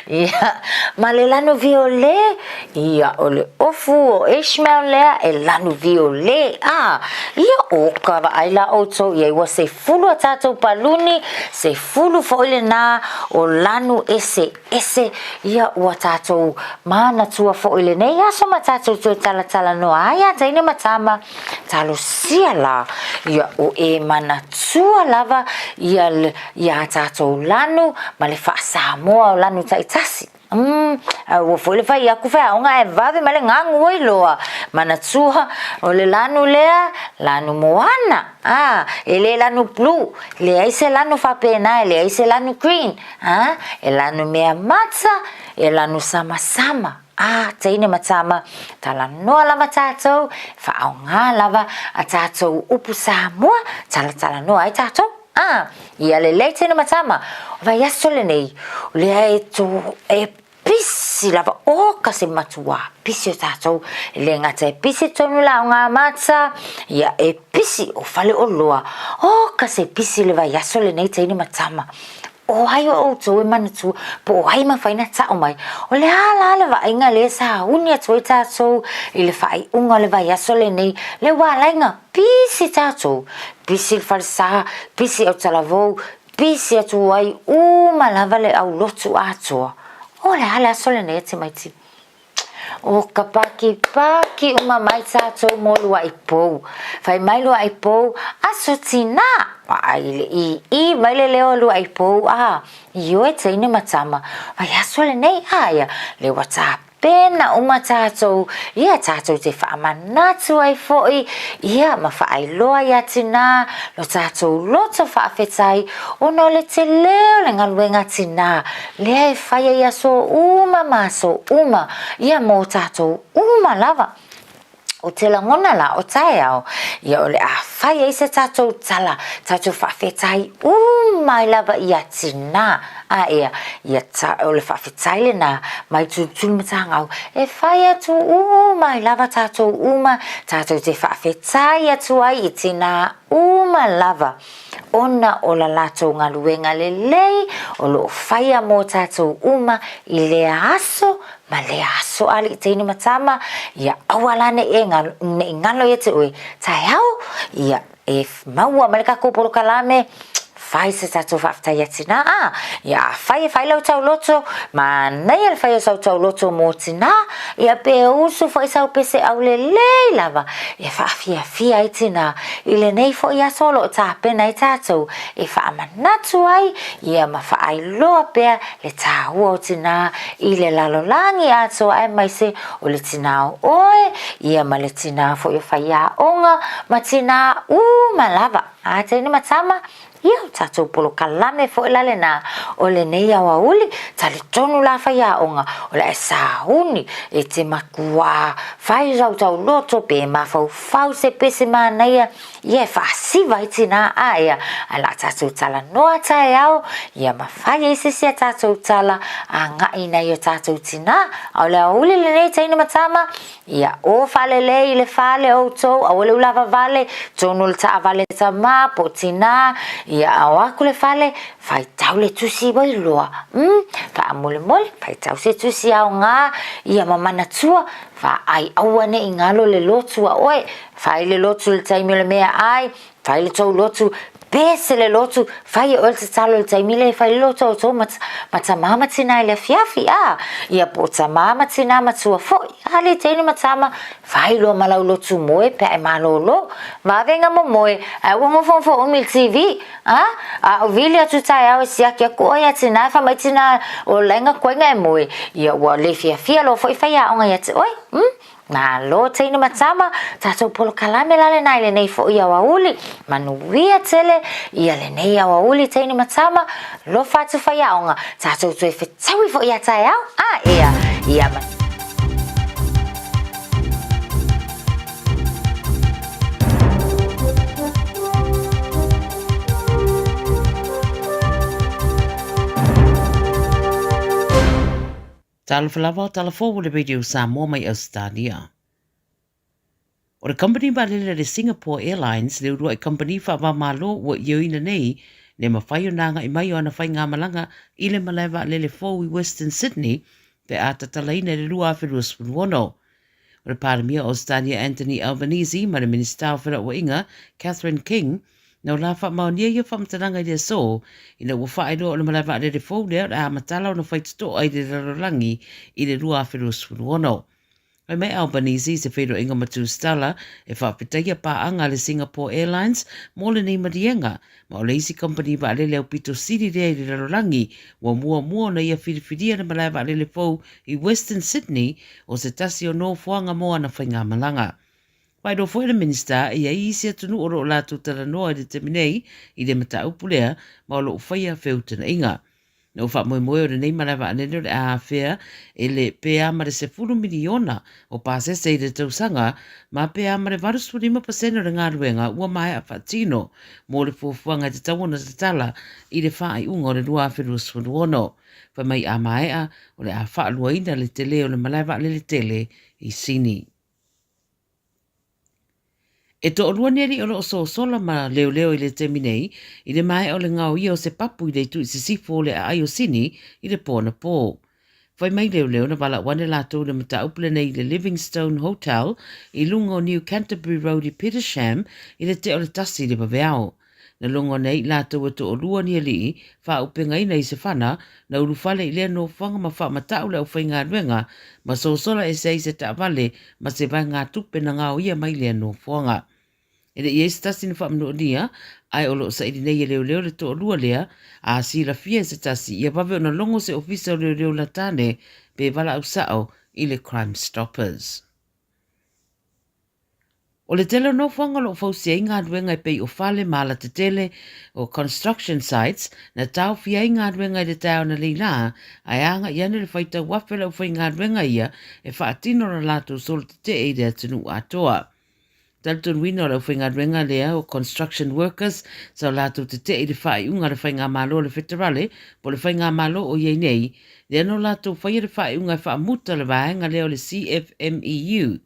Ia, ma le lanu viole, ia, o le ofu o Ishmael lea e lanu viole, a, ia, o ka vaai la outou i ai ua se fulu a tatou paluni, se fulu foi lenā o lanu eseese, ia, ua tatou manatua foi lenei aso ma tatou toe talatalanoa ai a teine ma tama. Talosia la, ia o e manatua lava ia ia a tatou lanu ma le faa-Samoa o lanu taitasi. Umm, aua foi le fai aku feaoga ae vave mai le gagu oi loa. Manatua, o le lanu lea, lanu moana. Ah, e le lanu blue, leai se lanu faapena, e leai se lanu green. Ah, e lanu mea mata, e lanu samasama. A, teine ma tama, talanoa lava tatou, faaaoga lava a tatou upu Samoa, talatalanoa ai tatou. A, ia lelei teina ma tama, o vaiaso lenei, o lea e to, e pisi lava, oka se matuā pisi o tātou, e le gata e pisi tonu la o ngā mata, ia e pisi o fale oloa, oka se pisi le vaiaso lenei teine ma tama. O ai o outou e manatua, po o ai mafai na ta'o mai, o le a la le vaaiga lea sa uni atu ai tātou i le faaiuga o le vaiaso lenei, le ua ala ai na pisi tātou, pisi le falesa, pisi autalavou, pisi atu ai uma lava le aulotu atoa. O le a le aso lenei e tamaiti? O ka pakipaki uma mai tātou mō Luaʻi Pou. Whai mai Luaʻi Pou, aso tinā! Ai le i, i mai le leo o Luaʻi Pou, a, ioe teine ma tama. Whai aso lenei, aia, le ua tāpena uma tātou, ia tātou te whaamanatu ai foʻi, ia ma whaailoa ia tinā, lo tātou loto whaawhetai, ona o le te leo le galuega tinā, Lea e whai ai aso uma ma aso uma, ia mō tātou uma lava. O te lagona la o taeao, ia o le a whai ai se tātou tala, tātou whaawhetai uma ai lava ia tinā, a ea, ia ta, o le whaawhetai lenā, mai tūturu matangau, e whai atu uma ai lava tātou uma, tātou te whaawhetai atu ai i tinā uma lava. Ona o la latou galuega lelei o lo o faia mo tatou uma i lea aso ma lea aso alii teine ma tama, ia aua la nei e nei galo ia te oe taeao, ia e maua mai le kakou polokalame, fai se tatou faafetai atina a, ia afai e fai lau tauloto, manaia le fai o sau tauloto mo tina, ia pe usu foi sau pese aulelei lava e faafiafia ai tina i lenei foi aso o lo o tapena ai tatou e faamanatu ai ia ma faailoa pea le tāua o tinā i le lalolagi atoa aemaise o le tinā o oe ia ma le tinā foi o faiaoga ma tinā uma lava a teine ma tama. Ia, o tātou polokalame foi la lenā o lenei aoauli, talitonu la faiaoga, o le a e sauni e te makuā whai rautau loto pe mafaufau se pese manaia, ia e faasiva ai tinā aea, ae la tātou talanoa taeao, ia mawhai ai se isi a tātou tala agaʻi nai o tātou tinā, a o le aoauli lenei teine ma tama, Ia o faalelei i le fale outou, aua le ulava vale, tonu le taavale tamā po o tinā, ia ao aku le fale, faitau le tusi wailoa, umm, faamolemole, faitau se tusi aoga, ia ma manatua, vaai aua ne i galo le lotu a oe, fai le lotu i le taimi o le meaai, Fai le tou lotu, pese le lotu, fai e oe le tatalo i le taimi lea e fai le lotu a outou ma, ma tamā ma tinā i le afiafi, a, ia po o tamā ma tinā matua foi, a le teine ma tama, fai loa ma lau lotu moe pe a e malōlō, vavenga momoe, ae ua nofonofo umi i le TV, a, a o vili atu taeao e siaki aku oe ia tinā e fai mai tinā o laenga koenga e moe, ia ua le fiafia loa foi faiaoga ia te oe, umm. Malo teine ma tama, tatou polokalame la lenā i lenei foʻi aoauli, manuia tele ia lenei aoauli teine ma tama, lofa atu faiaoga, tatou toe fetaui foʻi ia taeao, a ea, ia ma. Talofa lava, tala fou o le Radio Samoa mai Ausetalia. O le kamupani vaalele a le Singapore Airlines le uluai kamupani faava-o-Malo ua ioeina nei le mafai ona agai mai o ana faigamalaga i le malae vaalele fou i Western Sydney pe a tatalaina i le 2026. O le Palemia o Ausetalia Anthony Albanese ma le Minisita o Felauaiga Catherine King Na o la faamaonia ia faamatalaga i le aso, ina ua faailoa o le malae vaalele fou lea o le a matala ona fai totoa i le lalolagi i le 2016. Fai mai Albanese i se feiloaiga ma Tusitala e faafetaia paaga a le Singapore Airlines mo lenei maliega, ma o le isi kamupani vaalele aupito sili lea i le lalolagi ua muamua ona ia filifilia le malae vaalele fou i Western Sydney o se tasi o nofoaga mo ana faigamalaga. Faailoa foi e le Minisita e i ai isi atunuu o lo o latou talanoa i le taimi nei i le mataupu lea ma o lo o faia feutagaiga. Na ua faamoemoe o lenei malae vaalele o le a afea e le pe a ma le 10 miliona o pasese i le tausaga ma pe a ma le 85% o le galuega ua maea faatino mo le fuafuaga e tatau ona tatala i le faaiuga o le 2026. Fai mai a maea, o le a faaluaina le tele o le malae vaalele tele i Sini. E toalua ni alii o lo o sosola ma leoleo i le taimi nei i le maea o le gaoia o se papu i le itu i sisifo o le aai o Sini i le po anapō. Fai mai leoleo na valaau ane latou i le mataupu lenei i le Livingstone Hotel i luga o New Canterbury Road i Petersham i le tea o le tasi i le vaveao. Na logo nei i latou e toalua ni alii, faaaupegaina i se fana, na ulufale i lea nofoaga ma faamatau le aufaigaluega ma sosola ese ai se taavale ma se vaegatupe na gaoia mai lea nofoaga. E le i ai se tasi na faamanualia, ae o lo o saili nei e leoleo le toalua lea, a silafia e se tasi, ia vave ona logo se ofisa o leoleo latane pe valaau sao i le Crime Stoppers. O le tele o nofoaga o lo o fausia ai galuega e pei o fale ma alatetele, o construction sites, na taofia ai galuega i le taeao analeila lā, ae agai ane le faitau afe o le aufaigaluega ia e faatino la latou solo tetee i le atunuu atoa. Talitonuina o le aufaigaluega lea o construction workers sa o latou tetee i le faaiuga a le Faigamalo a le Feterale po o le Faigamalo o i ai nei, lea na o latou faia le faaiuga e faamuta le vaega lea o le CFMEU.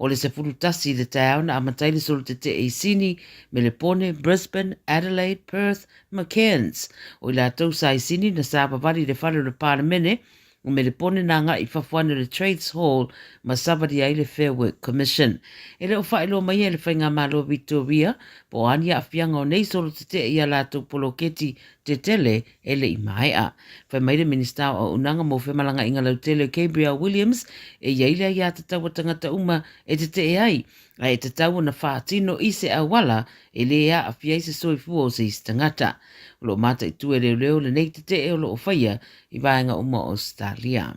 O le 11 i le taeao na amata ai le solo tetee i Sini, Melepone, Brisbane, Adelaide, Perth ma Cairns. O i latou sa i Sini na savavali i le fale o le Palemene, o Melepone na agai i fafo ane o le Trades Hall ma savalia ai le Fair Work Commission. E le o faailoa maia e le Faigamalo o Victoria po o a ni aafiaga o nei solo tetee i a latou poloketi tetele e le i maea. Fai mai le Minisita o Auaunaga mo Femalagaaiga Lautele Gabriel Williams, e i ai le aiatatau a tagata uma e tetee ai, ae e tatau ona faatino i se auala e lē aafia ai se soifua o se isi tagata. O lo o mataitu e leoleo lenei tetee o lo o faia i vaega uma o Ausetalia.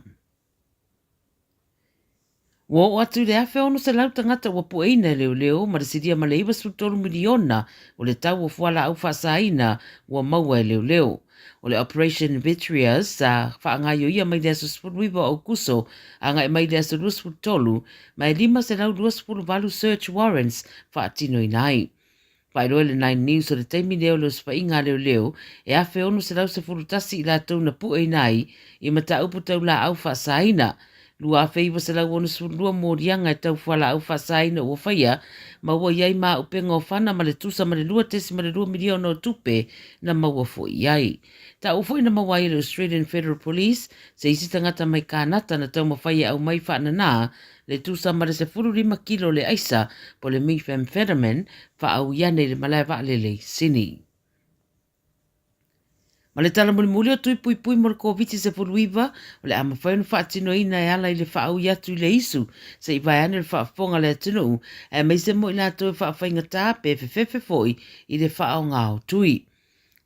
Ua oo atu i le 1,600 tagata ua pueina e leoleo ma le silia ma le 93 miliona o le tau o fualaau faasaina ua maua e leoleo. O le Operation Vitreous sa faagaioia mai le aso 19 o Aukuso agai mai le aso 23 ma e 528 search warrants faatinoina ai. Faailoa i le Nine News o le taimi lea o le osofaiga a leoleo e 1,611 i latou na pueina ai i mataupu tau laau faasaina. 2,962 moliaga e tau fualaau faasaina ua faia ma ua i ai maauupega o fana ma le tusa ma le 2.2 miliona o tupe na maua foi i ai. Taua foi na maua ai e le Australian Federal Police se isi tagata mai Kānata na taumafai e aumai faanana le tusa ma le 15 kilo le aisa po le methamphetamine faaui ane i le malae vaalele i Sini. Ma le tala mulimuli o tui puipui mo le Koviti-19, o le a mafai ona faatinoina e ala i le faaui atu i le isu se i vae ane le faafofoga a le atunuu, aemaise mo i latou e faafaigatā pe fefefe foi i le faaaoga o tui.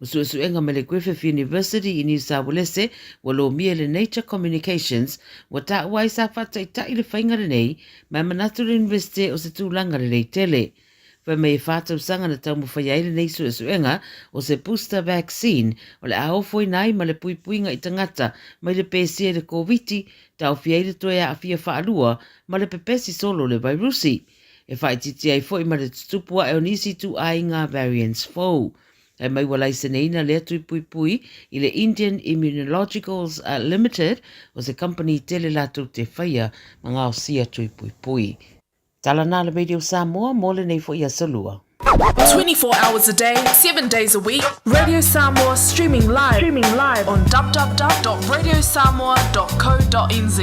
O suesuega mai le Griffith University i Niu Sauelese ua lomia i le Nature Communications, ua taua ai sa faataitai le faiga lenei ma e manatu le Iunivesite o se tulaga lelei tele. Fai mai e fa tausaga na taumafai ai lenei suesuega o se booster vaccine o le a ofoina ai ma le puipuiga i tagata mai le pesia i le Koviti, taofia ai le toe aafia faalua ma le pepesi solo o le vairusi. E faaitiitia ai foi ma le tutupu ae o nisi ituaiga variants fou. Ae mai ua laiseneina lea tui puipui i le Indian Immunologicals Limited, o se kamupani tele latou te faia ma gaosia tui puipui. Tala na le Radio Samoa mo lenei foi aso lua. 24 hours a day, 7 days a week, Radio Samoa streaming live, streaming live on www.radiosamoa.co.nz.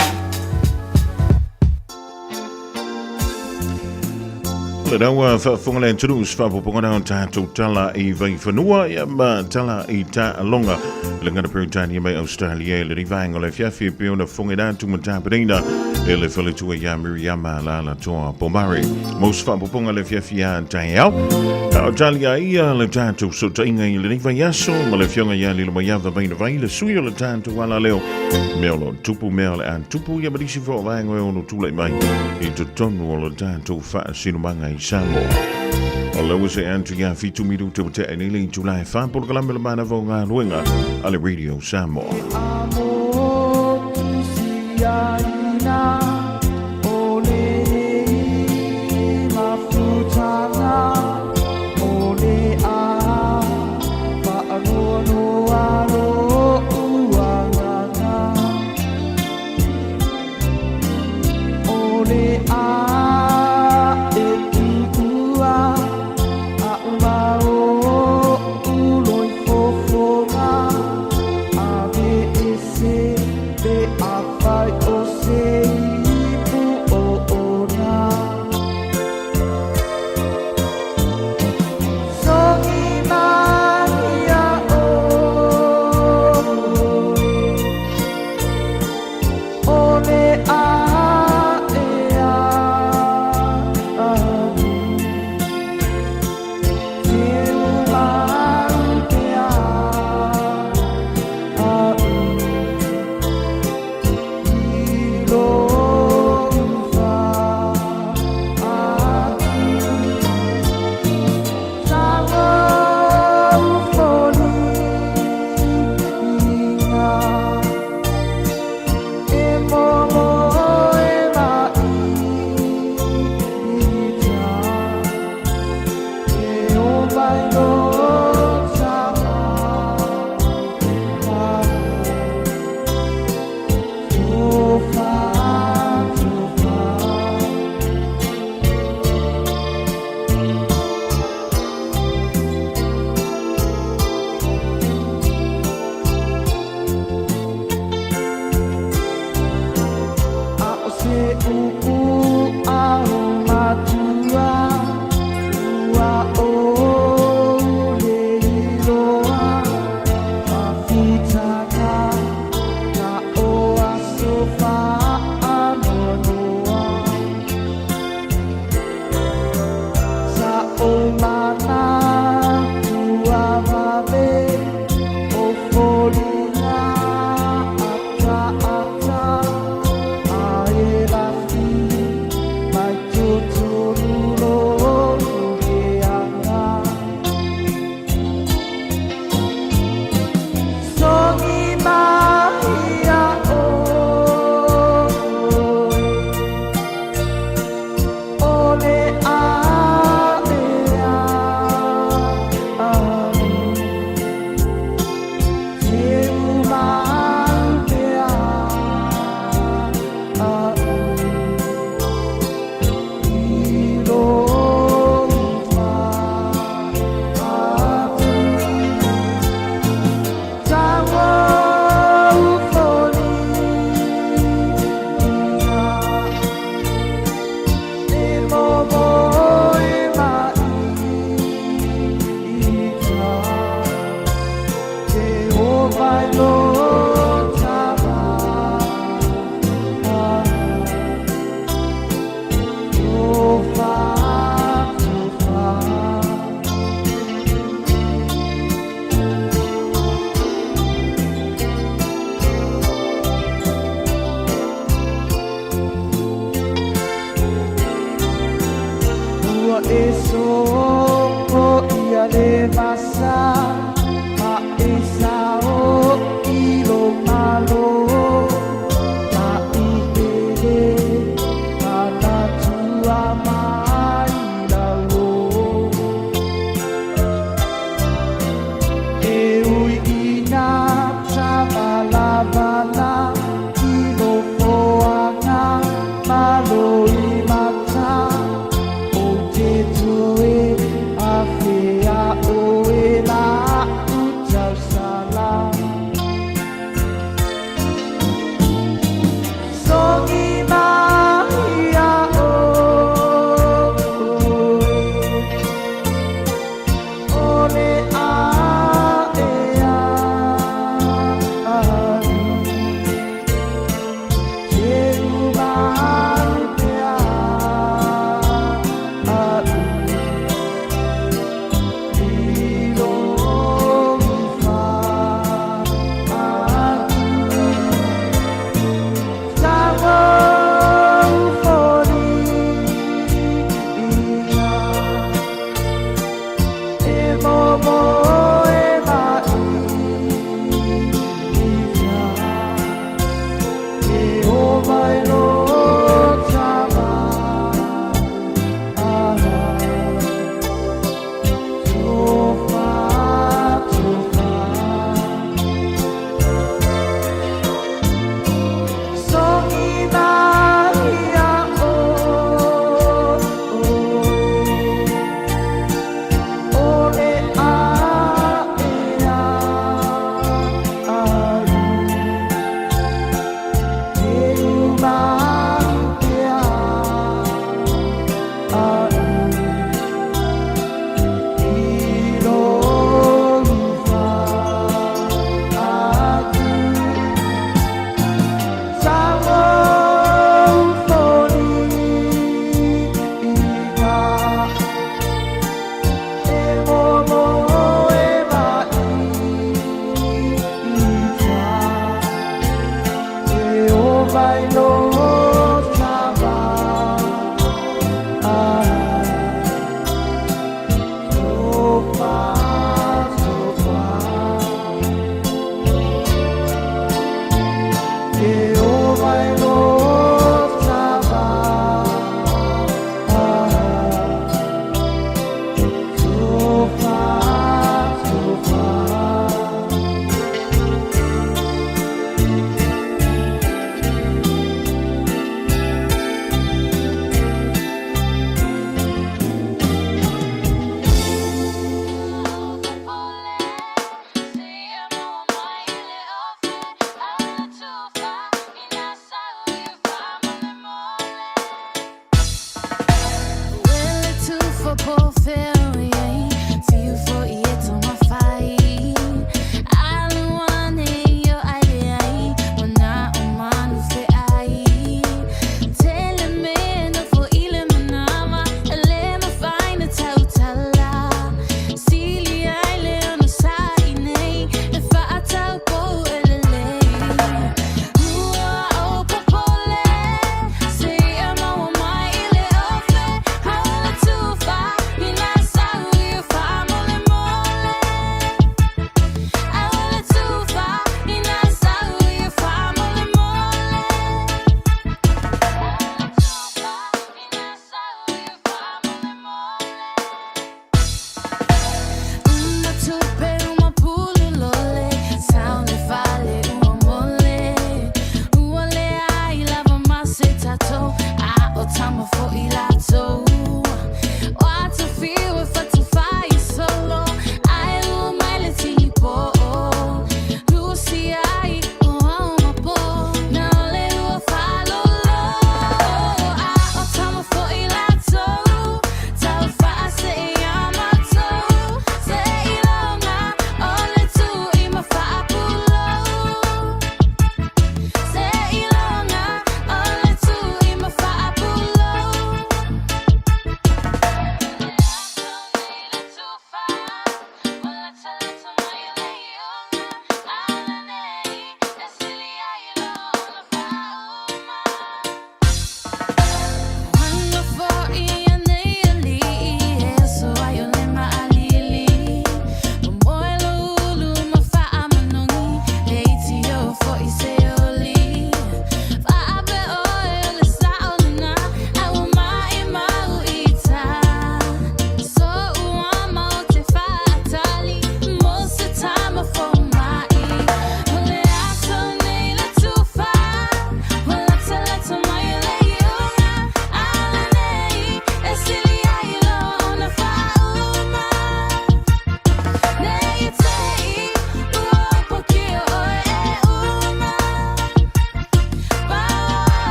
Le raua faafofoga le atunuu se faapopoga na o tatou tala i Vaifanua ia ma tala i Taaloga. Le ngana Peretania mai Australia i le rivaenga o le afiafi e pei ona fofoga atu ma tapenaina e le faletua ia Miriama Lalatoa Pomare. Mo se faapopoga le afiafi a taeao. A o talia ia le tatou sootaiga i lenei vaiaso ma le afioga ia Lilomaiava Vainavai le sui o le tatou alaleo. Mea o lo tupu mea o le a tupu ia ma nisi foi o vaega e ono tulai mai i totonu o le tatou faasinomaga. i Samoa. O lea ua see atu ia 7 minute ua tea nei le itula e 4 polokalame le manava o galuega a le Radio Samoa.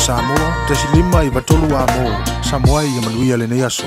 Samoa, 0.53 amo, Samoa ia manuia lenei aso.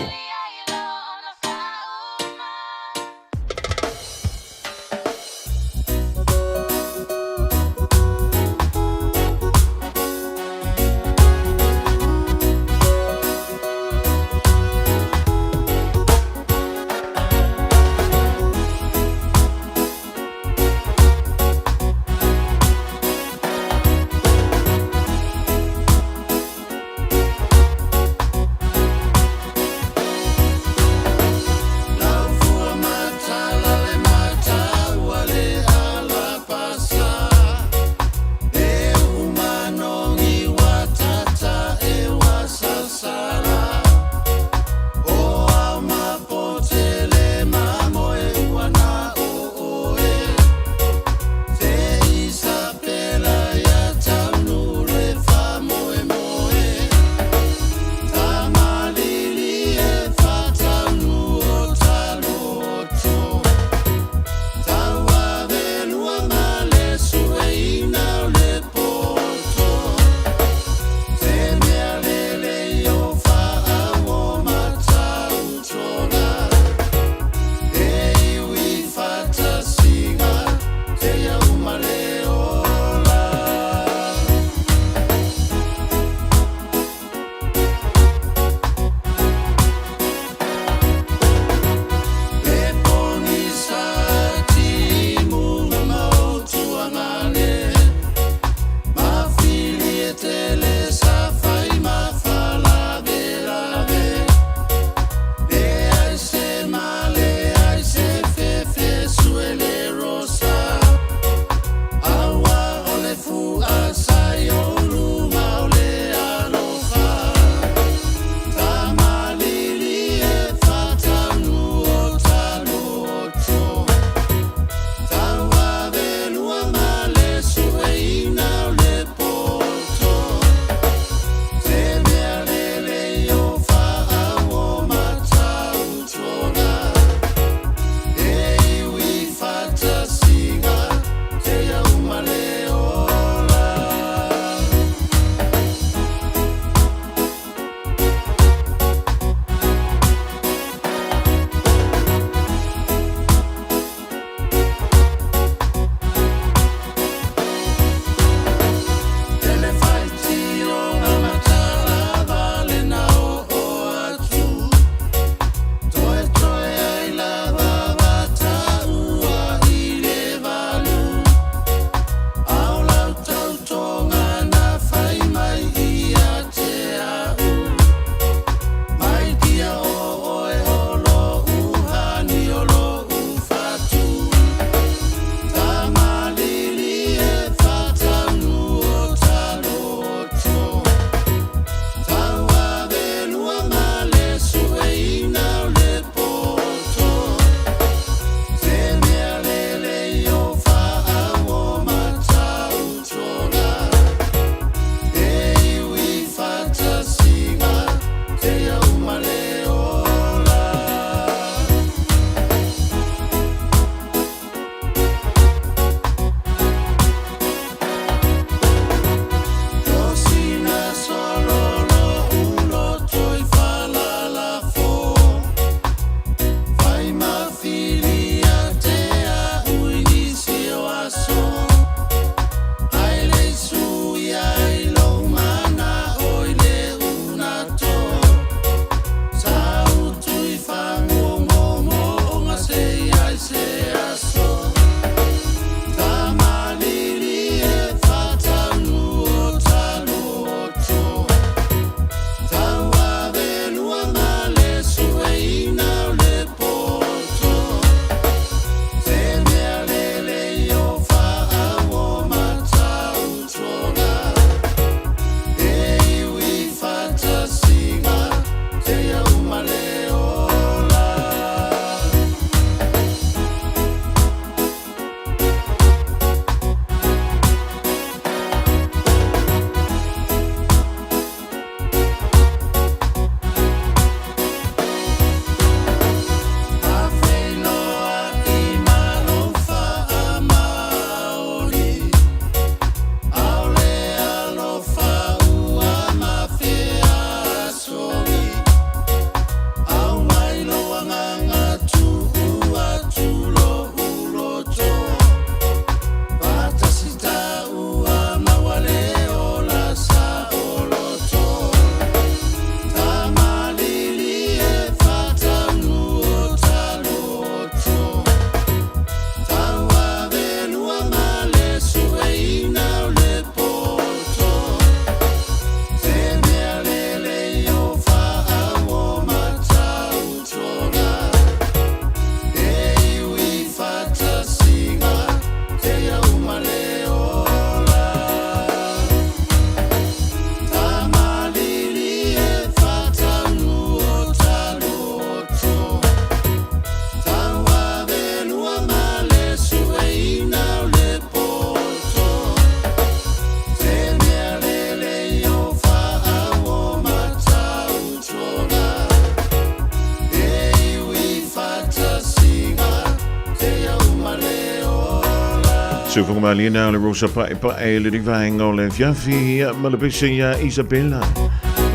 malie na o le Rosa Paepae i le vaega o le afiafi, ia, ma le pese ia Isabella.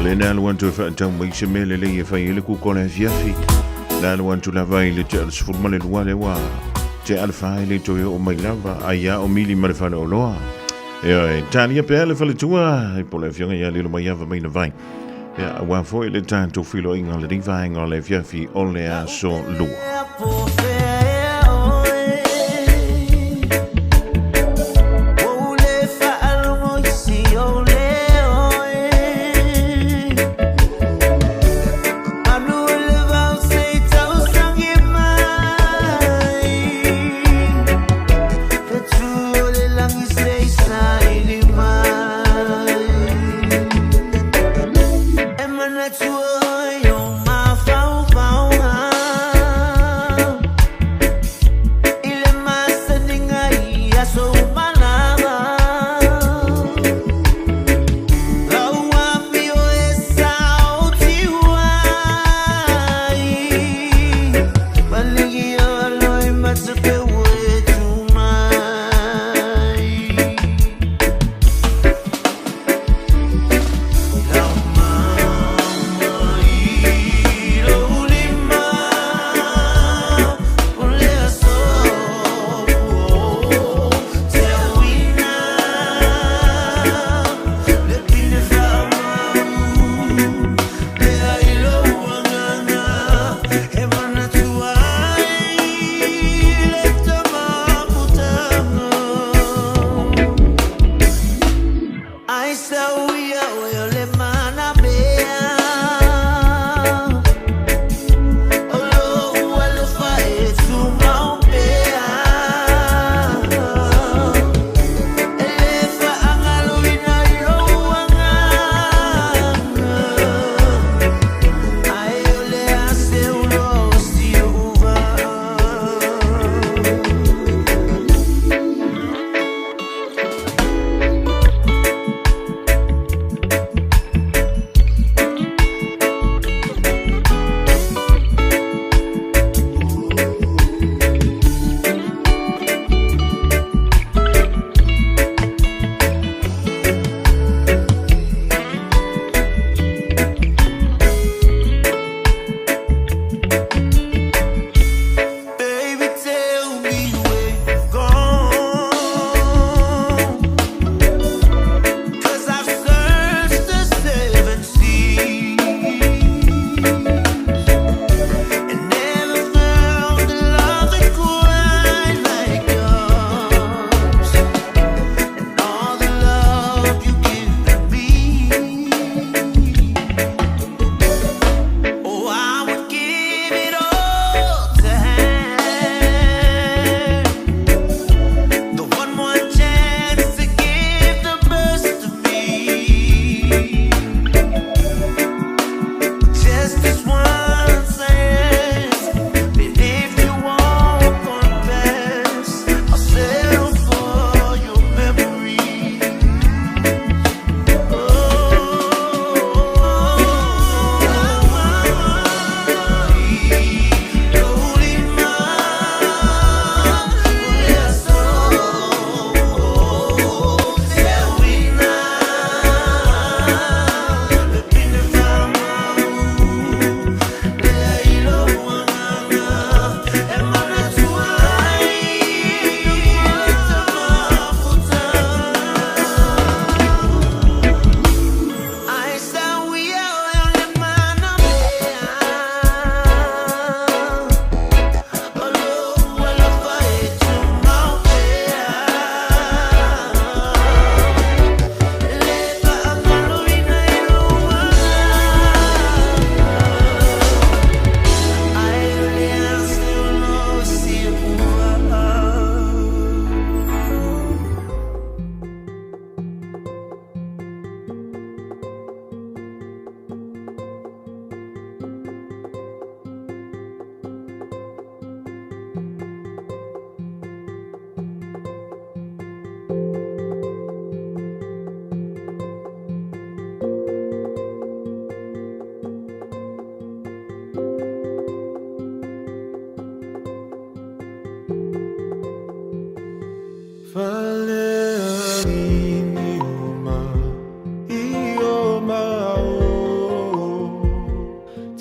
Le na alu atu e faatau mai se mea lelei e fai ai le kuka o le afiafi. Na alu atu lava i le tea o le 12 lea ua tea le fa e le toe oo mai lava, ai ia o mili ma le faleoloa. Ioe, talia pea le faletua, e po le afioga ia Lilo Maiava mai na vai. Ia, aua foi le tatou feiloaiga o lenei vaega o le afiafi o le aso Lua.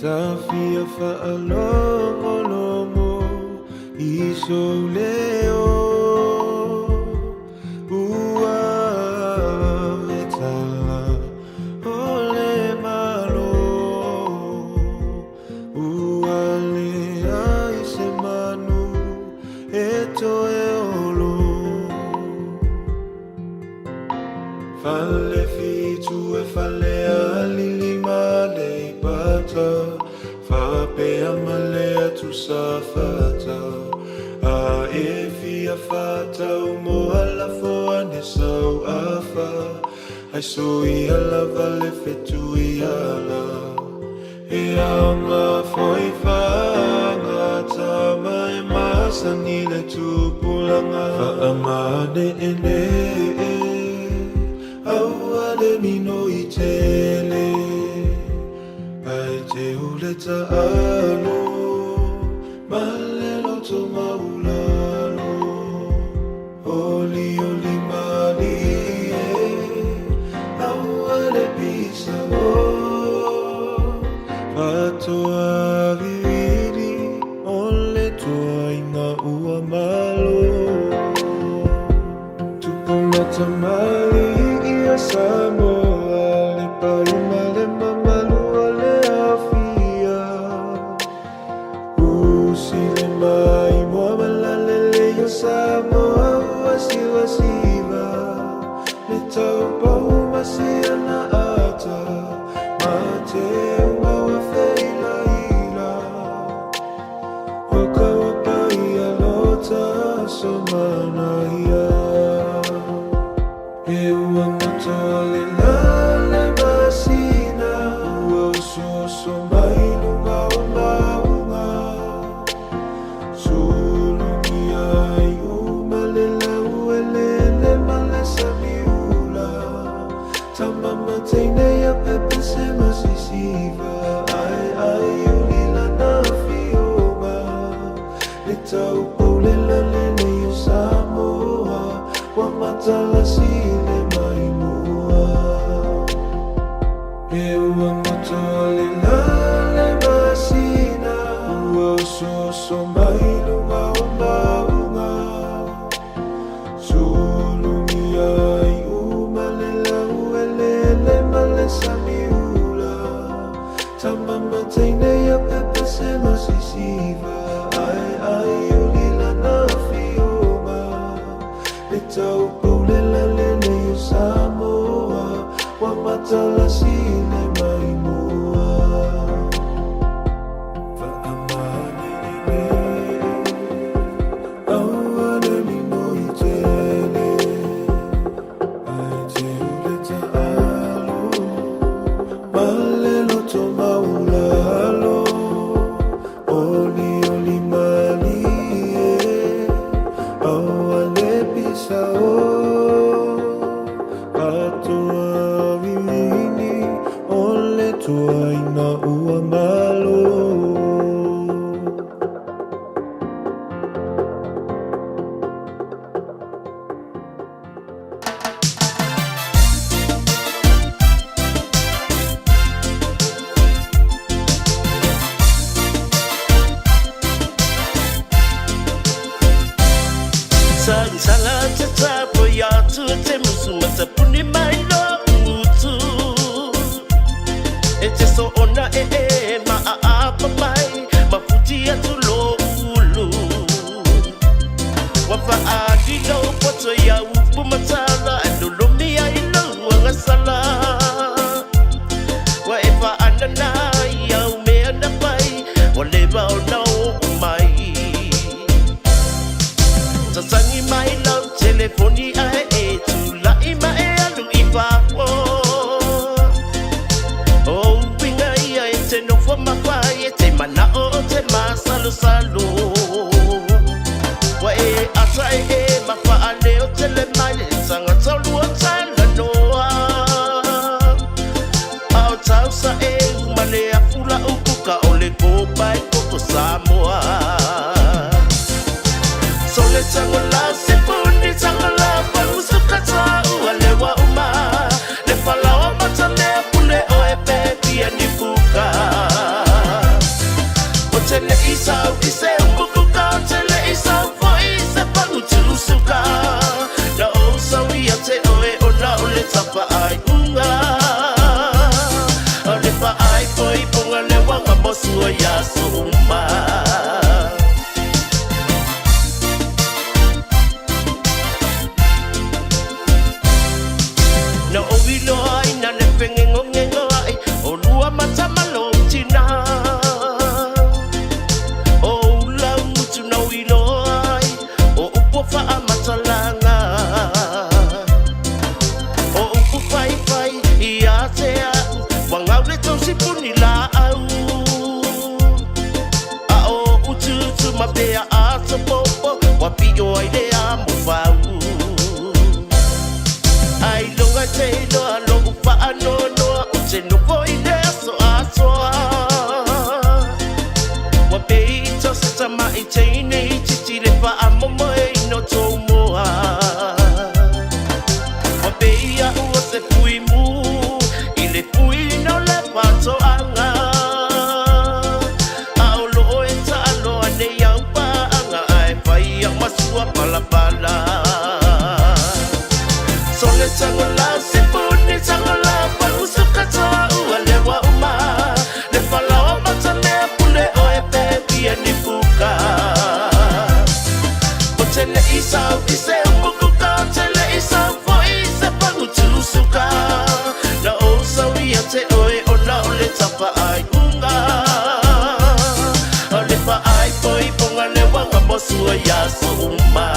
Ta fia faalogologo i sou leo Ua vetala o le Malo Ua leai se manu e toe olo Fale fitu e fale alili ma Aleipata Faapea ma le atu Safata A e fia fatau mo alafo ane sau afa Ai so ia lava le fetu iala E aoga foi faagatama e masani le tupulaga Faamane'ene'e aua le minoi tele Ae teu le taalo ma le loto maulalo Olioli malie aua le pisa o Fatoa vivili o le toaiga ua malo Tupu ma tamalii ia Samoa le paia ma le mamalu o le aofia Usi le maimoa ma lalelei o Samoa ua sivasiva Le taupou ma siana ata ma te uma ua feilaila O ka ua paia lota so manaia E ua goto le lale masina Ua osooso mai luga o mauga Sulugia ai uma le lau eleele ma le sami ula Tama ma teine ia pepese ma sisiva Ae ai uli lana afioga Le taupoule lalelei o Samoa Ua matalasi le maimoa E ua goto le lale masina Ua osooso mai luga o mauga Sulugia ai uma le lau eleele ma le sami ula Tama ma teine ia pepese ma sisiva Ae ai uli lana afioga Le taupoule lalelei o Samoa Ua matalasi le maimoa Aua le minoi tele Ae teu le taalo Ma le loto maulalo Olioli malie Aua le pisa o Atoa viliini O le toaiga ua malo. sipuni laau A o utuutu ma pea aso popo Ua pio ai le amo fau Ai loga te iloa lo'u faanoanoa Ou te nofo i le aso atoa Ua pei ita se tama'i teine itiiti le faamomoe ina o tou moa Ua pei a'u o se fuimu i le fuiina o le faatoaga A o loo e taaloa nei au paaga Ae fai au ma sua palapala Sole tagola sipuni tagola pausu katoa ua lewa uma Le falaoa matamea pule oe pe fia ni puka O te le i sau i se umukuka O te le i sau foi i se pagutusuka Na ou sau ia te oe ona o le tapa ai unga O le faai poi ponga le wanga mo sua ia so uma.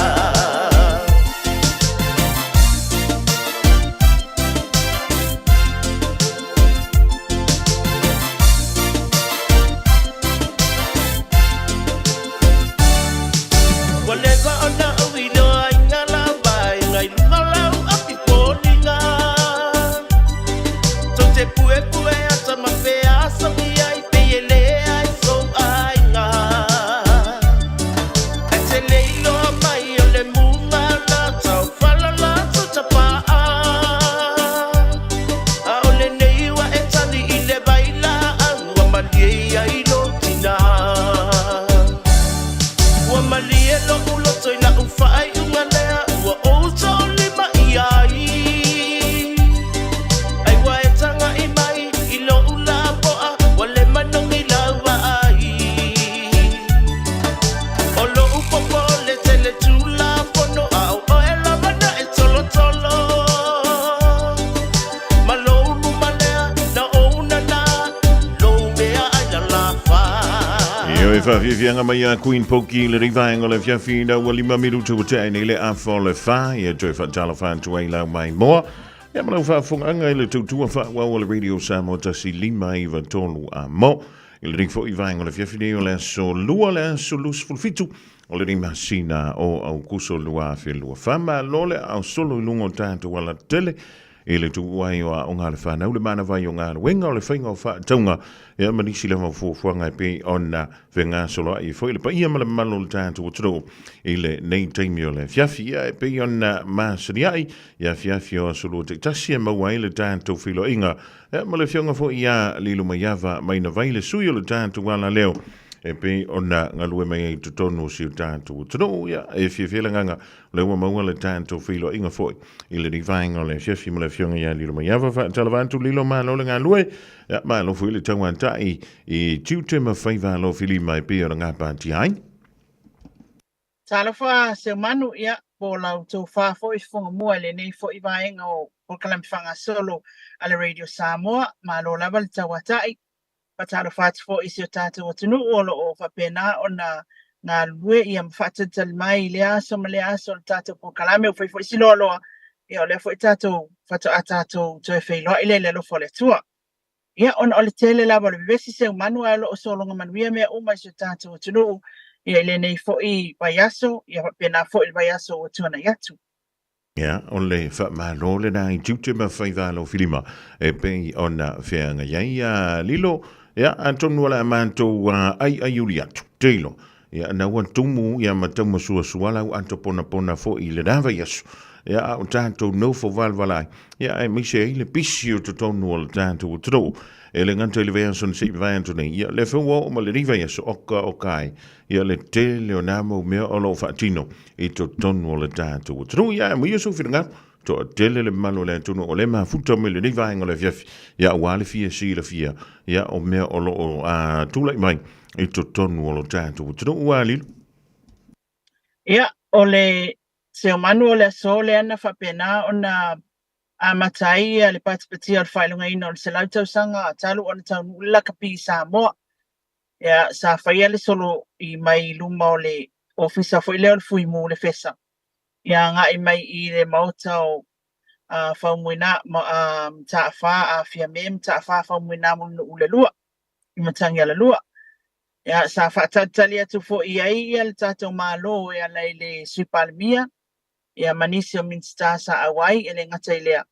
Ua leva ona ou iloa i ngā lava e ngai luga lau api foliga. Tou te puepue ata ma feasogi ai pei e leai sou aiga. Ae te le iloa mai o le muga la tau fala la tou tapaa. A o lenei ua e tali i le vai laau ua malie ai lou tina. Ua malie lo'u loto i la'u faaiuga lea ua ou toolima i ai. Ai ua e taga'i mai i lo'u lapo'a ua le manogi lau vaai. O lo'u popole tele Tulafono a o oe lava na e tolotolo. Ma lou luma lea na ou nana lou mea ai lalafa. Io e whawhiwhianga mai a Queen Poki le rivaenga o le fiafi na ua lima minutu ua tea nei le afa o le wha ia toe whaatalo whaantu ai lau mai moa. Ia ma lau whaafongaanga i le tautua whaawau o le Radio Samoa 1 5 9 3 a mo. I le rifo i vaenga o le fiafi nei o le aso lua le aso 27 o lenei masina o Aukuso 2024. Malo le ao solo i luga o tatou alatele i le tuu ai o aoga a le whanau le manawai o galuega o le faiga o faatauga ia ma nisi lava o fuafuaga e pei ona fegasoloai ai foi le paia ma le mamalu o le tatou atunuu i lenei taimi o le afiafi. Ia e pei ona masaniai i afiafi o aso lua taitasi e maua ai le tatou feiloaiga ia ma le afioga foi ia Lilomaiava Mainavai le sui o le tatou alaleo e pei ona galue mai ai i totonu o si o tatou atunuu. Ia e fiafia le agaga o lea ua maua le tatou feiloaiga foi i lenei vaega o le afiafi ma le afioga ia Lilomaiava. Faatalofa atu Lilo, malo le galue, ia malo foi le tauatai i tiute ma faiva alofilima e pei ona gapatia ai. Talofa Seumanu, ia, po o la outou fa foi fofoga mua i lenei foi vaega o polokalame faagasolo a le Radio Samoa. Malo lava le tauatai. Faatalofa atu foi i si o tatou atunuu o lo o faapena ona galulue ia ma faatalitali mai i lea aso ma lea aso o le tatou polokalame. Ua fai foi si loaloa, ia o lea foi tatou faatoa tatou toe feiloai lea i le alofa o le Atua. Ia, ona o le tele lava o le vevesi Seumanu, ae o lo o sologa manuia mea uma i si o tatou atunuu ia i lenei foi vaiaso, ia faapena foi i le vaiaso ua tuanai atu. Ia, o le faamalo lena i tiute ma faiva alofilima e pei ona feagai ai a Lilo. Ia, atonu o le a matou aiaiuli atu, teilo. Ia, na ua tumu ia ma taumasuasua lau ato ponapona foi i lena vaiaso. Ia, a o tatou nofo valavala ai, ia, aemaise ai le pisi o totonu o le tatou atunuu. E le gata i le vaiaso na se i mavae atu nei, ia, lea foi ua oo ma lenei vaiaso, oka oka ai, ia le tele o nā mau mea o lo o faatino i totonu o le tatou atunuu. Ia, ae amuia sou finagalo, toatele le mamalu o le atunuu o lea e mafuta mai lenei vaega o le afiafi, ia aua le fia silafia, ia o mea o lo o tulai mai i totonu o lo tatou atunuu. Ua lilo. Ia, o le Seumanu o le aso lea na faapena ona amata ai le patipatia o le faailogaina o le 100 tausaga talu ona taunuu le lakapi i Samoa. Ia, sa faia le solo i mai i luma o le ofisa foi lea o le Fuimu le Fesa, ia agai mai i le maota o Faumuina ma Mataafa Fiame Mataafa Faumuina Mulinuu le lua i Matagialalua. Ia, sa faatalitali atu foi i ai ia le tatou Malo e ala i le Sui Palemia ia ma nisi o Minisita sa auai, e le gata i lea,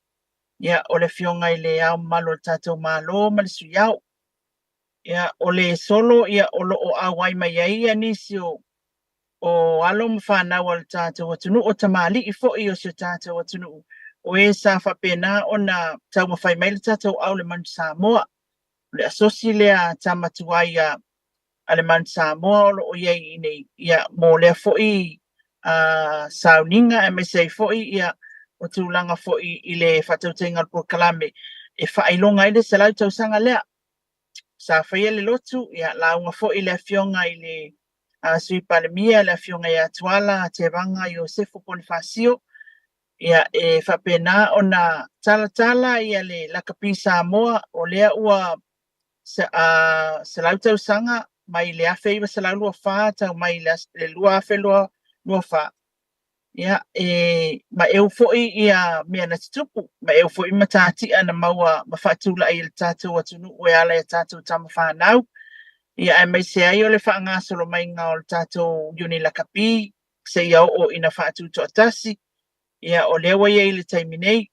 ia o le Afioga i le Ao Mamalu o le tatou Malo ma le Sui Ao. Ia, o le solo ia o lo o auai mai ai ia nisi o o alo ma fanau a le tatou atunuu, o tamalii foi o si o tatou atunuu, o e sa faapena ona taumafai mai le tatou au le Manu Samoa. O le asosi lea tama tuai a le Manu Samoa o lo o i ai i inei, ia, mo lea foi sauniga aemaise ai foi ia o tulaga foi i le faatautaiga o le polokalame e faailoga ai le 100 tausaga lea. Sa faia le lotu, ia, lauga foi le Afioga i le Sui Palemia, le Afioga ia Tuala Tevaga Iosefo Ponifasio, ia, e faapena ona talatala ia le lakapi Samoa o lea ua 100 tausaga mai le 1924 tau mai le 2024. Ia, e maeu foi ia mea na tutupu, maeu foi matatia na maua ma faatulai e le tatou atunuu e ala i a tatou tama fanau. Ia, aemaise ai o le faagasolo maiga o le tatou Iuni Lakapi seia oo ina faatutoatasi. Ia, o lea ua i ai i le taimi nei.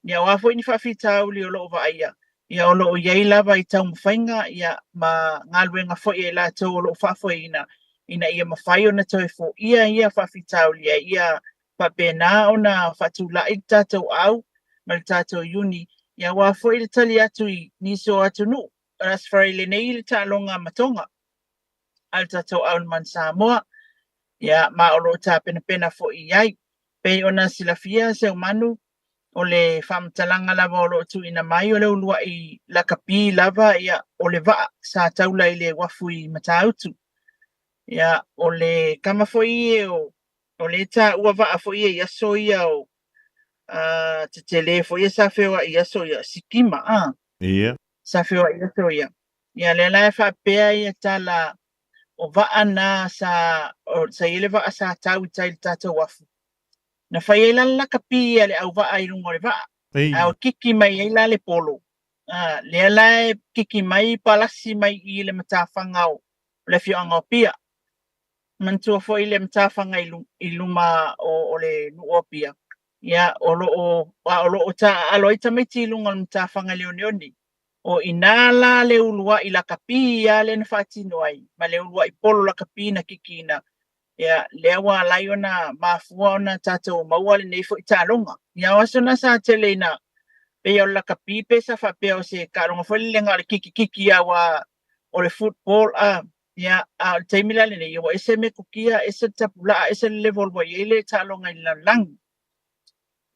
Ia, o a foi ni faafitauli o lo o vaaia, ia, o lo o i ai lava i taumafaiga, ia, ma galuega foi a i latou o lo o faafoeina, ina ia mafai ona toe foia ia faafitauli, a ia faapena ona faatulai le tatou au ma le tatou iuni, ia, aua foi le tali atu i nisi o atunuu. O le Aso Faraile nei le taaloga ma Toga a le tatou au le Manu Samoa, ia, ma o lo o tapenapena foi i ai. Pei ona silafia Seumanu, o le faamatalaga lava o lo o tuuina mai o le uluai lakapi lava, ia, o le vaa sa taula i le uafu i Matautu. Ia, o le kama foi e o, o le taua vaa foi e i aso ia o tetele foi e sa feoai i aso ia, Sikima, a. Ia. Sa feoai i aso ia. Ia, lea la e faapea ia tala o vaa na sa, o, sa i ai le vaa sa tau i tai i le tatou uafu. Na fai ai la le lakapi a le auvaa i luga o le vaa. A o kiki mai ai la le polo. A, lea la e kiki mai palasi mai i le matafaga o le afioaga o Apia. Manatua foi le matafaga i luma o le nuu o Apia. Ia, o lo o, a o lo o taaalo ai tamaiti i luga o le matafaga i le oneone. O i ina la le uluai lakapi ia lea na faatino ai, ma le uluai polo lakapi na kikiina. Ia, lea ua ala ai ona mafua ona tatou maua lenei foi taaloga. Ia, o aso na sa tele ina pei o le lakapi pe sa faapea o se taaloga foi lele na o le kikikiki aua o le football a. Ia, a o le taimi la lenei, ua ese metotia, ese le tapulaa, ese le level ua i ai le taaloga i le lalolagi.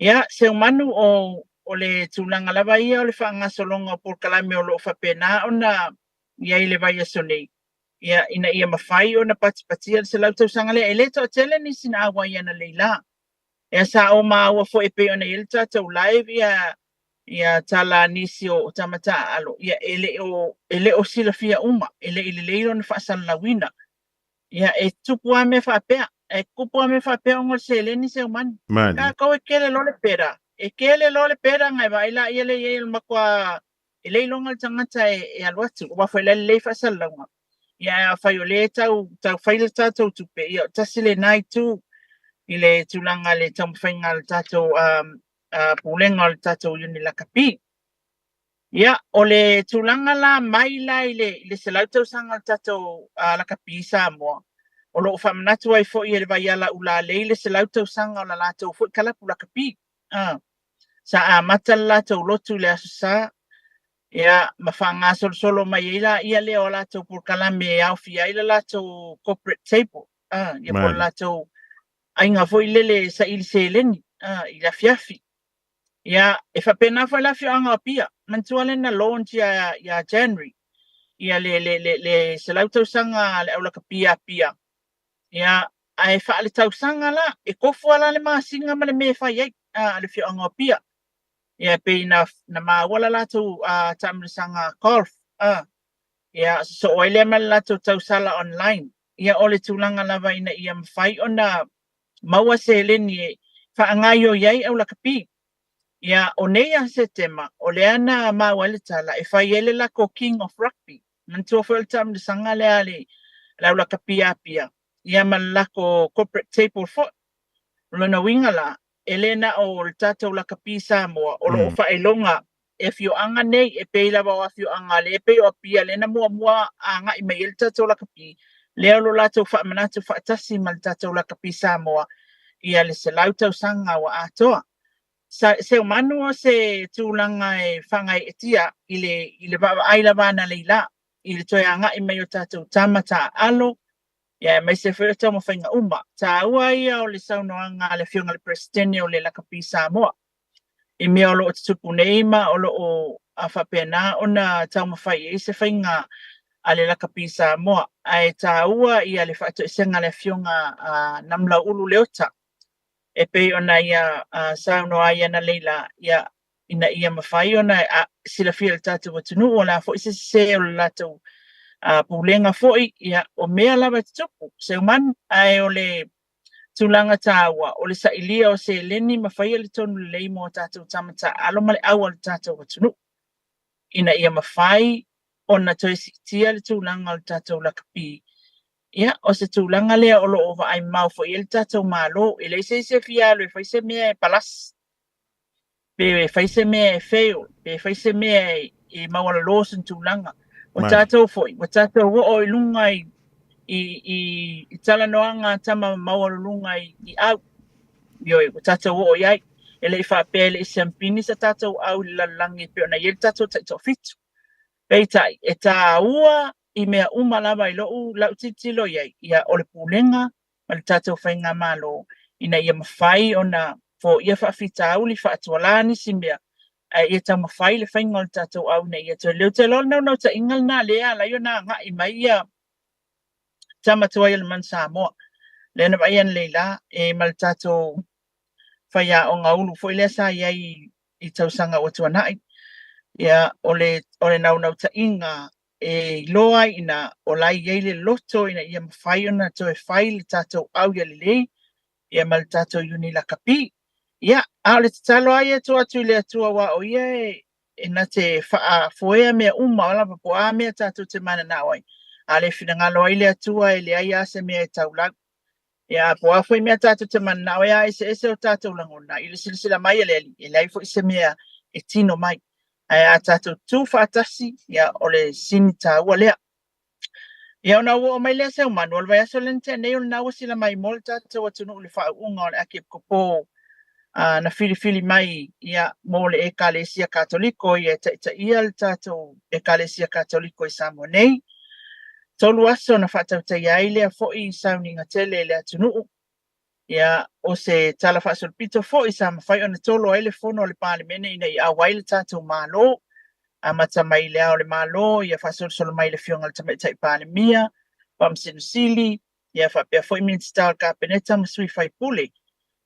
Ia, Seumanu, o le tulaga lava ia o le faagasologa o polokalame o lo o faapena ona i ai i le vaiaso nei, ia, ina ia mafai ona patipatia le 100 tausaga lea. E le toatele nisi na auai analeila. Ia, sa ou maua foi e pei ona i ai le tatou live ia ia tala a nisi o tama taaalo, ia, e le o silafia uma, e le i lelei ona faasalalauina. Ia, e tupu lava mea faapea. E tupu lava mea faapea ona o le seleni Seumanu. Mani. Tatou e kele loa le pera. E kele loa le pera ona e vaai laia lea i ai o le matua e le iloga le tagata e alu atu. Aua foi la e lelei faasalalauga. Ia, ae afai o lea e tau fai le tatou tupe, ia, o tasi lena itu i le tulaga le taumafaiga a le tatou pulega o le tatou Iuni Lakapi. Ia, o le tulaga la mai la i le 100 tausaga o le tatou lakapi i Samoa, o lo o faamanatu ai foi e le Vaiala Ulalei le 100 tausaga o la latou foi kalapu lakapi. Sa amata le latou lotu i le Aso Sa, ia, ma faagasolosolo mai ai la ia lea o latou polokalame e aofia ai le latou corporate table, ia po o le latou aiga foi lele saili seleni, i le afiafi. Ia, e faapena foi le afioaga o Apia. Manatua lea na launch ia January, ia le 100 tausaga le aulakapi a Apia. Ia, ae faaletausaga la, e tofu lava la le masina ma le mea e fai ai a le afioaga o Apia. Ia, pei na maua la latou taamilosaga golf, ia, sosoo ai lea ma le latou tausala online. Ia, o le tulaga lava ina ia mafai ona maua seleni e faagaoioi ai aulakapi. Ia, o nei ia Setema, o lea na maua ai le tala e fai ai le lakou King of Rugby. Manatua foi o le taamilosaga lea a le le au lakapi i Apia, ia ma le lakou corporate table foi. O lona uiga la, e le na o le tatou lakapi Samoa o lo o faailoga e afioaga nei, e pei lava o afioaga lea e pei o Apia lea na muamua agai mai ai le tatou lakapi, lea o lo o latou faamanatu faatasi ma le tatou lakapi Samoa ia le 100 tausaga ua atoa. Seumanu o se tulaga e faagaeetia i le i le vaavaai lava analeila i le toe agai mai o tatou tama taaalo, ia aemaise foi o taumafaiga uma. Taua ia o le saunoaga a le Afioga i le Peresetene o le Lakapi Samoa i mea o lo o tutupu nei ma o lo o faapena ona taumafai i ai se faiga a le Lakapi Samoa. Ae taua ia le faatoesega a le Afioga a Namulauulu Leota e pei ona ia saunoa ai analeila, ia, ina ia mafai ona silafia e le tatou atunuu o le a foi se sese o le latou pulega foi, ia, o mea lava e tutupu, Seumanu, ae o le tulaga taua, o le sailia o seleni ma faia le tonu lelei mo a tatou tama taaalo ma le au a le tatou atunuu, ina ia mafai ona toe siitia le tulaga o le tatou lakapi. Ia, o se tulaga lea o lo o vaai mamao foi i ai le tatou Malo. E leai se isi e fia alu e fai se mea e palasi, pe e fai se mea e fail, pe fai se mea e maualalo sona tulaga. O tatou foi, ua tatou oo i luga i, i, i, i talanoaga a tama maualuluga i, i au. Ioe, ua tatou oo i ai. E le i faapea e le i siampini sa tatou au i le lalolagi e pei ona i ai le tatou taitoafitu. Peitai, e tāua i mea uma lava i lo'u la'u tilotilo i ai, ia, o le pulega ma le tatou faigamalo ina ia mafai ona foia faafitauli, faatualā nisi mea, ae ia taumafai le faiga o le tatou au ina ia toe leo. Ou te iloa o le naunautaiga lena lea e ala ai ona agai mai ia tama tuai o le Manu Samoa, lea na vaaia analeila e ma le tatou faiaoga ulu foi lea sa i ai i tausaga ua tuanai. Ia, o le, o le naunautaiga e iloa ai ina o la e i ai le loto ina ia mafai ona toe fai le tatou au ia lelei, ia ma le tatou iuni lakapi. Ia, a o le tatalo lava ia e tuu atu i le Atua aua o Ia e, e na te faafoea mea uma lava po o a mea tatou te mananao ai. A le finagalo ai le Atua e leai lava se mea e taulau. Ia, po o a foi mea tatou te mananao ai, a eseese o tatou lagona, i le silasila mai a le Alii, e leai foi se mea e tino mai. Ae a tatou tu faatasi, ia, o le sini taua lea. Ia, ona ou oo mai lea Seumanu, o le vaiaso lea na tea nei, o lena ua sila mai mo le tatou atunuu i le faauuga o le Akiepikopo na filifili mai ia, mo le Ekalesia Katoliko ia e taitaia le tatou Ekalesia Katoliko i Samoa nei. 3 aso na faatautaia ai lea foi sauniga tele i le atunuu. Ia, o se tala faasolopito foi sa mafai ona tolo ai le fono a le Palemene ina ia auai le tatou Malo, amata mai i le Ao o le Malo, ia faasolosolo mai i le Afioga i le Tamaitai Palemia, Faamasino Sili, ia faapea foi Minisita o le Kapeneta ma sui faipule.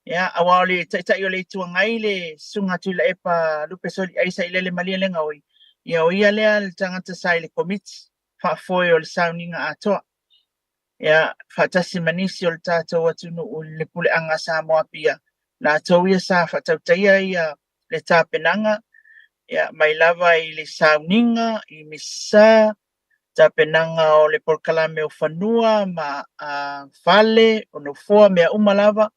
Ia, aua o le Taitai o le Itu Agai le Susuga a Tuilaepa Lupesoliai Sailele Malielegaoi, ia o ia lea le tagata sa i le Komiti faafoe o le sauniga atoa. Ia, faatasi ma nisi o le tatou atunuu i le puleaga a Samoa Apia, latou ia sa faatautaia ia le tapenaga, ia, mai lava i le sauniga, i misa, tapenaga o le polokalame o fanua ma fale, o nofoa, mea uma lava.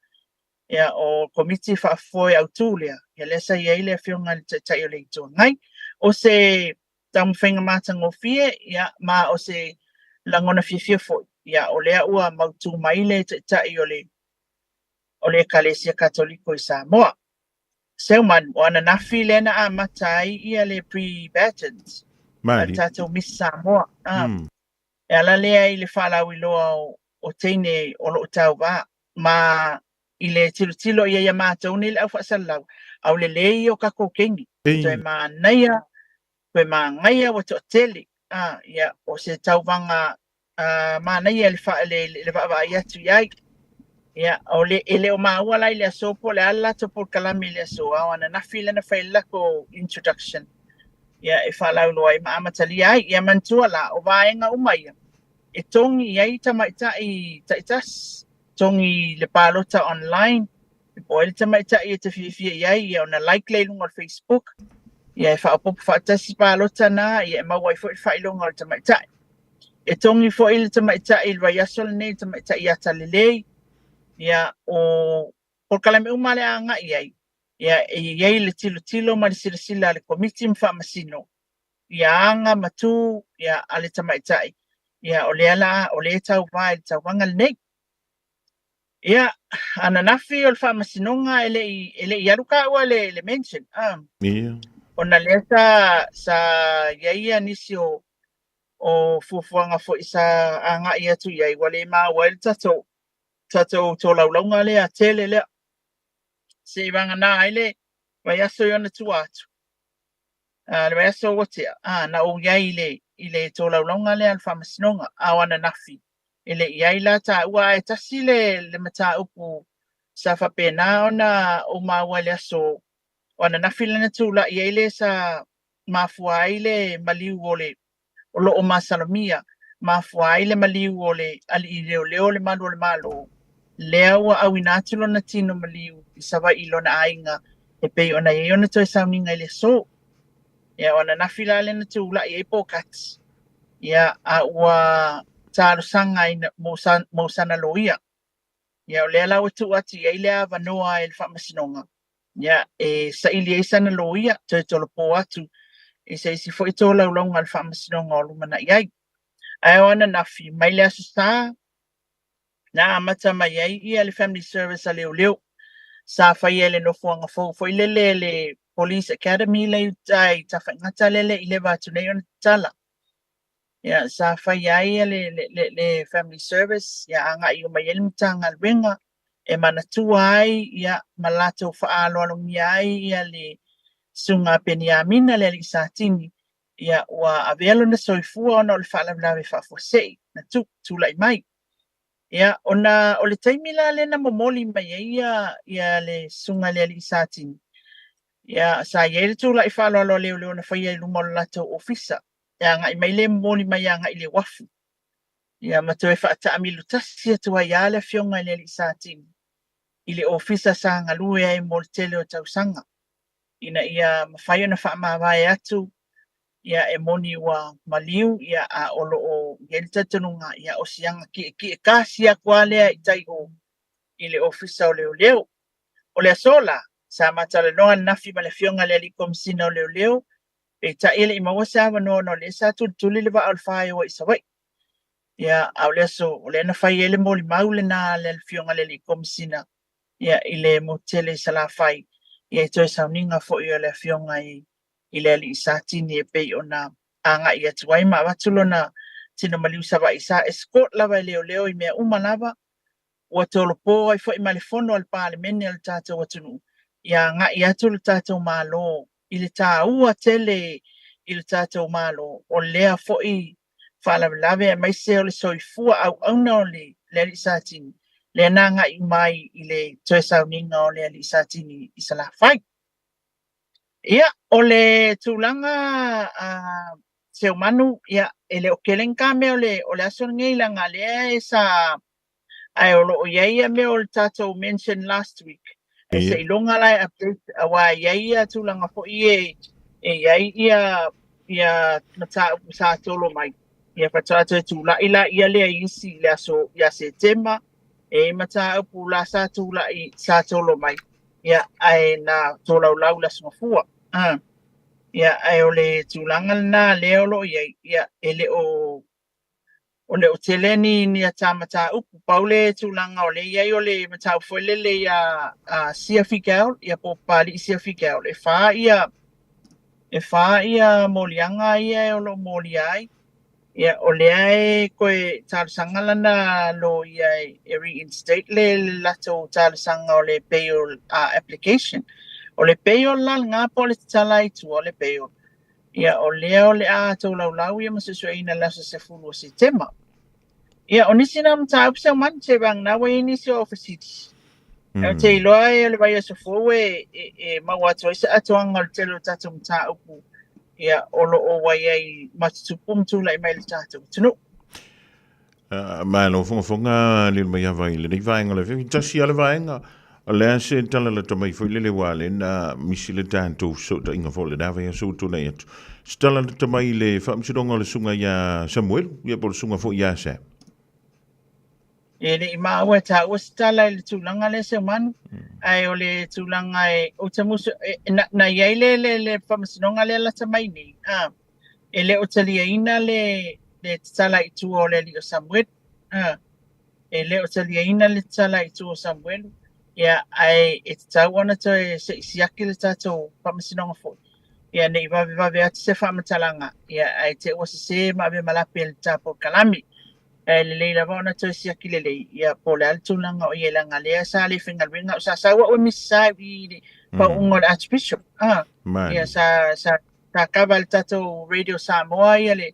Ia, o komiti faafoe autu lea, ia lea sa i ai le Afioga i le Taitai o le Itu Agai. O se taumafaiga matagofie, ia, ma o se lagona fiafia foi, ia, o lea ua mautu mai le Taitai o le o le Ekalesia Katoliko i Samoa. Seumanu, o ananafi lea na amata ai ia le pre-pageant a le tatou Miss Samoa. Ah, E ala lea i le faalauiloa o teine o lo o tauva ma i le tilotilo i ai a matou nei le au faasalalau, aulelei ia o takou teine. Toe manaia, toe magaia ua toatele. Ah, ia, o se tauvaga manaia le, le vaavaai atu i ai. Ia, o le, e le o maua la i le aso po o le a le latou polokalame i le aso, a o ananafi lea na fai ai le latou introduction. Ia, e faalauiloa ai ma amatalia ai. Ia manatua la, o vaega uma ia, e togi i ai tamaitai taitasi, togi le palota online, Po o ai le tamaitai e te fiafia i ai, ia ona like lea i luga o le Facebook, ia e faaopoopo faatasi palota na, ia e maua ai foi le faailoga o le tamaitai. E togi foi le tamaitai i le vaiaso lenei, le tamaitai ia Talelei, ia o polokalame uma lea agai i ai, ia e i ai le tilotilo ma le silasila a le Komiti ma Faamasino, ia aga ma tu ia a le tamaitai, ia o lea la o lea e tauva i le tauvaga lenei. Ia, ananafi o le faamasinoga e le i, e le i alu taua le, le mention. Ia. Ona lea sa, sa i ai ia nisi o, o fuafuaga foi sa agai atu i ai, ua le maua ai le tatou, tatou tolaulauga lea tele lea. Se i vagana ai le vaiaso i ona tua atu. Le vaiaso ua tea, na ou i ai i le, i le tolaulauga lea a le faamasinoga, a o ananafi, e le i ai la taua, ae tasi le, le mataupu sa faapena ona ou maua i le aso o ananafi lea na tulai ai le sa mafua ai le maliu o le o lo o masalomia, mafua ai le maliu o le alii leoleo o le malu o le Malo, lea ua auina atu lona tino maliu i Savaii i lona aiga e pei ona i ai ona toe sauniga i le aso. Ia, o ananafi la lea na tulai ai Pokati, ia, a ua talosaga ina, mo, sa, mo sana loia. Ia, o lea la ua tuu atu i ai le avanoa e le Faamasinoga, ia, e saili ai sana loia, toe tolopo atu i se isi foi tolaulauga a le Faamasinoga o lumanai ai. Ae o ananafi, mai le Aso Sa, na amata mai ai ia le Family Service a leoleo, sa faia i le nofoaga fou foi lele le Police Academy lea i uta i Tafaigata lele i leva atu nei ona tatala. Ia, sa faia ai ia le, le, le, le Family Service, ia agai uma i ai le Matagaluega e manatua ai ia ma latou faaaloalogia ai ia le Susuga a Peniamina le alii Satini, ia ua avea lona soifua ona o le faalavelave faafuasei na tu, tulai mai. Ia, ona o le taimi la lea na momoli mai ai ia, ia le Susuga i le Alii Satini, ia, sa i ai le tulai faaaloalo a leoleo na faia i luma o le latou ofisa, e agai mai le momoli mai agai i le uafu. Ia, ma toe faataamilo tasi atu ai lava le Afioga i le Alii Satini i le ofisa sa galue ai mo le tele o tausaga, ina ia mafai ona faamavae atu ia e moni ua maliu, ia a o lo o i ai le talitonuga, ia o si aga ki'eki'e kasi atu lava lea i tai o i le Ofisa o Leoleo. O le aso la, sa ma talanoa ananafi ma le Afioga i le Alii Komesina o Leoleo, peitai e le i maua se avanoa ona o lea sa tulituli le vaa o le faeoa i Savaii. Ia, a o le aso, o lea na fai ai le molimau lena a le Afioga i le Alii Komesina, ia, i le motu tele i Salafai, ia i toe sauniga foi o le Afioga i i le alii Satini e pei ona agai atu ai ma avatu lona tino maliu Savaii. Sa escort lava e leoleo i mea uma lava, ua tolopo ai foi ma le fono a le Palemene a le tatou atunuu ia agai atu le tatou Malo i le taua tele i le tatou Malo o lea foi faalavelave aemaise o le soifua auauna o le alii Satini lea na agai uma ai i le toe sauniga o le alii Satini i Salafai. Ia, o le tulaga a Seumanu, ia, e le o tele ni ta mea o le, o le aso lenei leaga lea e sa, ae o lo o i ai ia mea o le tatou mention last week. E seiloga la e update, aua e i ai ia tulaga foi e, e i ai ia, ia mataupu sa tolo mai. Ia faatoa toe tulai la ia lea i isi i le aso ia Setema, e i ai mataupu la sa tulai, sa tolo mai. Ia, ae na tolaulau i le Aso Gafua. A. Ia, ae o le tulaga lena lea o lo o i ai, ia, e le o, o le o tele ni, ni ata mataupu. Pau le tulaga o lea e i ai o le mataupu foi lele ia a Sia Figiel, ia po o Papalii Sia Figiel, e fā ia, e fā ia moliaga ia o lo o molia ai. Ia, o lea e toe talosaga lana loia e reinstate le latou talosaga o le bail application. O le bail la lena po o le tatala ai tua o le bail. Ia, o lea o le a tolaulau ia ma suesueina i le aso 10 o Setema. Ia, o nisi na mataupu Seumanu, seiavagana ua i ai nisi o au fesili. Ou te iloa e o le vaiaso fou e, e, e maua atu ai se atoaga o le tele o tatou mataupu ia, o lo o ua i ai ma tutupu ma tulai mai i le tatou atunuu. Uh, malo fogafoga lilo mai ava i lenei vaega o le afiafi. Tasi lava le vaega. O le a se tala lata mai foi lele ua le na misi le tatou fesootaiga foi o lena vaiaso ua tulai atu. Se tala lata mai i le faamasinoga o le susuga ia Samuelu, ia po o le susuga foi ia Sam. E le i maua e tāua se tala i le tulaga lea Seumanu, ae o le tulaga e, ou te musu, e, na, na i ai le, le, le faamasinoga lea lata mai nei, a, e le o taliaina le, le tatala i tua o le alii o Samuelu, a, e le o taliaina le tatala i tua o Samuelu, ia, ae e tatau ona toe se i siaki le tatou faamasinoga foi, ia, ne i vavevave atu se faamatalaga, ia, ae te ua sesē ma ave malape i le ta polokalame. Ae lelei lava ona toe siaki lelei, ia, po o le a le tulaga o i ai leaga lea sa le faigaluega, o sa sau au e Mississauga i le pauuga o le Archbishop, a, ia, sa, sa, sa kava e le tatou Radio Samoa ia le,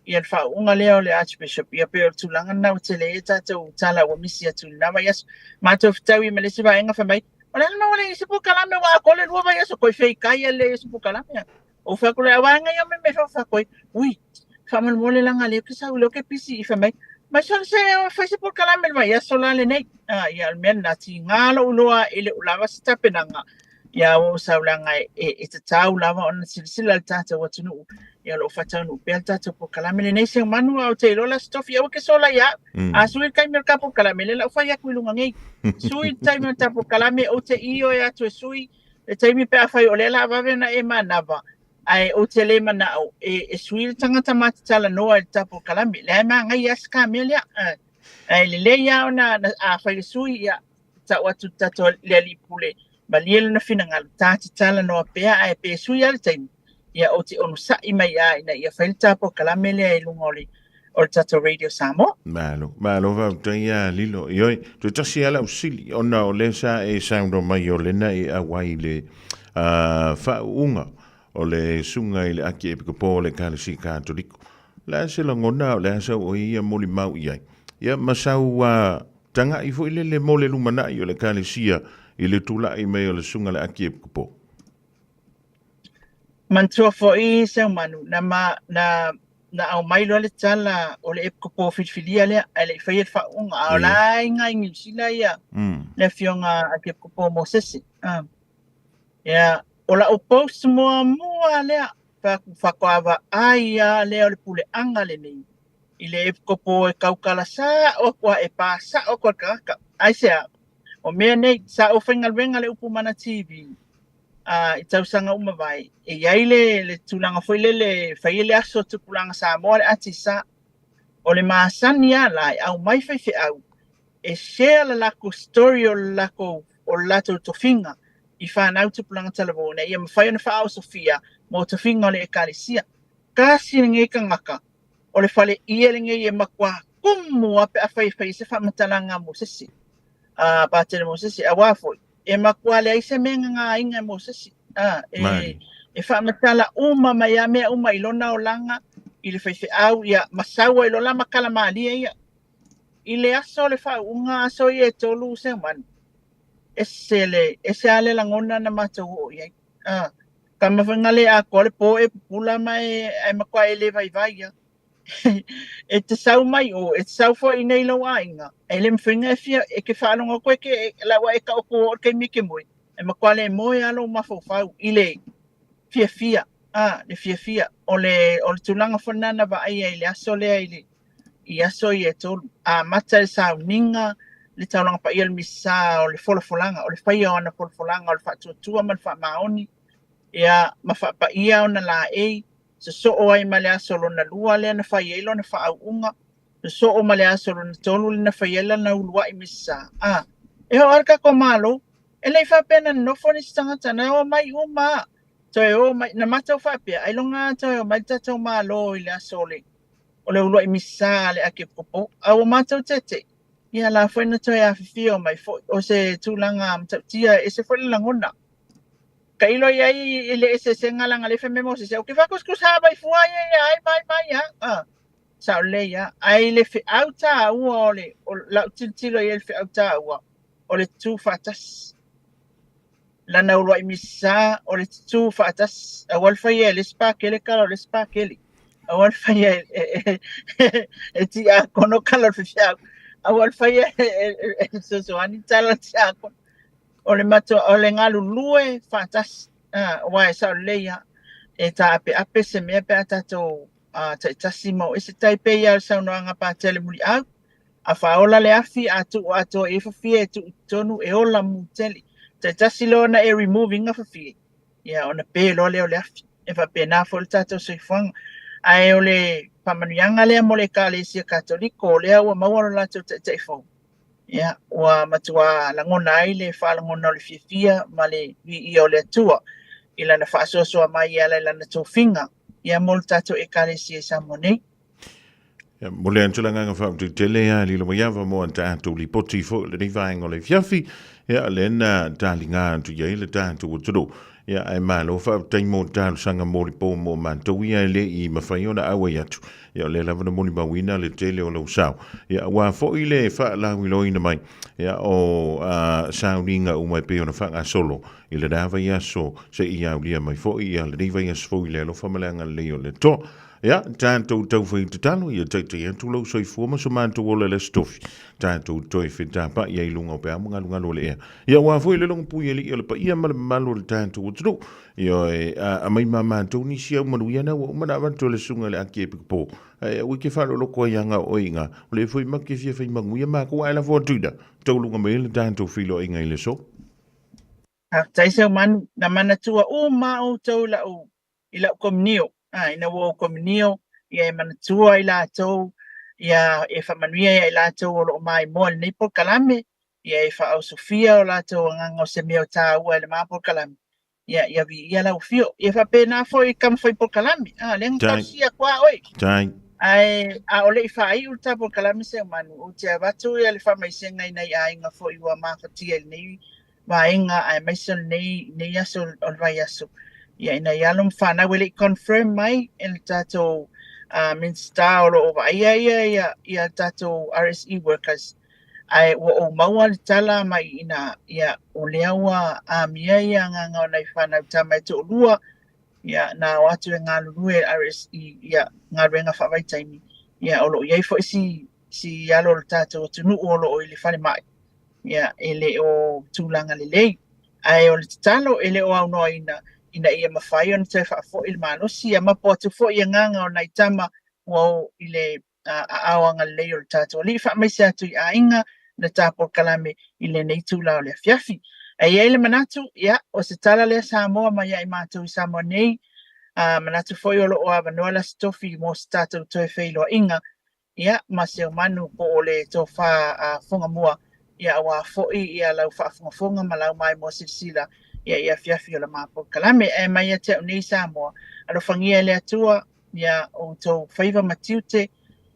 ia le faauuga lea o le Archbishop, ia pei o le tulaga lena ua tele ai tatou tala ua misi atu i lena vaiaso. Matou fetaui ma le isi vaega fai mai, o le a le mea ua leai se polokalame ua atoa le 2 vaiaso, koe feikai a leai o se polokalame. O fai atu lea, vaega ia me me fa koe, ui, faamolemole laga lea ou te sau lea ou te pisi i fai mai, mai sole se fai se polokalame i le vaiaso la lenei. Ah, ia o le mea lena, tiga lou iloa e le o lava se tapenaga, ia ua ou sau leaga e, e, e tatau lava ona silasila le tatou atunuu, ia o lo o faataunuu pea le tatou polokalame lenei Seumanu, a ou te iloa la se tofi, aua ke sola ia au. A sui le taimi o le ta polokalame, lea la ou fai atu i luga nei. Sui le taimi o le ta polokalame, ou te ioe atu e sui, le taimi pe afai o lea la vave ona e manava, ae ou te le manao e, e sui le tagata ma te talanoa i le ta polokalame. Leai manaia lava se ta mea lea. Ae lelei lava ona afai le sui, ia, tau atu i le tatou le alii pule, malie lona finagalo, ta te talanoa pea, ae pe sui lava le taimi, ia ou te onosai mai lava ina ia fai le ta polokalame lea i luga o le o le tatou Radio Samoa. Malo, malo faafetai ia Lilo. Ioe, toe tasi lava lau sili, ona o lea sa e saunoa mai o lena e auai i le faauuga o le susuga i le Akiepikopo o le Ekalesia Katoliko. O le a se lagona, o le a sau oe ia molimau i ai? Ia, ma sau taga'i foi lele mo le lumanai o le Ekalesia i le tulai mai o le susuga i le Akiepikopo. Manatua foi Seumanu, na ma, na, na aumai loa le tala o le epikopo filifilia lea, ae le i faia le faauuga. A o la e iga i Niu Sila ia le afioga Akiepikopo Mosese. Ah. Ia, o la'u post muamua lea, faatoa vaai lava lea o le puleaga lenei i le epikopo e tautala sa'o atu a e pa sa'o atu a le tagata. Aisea? O mea nei, sa ou faigaluega le Upu Mana TV i tausaga ua mavae, e i ai le, le tulaga foi lele e fai ai le aso tupulaga Samoa le Atisa. O le masani lava la e aumai faifeau e share le latou story o le latou, o le latou tofiga i fanau tupulaga talavou ina ia mafai ona faaosofia mo tofiga o le Ekalesia. Tasi lenei tagata o le fale ie lenei e matua tumu lava pe afai e fai ai se faamatalaga a Mosese, a Patele Mosese, auā foi, e matua leai se mea e gagāina e Mosese, a, e, e faamatala uma mai lava mea uma i lona olaga, i le faifeau, ia, ma sau ai loa la ma tala malie ia. I le aso o le faauuga, aso ia e tolu Seumanu, ese le, ese lava le lagona na matou oo i ai. A, tama foi na le atoa le po e pupula ma e, ae matua e le vaivai ia. E te sau mai o, e te sau foi i nei lou aiga, e le mafai ona e fia, e ke faalogo atu e ke, la ua e taoto oo i le taimi e ke moe, e matua le moe lava lou mafaufau i le fiafia, a, le fiafia. O le, o le tulaga foi lena na vaaia i le aso lea i le, i aso ia e tolu. Amata i le sauniga, le taulaga paia o le Misa, o le folafolaga, o le faia o ana folafolaga, o le faatuatua ma le faamaoni, ia, ma faapaia ona laei, sosoo ai ma le aso lona lua lea na fai ai lona faauuga, sosoo ma le aso lona tolu lea na fai ai lana uluai Misa. A, e oo lava le tatou Malo, e le i faapea na nonofo nisi tagata, na o mai uma lava, toe o mai, na matou faapea, ailoga lava toe o mai le tatou Malo i le aso o le o le uluai misa a le Akiepikopo, a ua matou teteʻi, ia la foi na toe afifio mai foi. O se tulaga matautia, e ese foi le lagona. Tailo i ai i le eseesega leaga lea fai mai Mosese, ou te faatusatusa mai fua ia ia ai mai mai ia. Ah, sao lelei ia. Ae i le feau taua o le, o lau tilotilo i ai i le feau taua, o le tu faatasi. Lana uluai misa o le tutū faatasi. Aua le faia e le isi pakele tala o le isi pakele. Aua le faia e tiakono tala o le faifeau. Aua le faia e fesoasoani tala o le tiakono. O le matua, o le galulue faatasi, aua e sao lelei lava, e taapeape se mea pe a tatou taitasi ma o ese tai pei lava o le saunoaga a Patele Muliau, a faaola le afi, a tuu atoa i ai fafie e tuu i totonu e ola mu tele. Taitasi loa ona e remove ina fafie, ia ona pe loa lea o le afi. E faapena foi le tatou soifuaga. Ae o le faamanuiaga lea mo le Ekalesia Katoliko, o lea ua maua lo latou taitai fou, ia, ua matuā lagona ai le faalagona o le fiafia ma le viia o le Atua i Lana faasoasoa mai e ala i Lana tofiga, ia, mo le tatou Ekalesia i Samoa nei. Ia, momoli atu le agaga faafetai tele ia Lilo Maiava mo a tatou lipoti foi i lenei vaega o le afiafi. Ia, lea na taliga atu i ai le tatou atunuu. Ia, ae malo faafetai mo talosaga mo le po mo matou ia e le i mafai ona auai atu. Ia, o lea lava na molimauina le tele o lou sao. Ia, aua foi le faalauiloaina mai, ia, o sauniga uma e pei ona faagasolo i lena vaiaso seia aulia mai foi ia lenei vaiaso fou i le alofa ma le agalelei o le Atua. Ia, tatou taufai tatalo, ia taitai atu lou soifua ma so matou ola i le Aso Tofi, tatou toe fetapa'i ai i luga o peau ma galugalu o le ea. Ia, aua foi le logopui alii o le paia ma le mamalu o le tatou atunuu. Ioe, a aumai ma matou nisi au manuia na ua uma ona avatu e le Susuga i le Akiepikopo, ae aua e te faaloloko ai aga o oe i ina, o lea foi matou te fia fai manuia matou ae lafo atu i ina, tauluga mai ai le tatou feiloaiga i le aso. Faafetai Seumanu, na manatua uma outou i lau i lau komunio, a, ina ua ou komunio, ia e manatua i latou, ia e faamanuia ia i latou o lo o maimoa i lenei polokalame, ia e faaosofia o latou agaga o se mea o taua e le ma polokalame, ia, ia viia lau afio. Ia faapena foi i tama fai polokalame, a, lea na talosia atu a oe. Tai. Ae a o le i faaiu le ta polokalame Seumanu, ou te avatu ia le faamaisega i nai aiga foi ua mafatia i lenei vaega aemaise o lenei nei aso o le vaiaso. Ia i nai alo ma fanau e le i confirm mai e le tatou Minisita o lo o vaaia ia ia ia tatou RSE workers ae ua ou maua le tala mai i ina ia o lea ua amia ia agaga o nai fanau tama e toalua ia na o atu e galulue e RSE ia galuega faavaitaimi ia o lo o i ai foi si si alo o le tatou atunuu o lo o i le falemai ia e le o tulaga lelei. Ae o le tatalo e le o aunoaina ina ia mafai ona toe faafoi le malosi ia mapo atu foi i agaga o nai tama ua o i le aao agalelei o le tatou Alii. Faamaise atu i aiga le ta polokalame i lenei itula o le afiafi. Ae i ai le manatu, ia, o se tala lea Samoa mai ia i matou i Samoa nei, a manatu foi o lo o avanoa le Aso Tofi mo se tatou toe feiloaiga ia ma Seumanu po o le tofa a Fogamua, ia aua foi ia lau faafogafoga ma lau maimoa silasila ia i afiafi o le ma polokalame. Ae mai ia te au nei Samoa, alofagia e le Atua ia outou faiva ma tiute,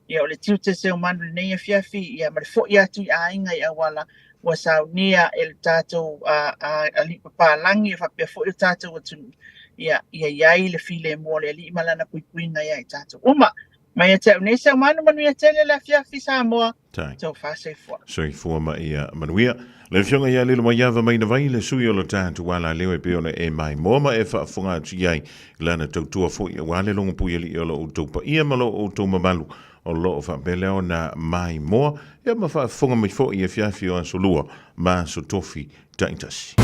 ia o le tiute Seumanu lenei afiafi, ia ma le foi atu i aiga i auala ua saunia e le tatou alii papalagi e faapea foi o tatou atunuu, ia ia i ai le filemu o le Alii ma lana puipuiga ia i tatou uma. Mai ia te au nei Seumanu, manuia tele le afiafi Samoa. Tai. Tofa soifua. Soifua ma ia manuia. Le Afioga ia Lilomaiava Mainavai, le sui o le tatou alaleo e pei ona e maimoa ma e faafofoga atu i ai i lana tautua foi aua le logopui alii o lo outou paia ma lo outou mamalu o lo o faapea lea ona maimoa ia ma faafofoga mai foi i afiafi o Aso Lua ma Aso Tofi taitasi.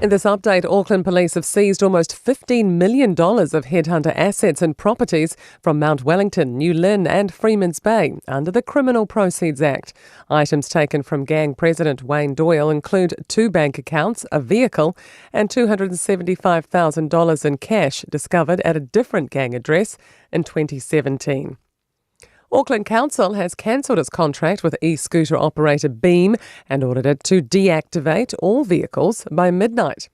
In this update, Auckland police have seized almost $15 million of headhunter assets and properties from Mount Wellington, New Lynn, and Freeman's Bay under the Criminal Proceeds Act. Items taken from gang president Wayne Doyle include two bank accounts, a vehicle, and $275,000 in cash discovered at a different gang address in 2017. Auckland Council has cancelled its contract with e-scooter operator Beam and ordered it to deactivate all vehicles by midnight.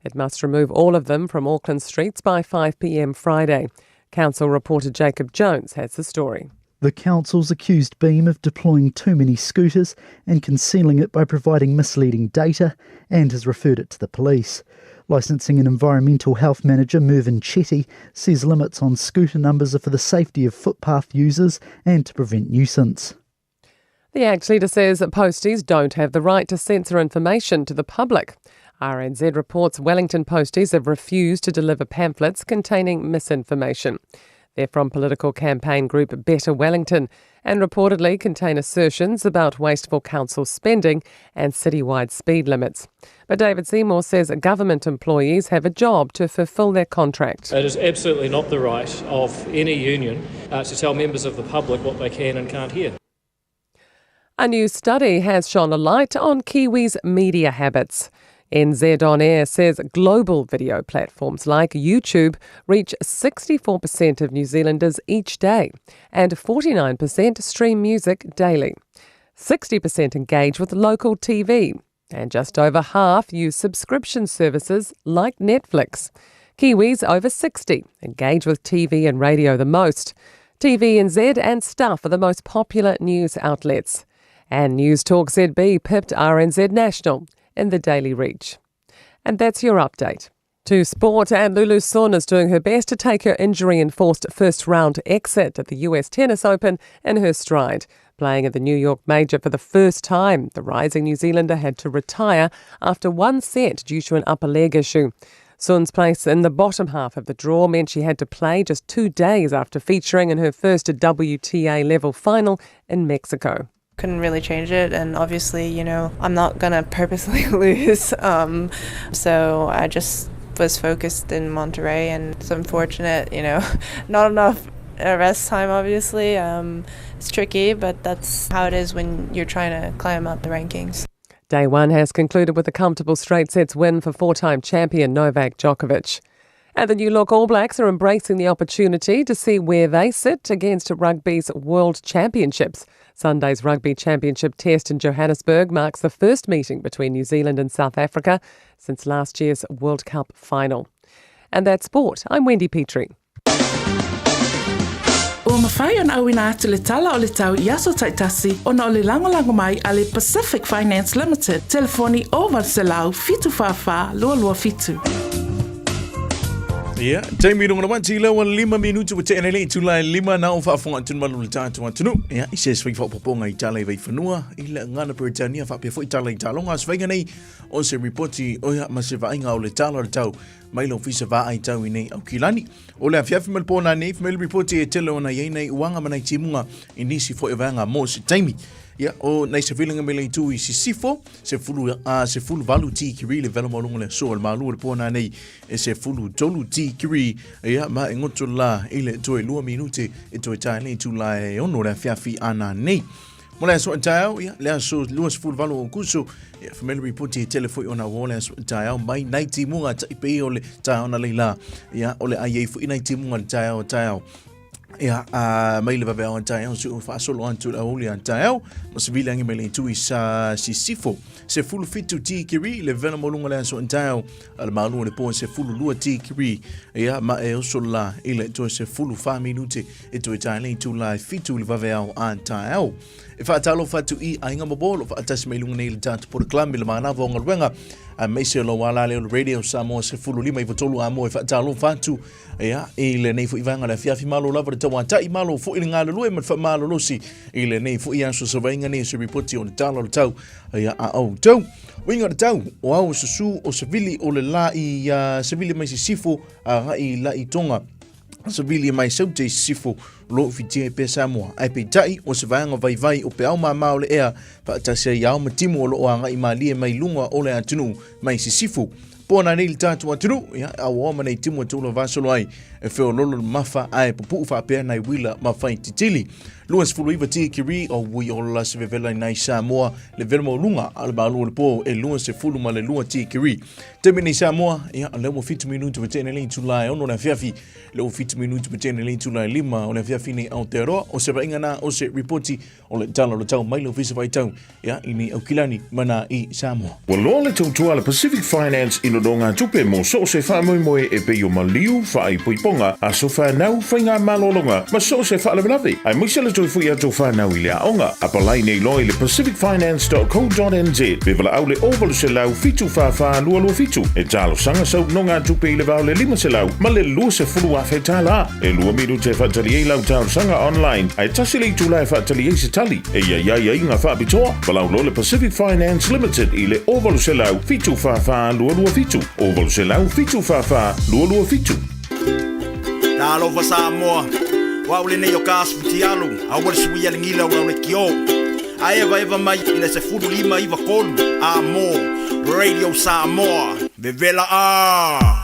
It must remove all of them from Auckland streets by 5 p.m. Friday. Council reporter Jacob Jones has the story. The council's accused Beam of deploying too many scooters and concealing it by providing misleading data and has referred it to the police. Licensing and Environmental Health Manager Mervyn Chetty says limits on scooter numbers are for the safety of footpath users and to prevent nuisance. The ACT leader says that posties don't have the right to censor information to the public. RNZ reports Wellington posties have refused to deliver pamphlets containing misinformation. They're from political campaign group Better Wellington and reportedly contain assertions about wasteful council spending and citywide speed limits. But David Seymour says government employees have a job to fulfil their contract. It is absolutely not the right of any union to tell members of the public what they can and can't hear. A new study has shone a light on Kiwis' media habits. NZ On Air says global video platforms like YouTube reach 64% of New Zealanders each day and 49% stream music daily. 60% engage with local TV and just over half use subscription services like Netflix. Kiwis over 60 engage with TV and radio the most. TVNZ and Stuff are the most popular news outlets. And News Talk ZB pipped RNZ National in the Daily Reach. And that's your update. To sport, and Lulu Sun is doing her best to take her injury-enforced first-round exit at the US Tennis Open in her stride. Playing at the New York Major for the first time, the rising New Zealander had to retire after one set due to an upper leg issue. Sun's place in the bottom half of the draw meant she had to play just 2 days after featuring in her first WTA level final in Mexico. Couldn't really change it, and obviously, you know, I'm not going to purposely lose. So I just was focused in Monterrey, and it's unfortunate, you know, not enough rest time, obviously. It's tricky, but that's how it is when you're trying to climb up the rankings. Day one has concluded with a comfortable straight sets win for four-time champion Novak Djokovic. And the New Look All Blacks are embracing the opportunity to see where they sit against rugby's World Championships. Sunday's Rugby Championship test in Johannesburg marks the first meeting between New Zealand and South Africa since last year's World Cup final. And that's sport. I'm Wendy Petrie. Ua mafai ona auina atu le tala o le tau i aso taitasi ona o le lagolago mai a le Pacific Finance Limited, telefoni 0800 744 227. Ia, taimi runga rawa ati lau a 5 minutu ua tea nei le itula e 5 na o faafofoga atu malu le tatou atunuu. Ia, i se sui faaopoopoga i tala i Vaifanua, i le Gana Peretania faapea foi tala i Taaloga. O se faiga nei o se ripoti oia ma se vaaiga o le tala o le tau mai le ofisa vaai tau i nei Aukilani. O le afiafi ma le pō nanei, fai mai le ripoti e tele ona i ai nei uaga ma nai timuga i nisi foi o vaega mo se taimi. Ia, o nai sevilinga me le itu i Sisifo, se fulu, a, se fulu valu tikiri le vela maualuga le aso o le malu o le pō nanei e se fulu tolu tikiri, ia, ma e ngoto la i le toe 2 minute e toe tae le itu la e 6 le afiafi a nanei. Mo le aso taeao, ia, le aso 28 o Kuso, ia, fai mai le ripoti e tele foi ona ua o le aso taeao mai nai timuga tai pei o le taeao na leila, ia, o le ai ai foi nai timuga le taeao taeao. Ia, a, mai le vaveao a taeao, se o faasolo atu le aoauli a taeao, ma se vili angi mai le itu i sa Sisifo. Se fulu fitu tikiri, le vela maualuga le aso taeao, a le malu o le po se fulu lua tikiri, ia, ma e oso la i le toe se fulu wha minute e toe tae le itu la e fitu le vaveao a taeao. E faatalofa atu i aiga ma bolo, faatasi mai luga nei le tatou polokalame le manava o galuega, a meise o lau ala lea o le Radio Samoa se fulu lima i vatolu a mo e faatalofa atu, ia, i lenei foi vaega le afiafi malo lava le tauatai, malo foi le galulue ma le faamalolosi i lenei foi aso savaiga nei se ripoti o le tala o le tau, ia, a outou. Uiga o le tau, o ao susu o savili o le la i savili mai Sisifo a gai la i Tonga. Savili mai Saute i Sisifo lo fitia i pea Samoa. Ai peitai o se vaega vaivai o pe ao māmā o le ea, faatasi ai ao ma timu o loo agai malie mai luga o le atunuu mai Sisifo. Po na nei le tatou atunuu, ia, au oa ma nei timu e tūla vasolo ai, e feololo le mafa ae pupu'u faapea nai uila ma fai titili. 29 tikiri o ui o la se vevela i nai Samoa, le vela maualuga a le malu o le po e 22 ma le 2 tikiri. Taimi nei Samoa, ia, lea ua 7 minutu ma tene le itula e 6 le afiafi, lea ua 7 minutu ma tene le itula e 5 o le afiafi nei Aotearoa, o se vaaiga na o se ripoti o le tala o le tau mai le ofisa vaitau, ia, i nei Aukilani ma nā i Samoa. Ua loa le tautua a le Pacific Finance i nonogatupe mo so o se faamoemoe e pei o maliu, faaipoipoga, aso fanau, faigamalologa, ma so o se faalavelave, aemaise le toe foi atu o fanau i le aoga. Apalai nei loa i le pacificfinance.co.nz pe valaau le 0800 744 227. 7. E talosaga sau nogatupe i le va o le 500 ma le 20,000 tala. E 2 minute e faatali ai lau talosaga online, ae tasi le itula e faatali ai se tali. E i ai aiaiga faapitoa, valaau loa le Pacific Finance Limited i le 0800 744 227, 0800 744 227. Talofa Samoa, o au lenei o ka asu futialu, aua le suia le gila o lau lekiō. A evaeva mai i le 15 93 a mo Radio Samoa, vevela a!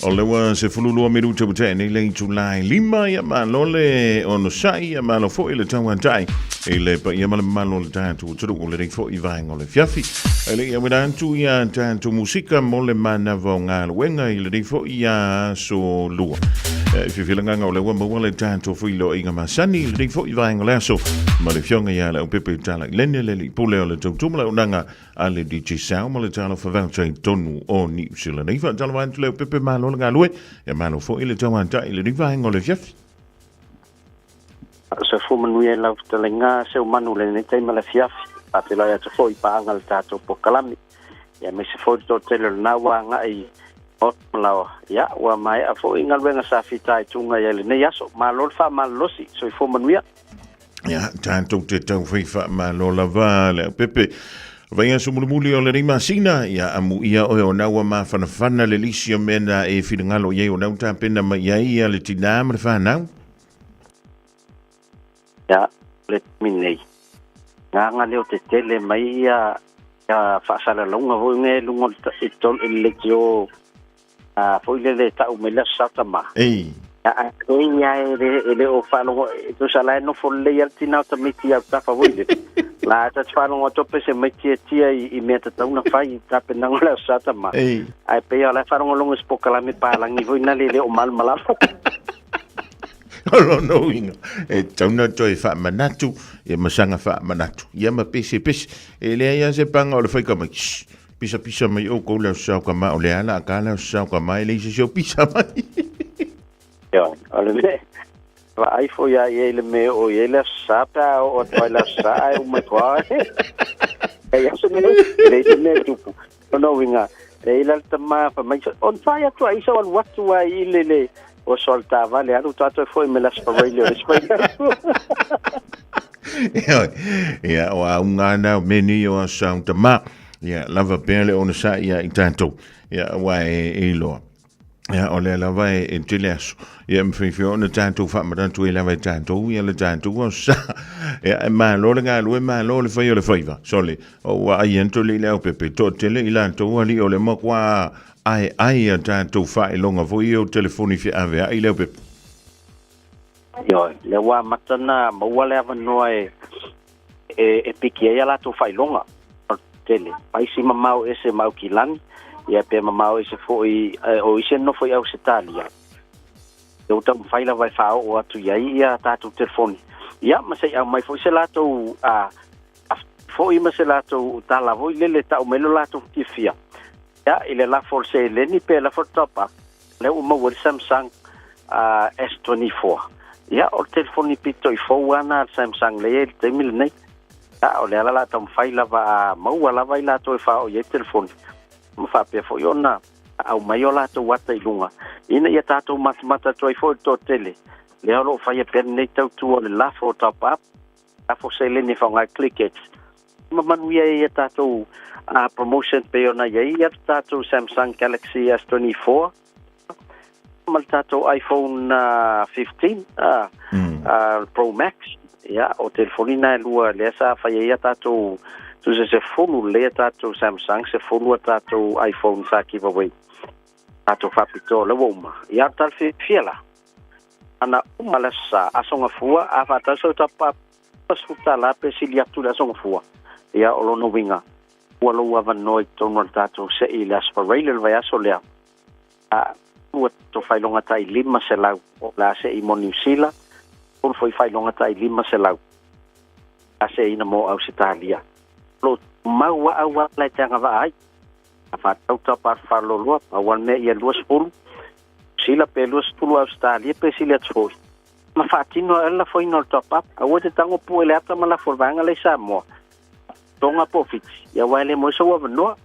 O le ua 12 minute ua tea nei le itula e 5, ia malo le onosai, ia malo foi le tauatai i le paia ma le mamalu o le tatou atunuu o lenei foi vaega o le afiafi. E le i auina atu ia tatou musika mo le manava o galuega i lenei foi aso lua. E fiafia o lea ua maua le tatou feilooiga masani i lenei foi vaega o le aso ma le afioga ia Leaupepe Talailene, le alii pule o le tautumalaaunaga a le Digicel ma le talofa voucher i totonu o Niu Sila nei. Faatalofa atu Leaupepe, malo le galue, ia malo foi le tauatai i lenei vaega o le afiafi. Soifua manuia i lau fetalaiga Seumanu i lenei taimi o le afiafi. Faafeiloai atu foi i paaga le tatou polokalame. Ia aemaise foi le toatele o lena ua agai i maota ma laoa. Ia, ua maea foi galuega sa fitaituga i ai i lenei aso. Malo le faamalolosi. Soifua manuia. Ia, tatou te taufai faamalo lava le aupepe. Vai aso mulimuli o lenei masina, ia amuia oe ona ua mafanafana le lisi o mea na e finagalo i ai ona u tapena mai ai ia le tinā ma le whanau. Ia, le taimi nei, nganga leo te tele mai ia ia faasalalauga foi nei i luga o le i tolu i le leitio a foi lele e tau mai le Aso Sa Tama. Ei. Ia, ae pei lava e le e le o faalogo e tusa la e nofo lelei lava le tina o tamaiti i autafa foi lele. La ta te faalogo atu pe se mai tiatia i, i mea tatau ona fai i tapenaga o le Aso Sa Tama. Ei. Ae pei lava o la e faalogologo i se polokalame palagi foi na le le o malamalama. O lona uiga, e tatau ona toe faamanatu, ia ma saga faamanatu, ia ma pesepese. E leai lava se paga o le fai ka mai, shh, pisapisa mai oukou le aso sao ka ma, o le a la a ka le aso sao ka ma, e leai se isi o pisa mai. Ioe, o le mea, vaai foi lava i ai i le mea o i ai le Aso Sa pe a oo atu ai le Aso Sa ae uma ifo lava. E leai se mea, e leai se mea e tupu. O lona uiga, e i ai la le tama fai mai, on fai atu ai isa o alu atu ai i le le o so le taavale alu tatou foi me le Aso Faraile o le isi vaiaso. Ia, o auga na o meni o aso sa o tama. Ia, lava pea le onosai ia i tatou. Ia, aua e iloa. Ia, o lea lava e, e tele aso. Ia, mawhai whio ona tātou whaamaratu e lava e tātou, ia le tātou o sa. Ia, e malo le galue, malo le whai o le whaiva. Sole, o ua ai anto le ile au pepe, to tele i lātou ali o le makua ai ai a tātou whaelonga foi o telefoni whia ave ai le au pepe. Ioe, le ua amata na maua le avanoa e, e, e piki ai a latou faailoga o le tele. Paisi mamao ese ma Aukilani, ia pe mamao ese foi o isi e nofo i Ausetalia. Ia ua taumafai lava e faaoo atu i ai ia tatou telefoni. Ia ma se i aumai foi se latou a, a foi ma se latou tala foi lele tau mai lo latou fiafia. Ia i le lafo o le seleni pe lafo o le top up, lea ua maua ai le Samsung S24. Ia, o le telefoni pito i fou lava lena a le Samsung lea e i ai i le taimi lenei. Ia, o le ala la taumafai lava a maua lava i latou e faaoo i ai telefoni, ma faapea foi ona aumai o latou ata i luga, ina ia tatou matamata atu ai foi i le toatele lea o lo o faia pea lenei tautua o le lafo o top up, lafo seleni e faaaoga ai ClickX. Ma manuia ai ia tatou promotion pei ona i ai ia le tatou Samsung Galaxy S24 ma le tatou iPhone 15 Pro Max. Ia, o telefoni na e lua lea sa fai ai ia tatou tusa se fulu lelei a tatou Samsung, se fulu a tatou iPhone sa giveaway. Tatou faapitoa lea ua uma. Ia, o le tala fiafia la. Ana uma le aso sa, Aso Gafua, a faatau sau tapa $50 pe sili atu le Aso Gafua. Ia, o lona uiga, ua lou avanoa i totonu o le tatou sei i le Aso Faraile o le vaiaso lea, a ua tatou faailoga tai 500 o le a sei mo Niu Sila, ua foi faailoga tai 500 a seiina mo Ausetalia. O lo o mau a auala e te agavaa ai. A faatau tapa faaloloa, pau lava le mea ia 20 Sila pe 20 Ausetalia pe sili atu foi. Ma faatino ai le lafoina o le top up. Aua e te tago pue i le ata ma lafo i le vaega lea i Samoa, Tonga po o Fiti, ia aua e le moe sou avanoa.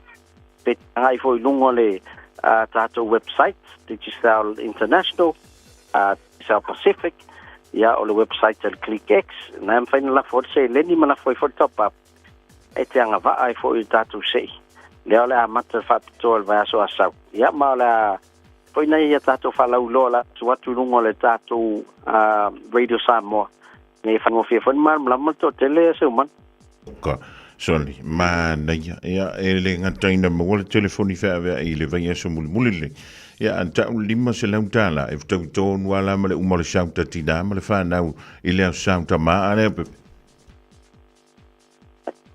Pe te agai foi i luga o le tatou website, Digicel International, Digicel Pacific, ia o le website a le ClickX, na e mafai ona lafo ai le seleni ma lafo ai foi le top up e te agavaa ai foi i le tatou sei. Lea o le a amata le faapitoa i le vaiaso Asau. Ia ma o le a foi nei ia tatou faalauiloa la atu atu i luga o le tatou Radio Samoa ina ia faigofie foi ona malamalama le toatele Seumanu. Ka, sorry, manaia. Ia, e le gataina maua le telefoni feaveai i le vaiaso mulimuli lenei. Ia, a tau le $500, e fetaui tonu lava la ma le uma o le sauta tinā ma le whanau i le aso sauta maa lea, Pepe.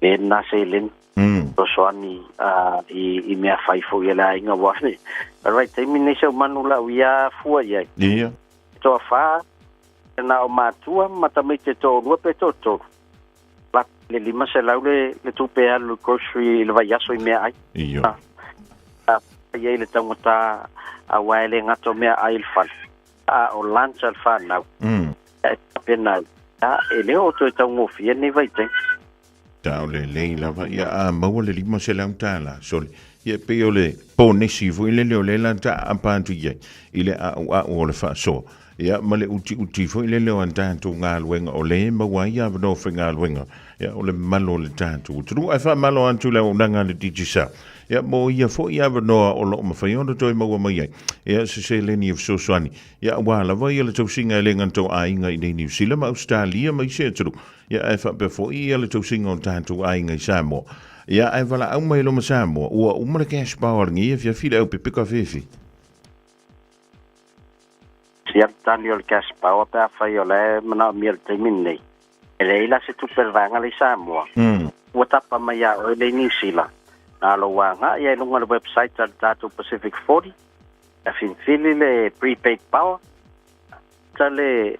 Me nā seleni. Fesoasoani i mea fai foi a le aiga aua le vaitaimi nei Seumanu lau ia fua i ai. Ia. Toa whā, na o matua ma tamaiti e toalua pe toatolu. La le 500 le, le tupe e alu i grocery i le vaiaso i mea ai. Ia. A, i ai le taugata aua e le gata o mea ai i le fale. A o lunch a le whanau. E tapena ai. A, e le o toe taugofie nei vaitaimi. Tao lelei lava, ia a maua le $500, sole. Ia pei o le ponesi foi lele o lea la taapa atu i ai i le a'ua'u o le faasoa. Ia ma le utiuti foi lele o a tatou galuega o lea e maua ai avanoa faigaluega, ia o le mamalu o le tatou atunuu. Ae faamalo atu i le auaunaga a le Digicel, ia mo ia foi avanoa o lo o mafai ona toe maua mai ai ia se seleni e fesoasoani, ia aua lava ia le tausiga e le gata o aiga i nei Niu Sila ma Ausetalia ma isi atunuu, ia ae faapea foi ia le tausiga o tatou aiga i Samoa. Ia ae valaau mai loa ma Samoa, ua uma le cash power lenei afiafi le au pepeka fefe. Sia le tali o le cash power pe afai o la e manaomia i le taimi lenei. E leai la se tupe a le vaega lea i Samoa. Ua tapa mai ia oe le i Niu Sila. Na o lou agai ai i luga o le website a le tatou Pacific 40, ia filifili le prepaid power, ta le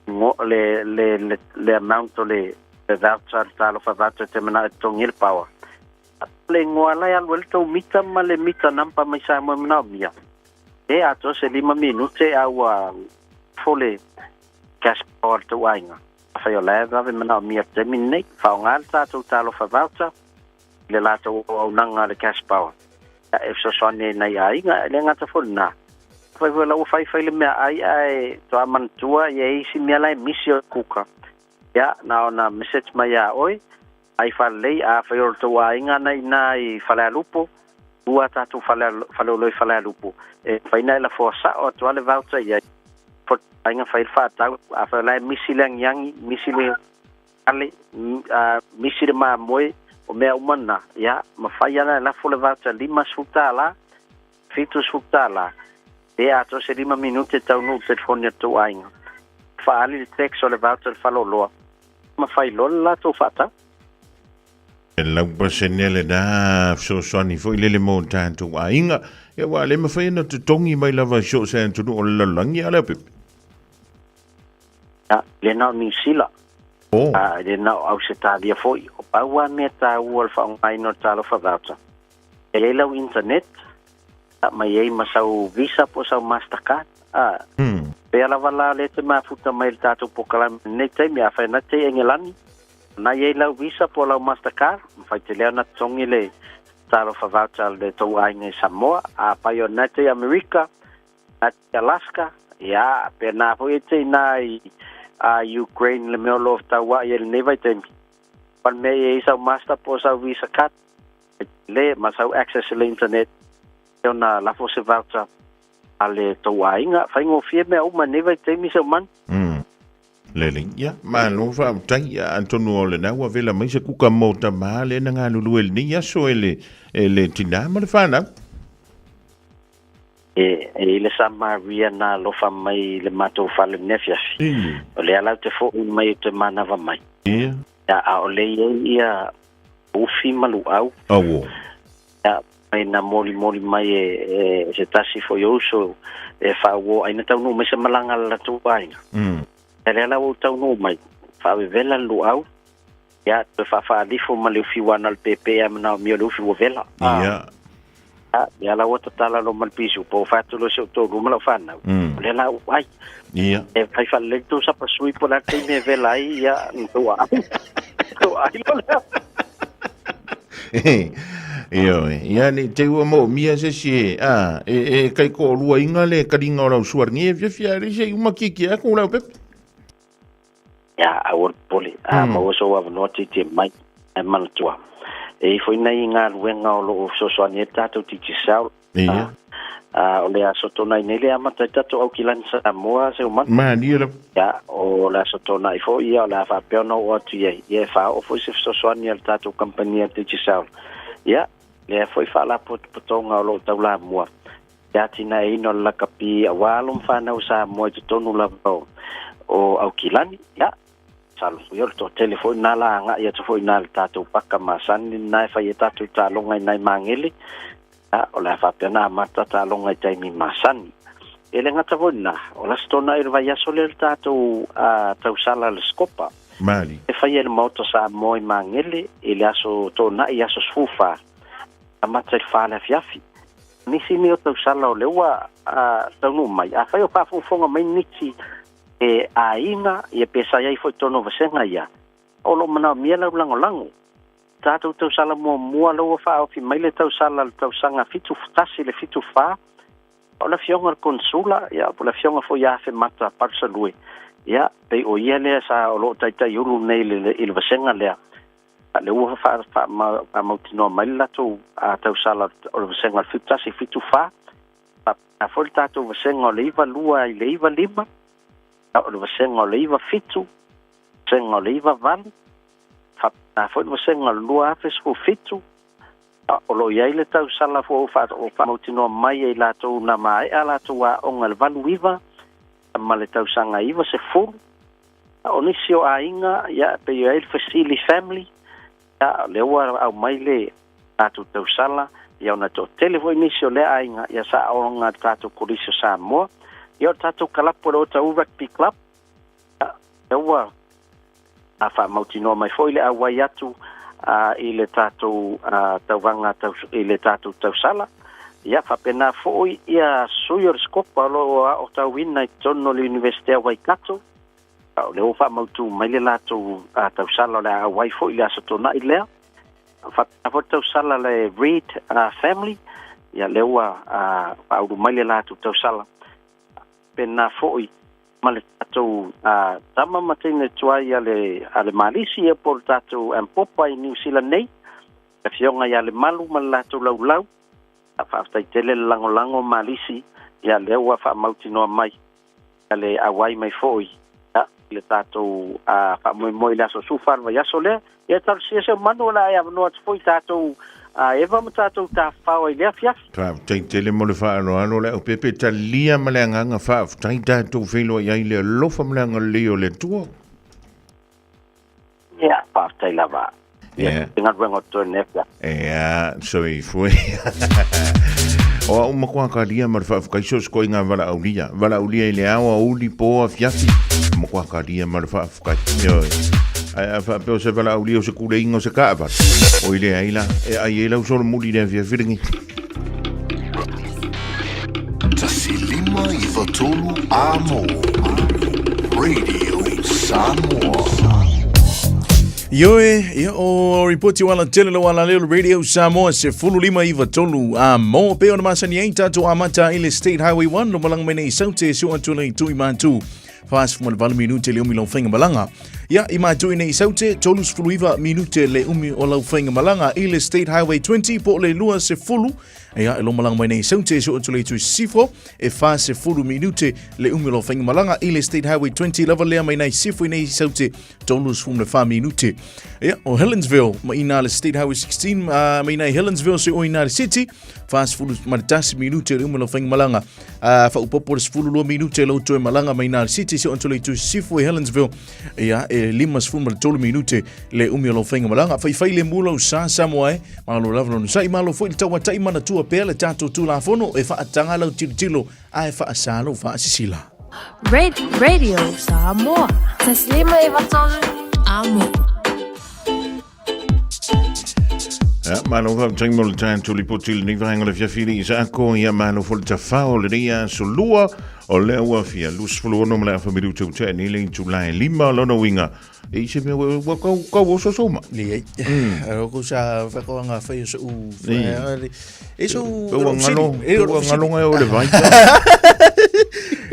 le le le le amount o le le voucher, le talofa voucher e te manao e totogi ai le power. Le igoa la e alu ai le tou mita ma le mita number mai Samoa e manaomia. E atoa se lima minute a ua fo le cash power a le tou aiga. Afai o la e vave manaomia i le taimi lenei, faaaoga le tatou talofa voucher i le latou auaunaga a le cash power e fesoasoani ai i nai aiga. E le gata foi i lena, afai foi o la ua faifai le meaai ae toa manatua e i ai isi mea la e misi o le kuka, ia na ona message mai ia oe, ai faalelei, afai o le tou aiga na i ina i Falealupo, ua a tatou fale, faleoloa i Falealupo, e mafai ona e lafoa sao atu lava le voucher i ai. Aiga fai le faatau, afai o la e misi le agiagi, misi le ale, misi le mamoe, o mea uma na, ia, mafai lava ona e lafo le voucher $50, $70, pe atoa se lima minute e taunuu i le telefoni a le tou aiga. Faaali le text o le voucher i le faleoloa, ma fai loa le latou faatau. E lau pasene lena fesoasoani foi lele mo tatou aiga. Ia aua le mafai ona totogi mai lava i so o se atunuu o le lalolagi a Leaupepe. Ia, le na o Niu Sila. Oh. A, le na o Ausetalia foi. O pau lava mea taua o le faaaogaina o le talofa voucher. E i ai lau internet, ma i ai ma sau Visa po o sau Mastercard. A, pea lava la lea te mafuta mai i le tatou polokalame i lenei taimi, afai na te i Engelani, na i ai lau Visa po o lau Mastercard, mafai tele ona totogi le talofa voucher a le tou aiga i Samoa. Afai o na te i Amerika, na te i Alaska, ia, pēnā foi e te i nā i a Ukraine le mea o lo o taua'i ai i lenei vaitaimi. Pa le mea i ai sau Master po o sau Visa card, le ma sau access i le internet, e ona lafo se voucher a le tou aiga. Faigofie mea uma i lenei vaitaimi seu manu. Lelei, ia, malo faafetai. Ia, atonu o lena ua vela mai se kuka mo tama lea na galulue i lenei aso e le, e le tinā ma le fanau. E, e i le Samaria na alofa mai i le matou fale i lenei afiafi. O lea la ou te fo'i mai ou te manava mai. Ia. Ia, a o lea i ai ia ufi ma luau. Auo. Ia, mai na molimoli mai e, e se tasi foi o uso e faauo ai na taunuu mai se malaga a le latou aiga. E lea la ua ou taunuu mai, faavevela le luau, ia, toe faafaalifo ma le ufi uana o le pēpē a manaomia o le ufi ua vela. Ia. A, lea la ua tatala loa ma le pisupo, fai atu loa i si ou toalua ma lau fanau, o lea la ua ai. Ia. E fai faalelei le tou sapasui po o le a le taimi e vela ai, ia, na tou ai. Tou ai loa lea. Ioe, ia nei te ua moomia se isi e, a, e, e kaiko'oluaina le kaliga o lau sualagi e fiafia ai se i uma kiekie aku Leaupepe. Ia, aua le popole, a maua sou avanoa tietie mai, ae manatua, e i ai foi nai galuega o lo o fesoasoani ai le tatou Digicel, Ia. a, o le Aso Toonai nei le amata ai tatou Aukilani Samoa, Seumanu. Malie lava. Ia, o le Aso Toonai foi, ia, o le a faapea ona oo atu i ai, ia, e faaoo foi se fesoasoani a le tatou kamupani a Digicel. Ia, lea foi faalapotopotoga o lo o taulamua le atinaeina o le lakapi aua alo ma fanau Samoa i totonu lava o Aukilani. Ia, masalo foi o le toatele foi lena la agai atu foi i ina i le tatou paka masani lena e fai ai tatou taaloga i nai Magele. Ia, o le a faapea ona amata taaloga i taimi masani. E le gata foi i lena, o le Aso Toonai o le vaiaso lea le tatou tausala le Scopa. Mali. E faia i le Maota Samoa i Magele i le Aso Toonai aso 14, amata i le 4 le afiafi. Nisi nei o tausala o lea ua taunuu mai, afai o faafogafoga mai nisi e aiga ia pe sa i ai foi i totonu o vasega ia, o lo o manaomia lau lagolago. tatou tausala muamua lea ua faaofi mai le tausala i le tausaga 71 i le 74, o le Afioga i le Konesula, ia, po o le Afioga foi ia Afemata Palusalue, ia, pei o ia lea sa o lo o taitaiulu nei i le, i le vasega lea. A lea ua faamautinoa mai le latou tausala o le vasega o le 71 74. Faapena foi le tatou vasega o le 92 i le 95, o le vasega o le 97, vasega o le 98, faapena foi le vasega o le 2017. O lo o i ai le tausala foi ua faamautinoa mai e i latou na maea a latou aoga i le 89 ma le tausaga 90. O nisi o aiga, ia, e pei e i ai le Fesili family, ia, o lea ua aumai le latou tausala, ia, ona e toatele foi nisi o lea aiga, ia, sa aoga i le tatou Kolisi o Samoa. Ia, o le tatou kalapu o le Otahuhu Rugby Club, ia, lea ua faamautinoa mai foi le auai atu i le tatou tauvaga i le tatou tausala. Ia, faapena foi ia sui o le Scopa o lo o aotauina i totonu o le Iunivesite o Waikato, o lea ua faamautu mai le latou tausala o le a auai foi i le Aso Toonai lea. Faapena foi le tausala a le Reid Family, ia lea ua faaulu mai le latou tausala. Faapena foi ma le tatou tama ma teine tuai a le Malisi ia po o le tatou Ampopa i Niu Sila nei, le Afioga ia Lemalu ma le latou laulau. Faafetai tele le lagolago Malisi, ia lea ua faamautinoa mai ia le auai mai foi ia i le tatou faamoemoe i le aso 14 o le vaiaso lea. Ia talosia se manu o le a e avanoa atu foi tatou Eva ma tatou tafafao ai i lea afiafi. Faafetai tele mo le faaaloalo le aupepe talia ma le agaga faafetai tatou feiloai ai le alofa ma le agalelei o le Atua. Ia, faafetai lava. Ia, te galuega o totoe nei afiafi. Ia, soifua. O au matua kalia ma le faafetai so se koiga valaaulia. Valaaulia i le ao, aoauli, po, afiafi. Matua kalia ma le faafetai. Ioe. Ae a faapea o se valaaulia o se kuleiga o se taavale, oi leai la, e ai ai lau solomuli i le afiafi lenei. 1 5 9 3 Amo Radio Samoa. Ioe, ia o ripoti o ala tele lo ala leo Radio Samoa se fulu lima iwa tolu a mo pe ona masani ai tātou amata i le State Highway 1 lo malanga mai nei saute se o atu nei tui mātu. 48 minute le umi lau whainga malanga. Ia, i mātu i nei saute, 39 minute le umi o lau whainga malanga i le State Highway 20 po le lua se fulu. Ia, e lo malanga mai nei saute se o atu le tui sifo e wha se fulu minute le umi o lau whainga malanga i le State Highway 20 lava lea mai nei sifo i nei saute 34 minute. Ia, o Helensville, ma ina le State Highway 16, ma ina i Helensville se o ina le City, 41 minute le uma lau whainga malanga. Whaupopo le 12 minute lau toe malanga ma ina le City se onto le tu sifo i Helensville. Ia, e 53 minute le umi o lau whainga malanga. Whaiwhai le mula o sa Samoa e, malo lava lona sai, malo foi le tauatai manatua pea le tātou tūlāfono e whaatanga lau tilotilo a e faasalo faasisila. Radio Samoa. 1 5 9 3 Amo. Ia, malo faafetai mo le tatou lipoti i lenei vaega o le afiafi i le Isaako. Ia, malo foi le tafao o lenei aso lua o lea ua fia 26 ma le afa minuta ua tea nei le itula e lima o lona uiga. E i se mea ua ua kau kau oso so mai. Leai. Alo ko sa whakoanga whai o so'u E so Ua ngalo, ua ngalo ngai o le vai.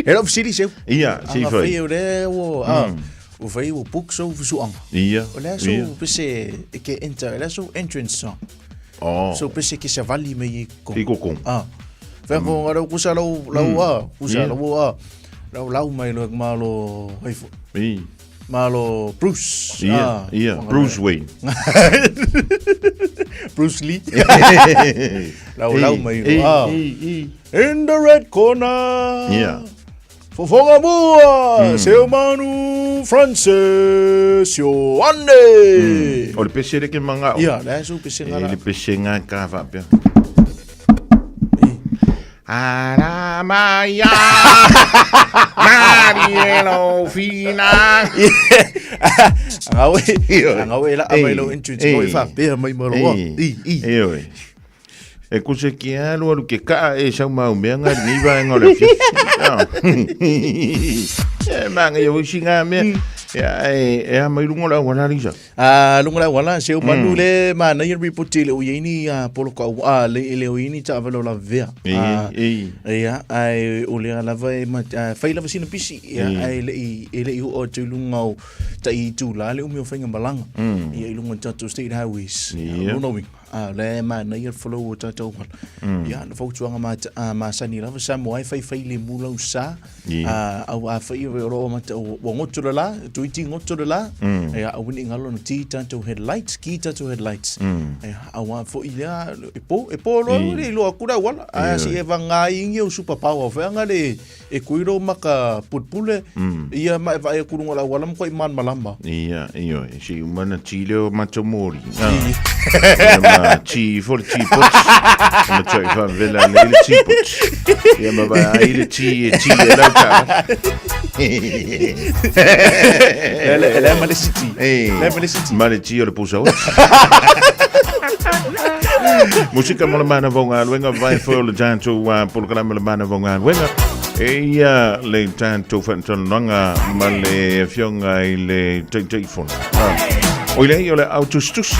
E lau fesili seu. Ia, si Anga fai. whai o le ua a ua whai ua book so fusuanga. Ia. O lea so ia. pese e ke enter, lea so entrance song. Oh. So pese ke savali me i ko. I koko. Ah. Whai ko ngā rau kusa lau lau a, kusa Ia. lau a. Lau lau mai loa malo hei fo. I. Malo Bruce. Ia, ah, ia, Bruce Wayne. Bruce Lee. Lau lau mai Ei, ah. ei, ei. In the red corner. Ia. Fofoga mua, Seumanu Francis Ioane. O le pese le ke manga o. Ia, le su pese E ngara. le pese ngā ka whapea. Aramaya Marielo Fina Angawe, angawe la amai lo entrance ko i whapea mai maroa. I, i. E oi. E kuse ki alu alu ke kaa e sau mau mea ngā ni vaenga o le afiafi. E manga i usi ngā mea. Ia, e, e a mai luga o le auala, Lisa. A luga o le auala, se o manu le manaia le ripoti e le o i ai ni poloka au, a, le, e le o i ai ni taavale o lavevea. E, A, e. Ia, ae o lea lava e ma, a, fai lava sina pisi, ia, ae le i, e le i oo atu i luga o tai itula le umi o faigamalaga. Ia, i luga o tatou state highways. Ia. O lona uiga, a, o lea e manaia le flow o tatou auala. Ia, na fautuaga ma, a, masani lava, Samoa e faifai lemu lau sa. Ia. Au a fai o ro mata o ua ngoto le la, tuiti ngoto le la, ia au ni ngalo na ti tatou headlights, ki tatou headlights. Ia au a foi lea e po, e po loa le iloa atu le auala. Ae si e vagai ingi o super power feaga le e kui lo maka pulpule, ia ma e vaai atu i luga o le auala ma koe i malamalama. Ia, ioe, si uma na ti leo matou moli. Ia ma ti fo le ti pots. Ma toi fa vela le le ti pots. Ia ma va ai le ti e ti e lau ta. Ele ele ma le siti. Eh. Le ma le siti. Ma le ti o le pusa o. Musika mo le mana vonga luenga vai fo le tatou polokalame le mana vonga luenga. E ia le tatou faatalanoaga ma le afioga i le Taitaifono. O i lea o le autusitusi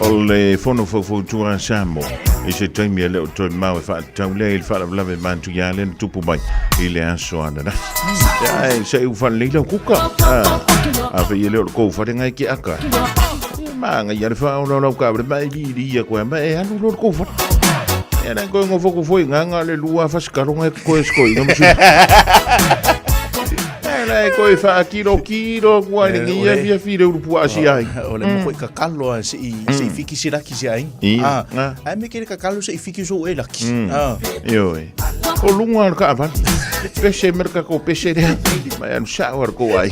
o le Fono Faufautua a Samoa i se taimi e le o toe mamao e faatatau lea i le faalavelave matuia lea na tupu mai i le aso ananafi. Ia, ae se i u faalelei lau kuka. A fai e le o le kou fale ngai ke aka. Ia maga ia le faaola o lau kaavale ma e lili ia koe ma e alu loa le kou fale. Ia na koe ngofo ko foi nganga le lua fasikalo ngai koe skoi nga musu. E la e koe whaakiro kiro kua i le ngia fia fi le urupua asi ai. O le moko i kakalo a se i se i fiki se laki se ai. I, Ah, ah. ai me kere kakalo se i fiki so e laki. Ah. Ioe. O lunga o le kaavale. Pese merka ko pese rea. Mai anu sao ar ko ai.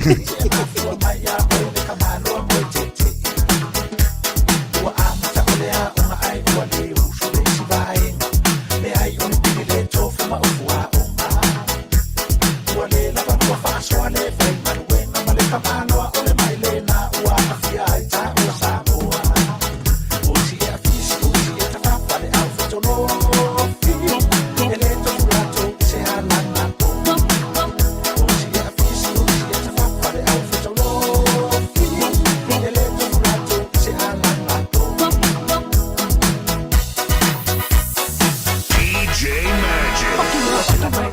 DJ Magic.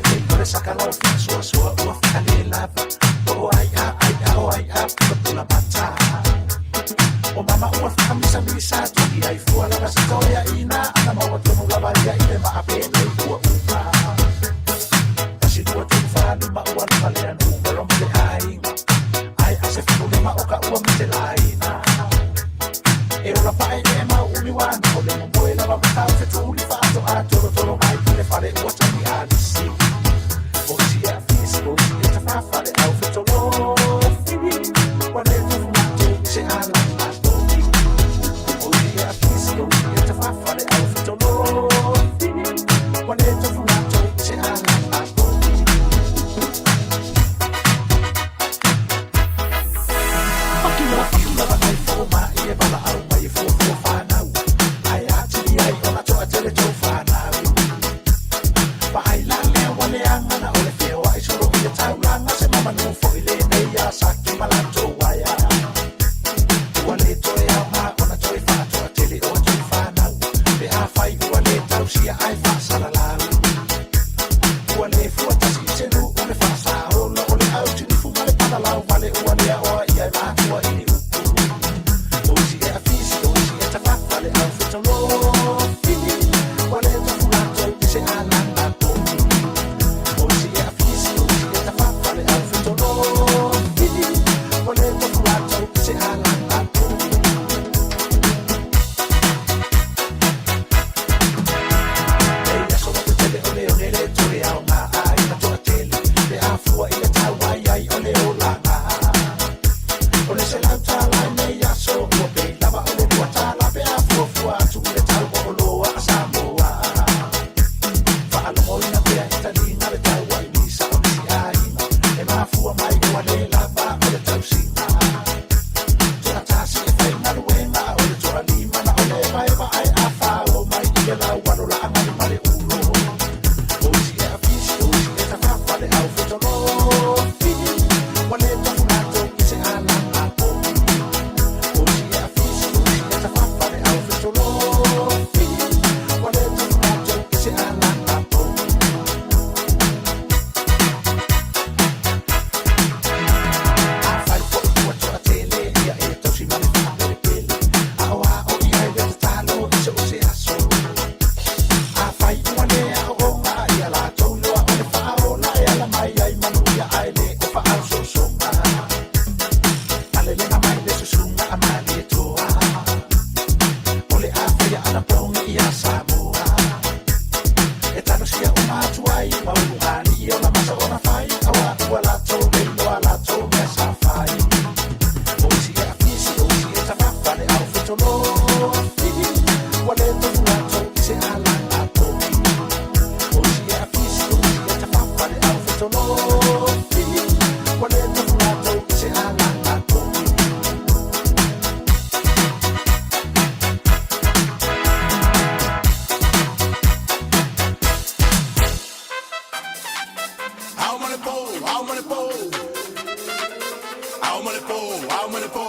Ao ma le po, ao ma le po.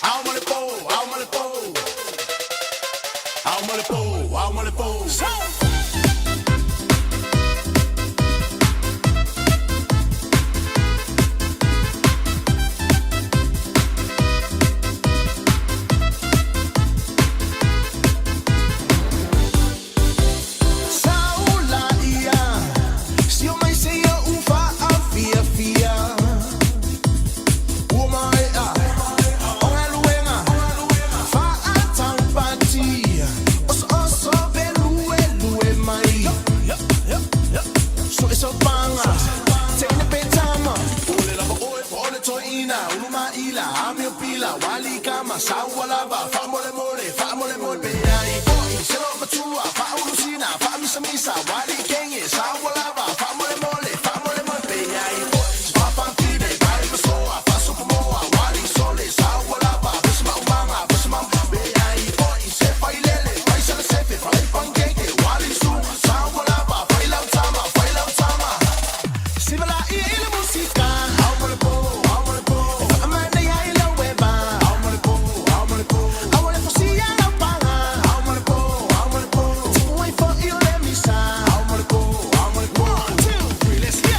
Ao ma le po, ao ma le po. Ao ma le po, ao ma le po. Saula ia, si o mai se ia ufa a fia fia. Ua maea, o galuega, faataupati, osooso peluelue mai. Soesopaga, teine pe tama, po o le lava oe, po o le toeaina, ulumaila, amio pila, wali kama, saua lava, faamolemole, faamolemole, pe ai foʻi se loomatua, faaulusina, faamisamisa, wali kege, saua lava, faamolemole, faamolemole, pe ai foʻi faafaafine, paepasoa, faasopomoa, wali sole, saua lava, pesamaumaga, pesamau, pe ai foʻi se failele, faisalasefe, falaipankeke, wali su, saua lava, failautama, failautama. Sivalai i le musika, ao ma le po, ao ma le po. E faamanaia i lau eva, ao ma le po, ao ma le po. Aua le fosia lau paga, ao ma le po, ao ma le po. E tipu ai foʻi o le misa, ao ma le po, ao ma le po. 1, 2, 3, let's go.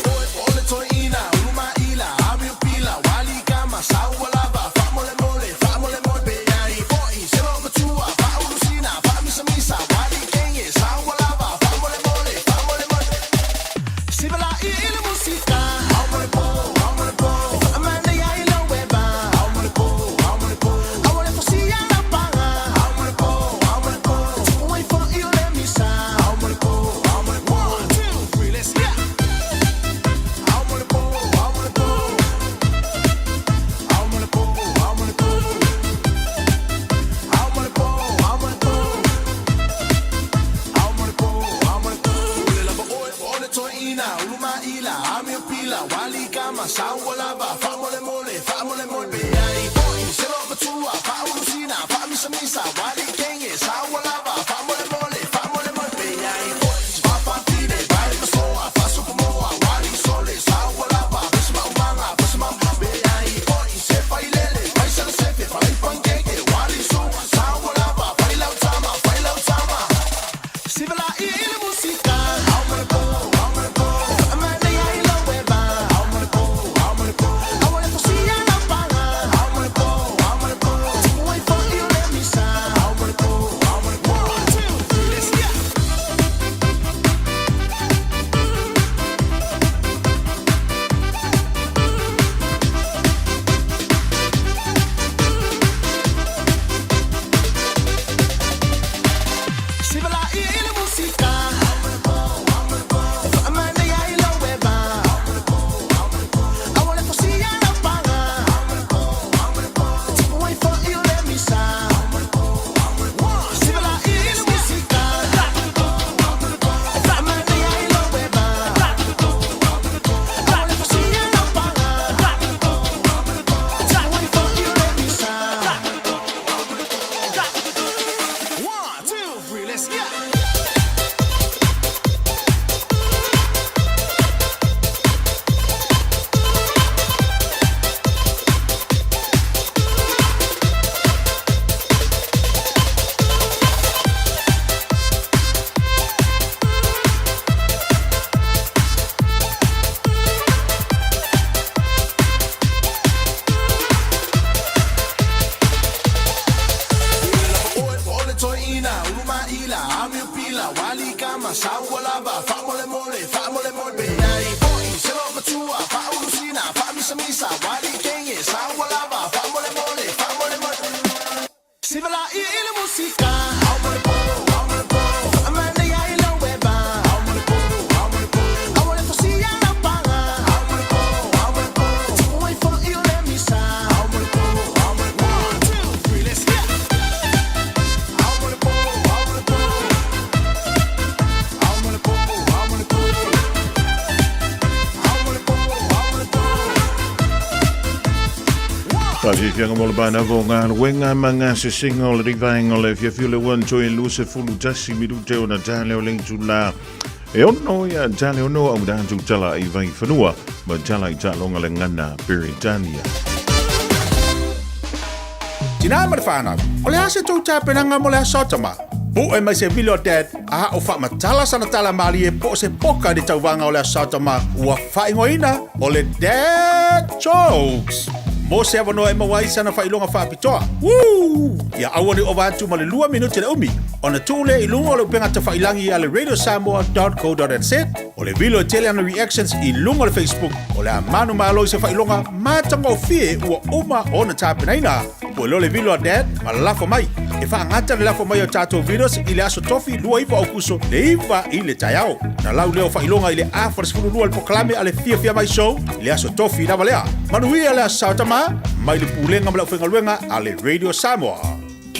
Po o le toeaina, ulumaila, amio pila, wali kama, saua lava, faamolemole, faamolemole, pe ai foʻi se loomatua, faaulusina, faamisamisa, wali kege, saua lava, faamolemole, faamolemole. Sivalai i le musika, ao ma le po, ao ma le po. E faamanaia i lau eva, ao ma le po, ao ma le po. Aua le fosia lau paga, ao ma le po, ao ma le po. E tipu ai foʻi o le misa, ao ma le po, ao ma le po. 1, 2, 3, let's go. Ao ma le po, ao ma le po. Ao ma le po, ao ma le po. Ao ma le po, ao ma le po. Ao ma le po, ao ma le po. Po o le lava oe, po o le toeaina, ulumaila, amio pila, wali kama, saua lava, faamolemole, faamolemole, pe ai foʻi se loomatua, faaulusina, faamisamisa, wali kege, saua lava, faamolemole, faamolemole, pe ai foʻi faafaafine, paepasoa, faasopomoa, wali sole, saua lava, pesamaumaga, pesamau, pe ai foʻi se failele, faisalasefe, falaipankeke, wali su, saua lava, failautama, failautama. Sivalai i le musika, ao ma le po, ao ma le po. E faamanaia i lau eva, ao ma le po, ao ma le po. Aua le fosia lau paga, ao ma le po, ao ma le po. E tipu ai foʻi o le misa, ao ma le po, ao ma le po. 1, 2, 3, let's go. Sivalai i le musika, ao ma le po, ao ma le po. E faamanaia i lau eva, ao ma le po, ao ma le po. Aua le fosia lau paga, ao ma le po, ao ma le po. E tipu ai foʻi o le misa, ao ma le po, ao ma le po. Sivalai i le musika, ao ma le po, ao ma le po. E faamanaia i lau eva, ao ma le po, ao ma le po. Aua le fosia lau paga, ao ma le po, ao ma le po. E tipu ai foʻi o le misa, ao ma le po, ao ma le po. 1, 2, 3, let's go. Oe, po o le toeaina, ulumaila, amio pila, wali kama, saua lava, faamolemole, faamolemole, pe ai foʻi se loomatua, faaulusina, faamisamisa, wali kege, saua lava, faamolemole, faamolemole. Sivalai i le musika, ao ma le po, ao ma le po. E faamanaia i lau eva, ao ma le po, ao ma le po. Aua le fosia lau paga, ao ma le po, ao ma le po. E tipu ai foʻi o le misa, ao ma le po, ao ma le po. 1, 2, 3, let's go. Ao ma le po, ao ma le po. Ao ma le po, Faafiafiaga mo le panava o galuega ma gasesega o lenei vaega o le afiafi o le ua toe 21 minute ona tale o le itulā e 6 ia tale 6 au tatou tala i Vaifanua ma tala i taaloga le gana Peretania. Tinā ma le whānau, o le ase tau tapenaga mo le aso tama. Pu'e mai se vilo dad, a o faamatala sana tala malie po o se poka i le tauvaga o le Aso Tama ua faaigoaina o le Dad Jokes. Mo se avanoa e maua ai sana faailoga faapitoa. Woo! Ia aua ne i ova atu ma le 2 minute le umi. Ona tuu lea i luga o le upega tafailangi a le radiosamoa.co.nz o le vilo e tele ana reactions i luga o le Facebook o le a manumalo i se faailoga matagofie ua uma ona tapenaina. Pue loa le vilo a Dad ma lafo mai. E faagata le lafo mai o tatou videos i le aso Tofi 29 Aukuso le 9 i le taeao. Na lau lea o faailoga i le afa le 12 le polokalame a le Fiafia Mai Show i le aso Tofi lava lea. Manuia le Aso Tama mai le Pulega ma le Aufaigaluega a le Radio Samoa.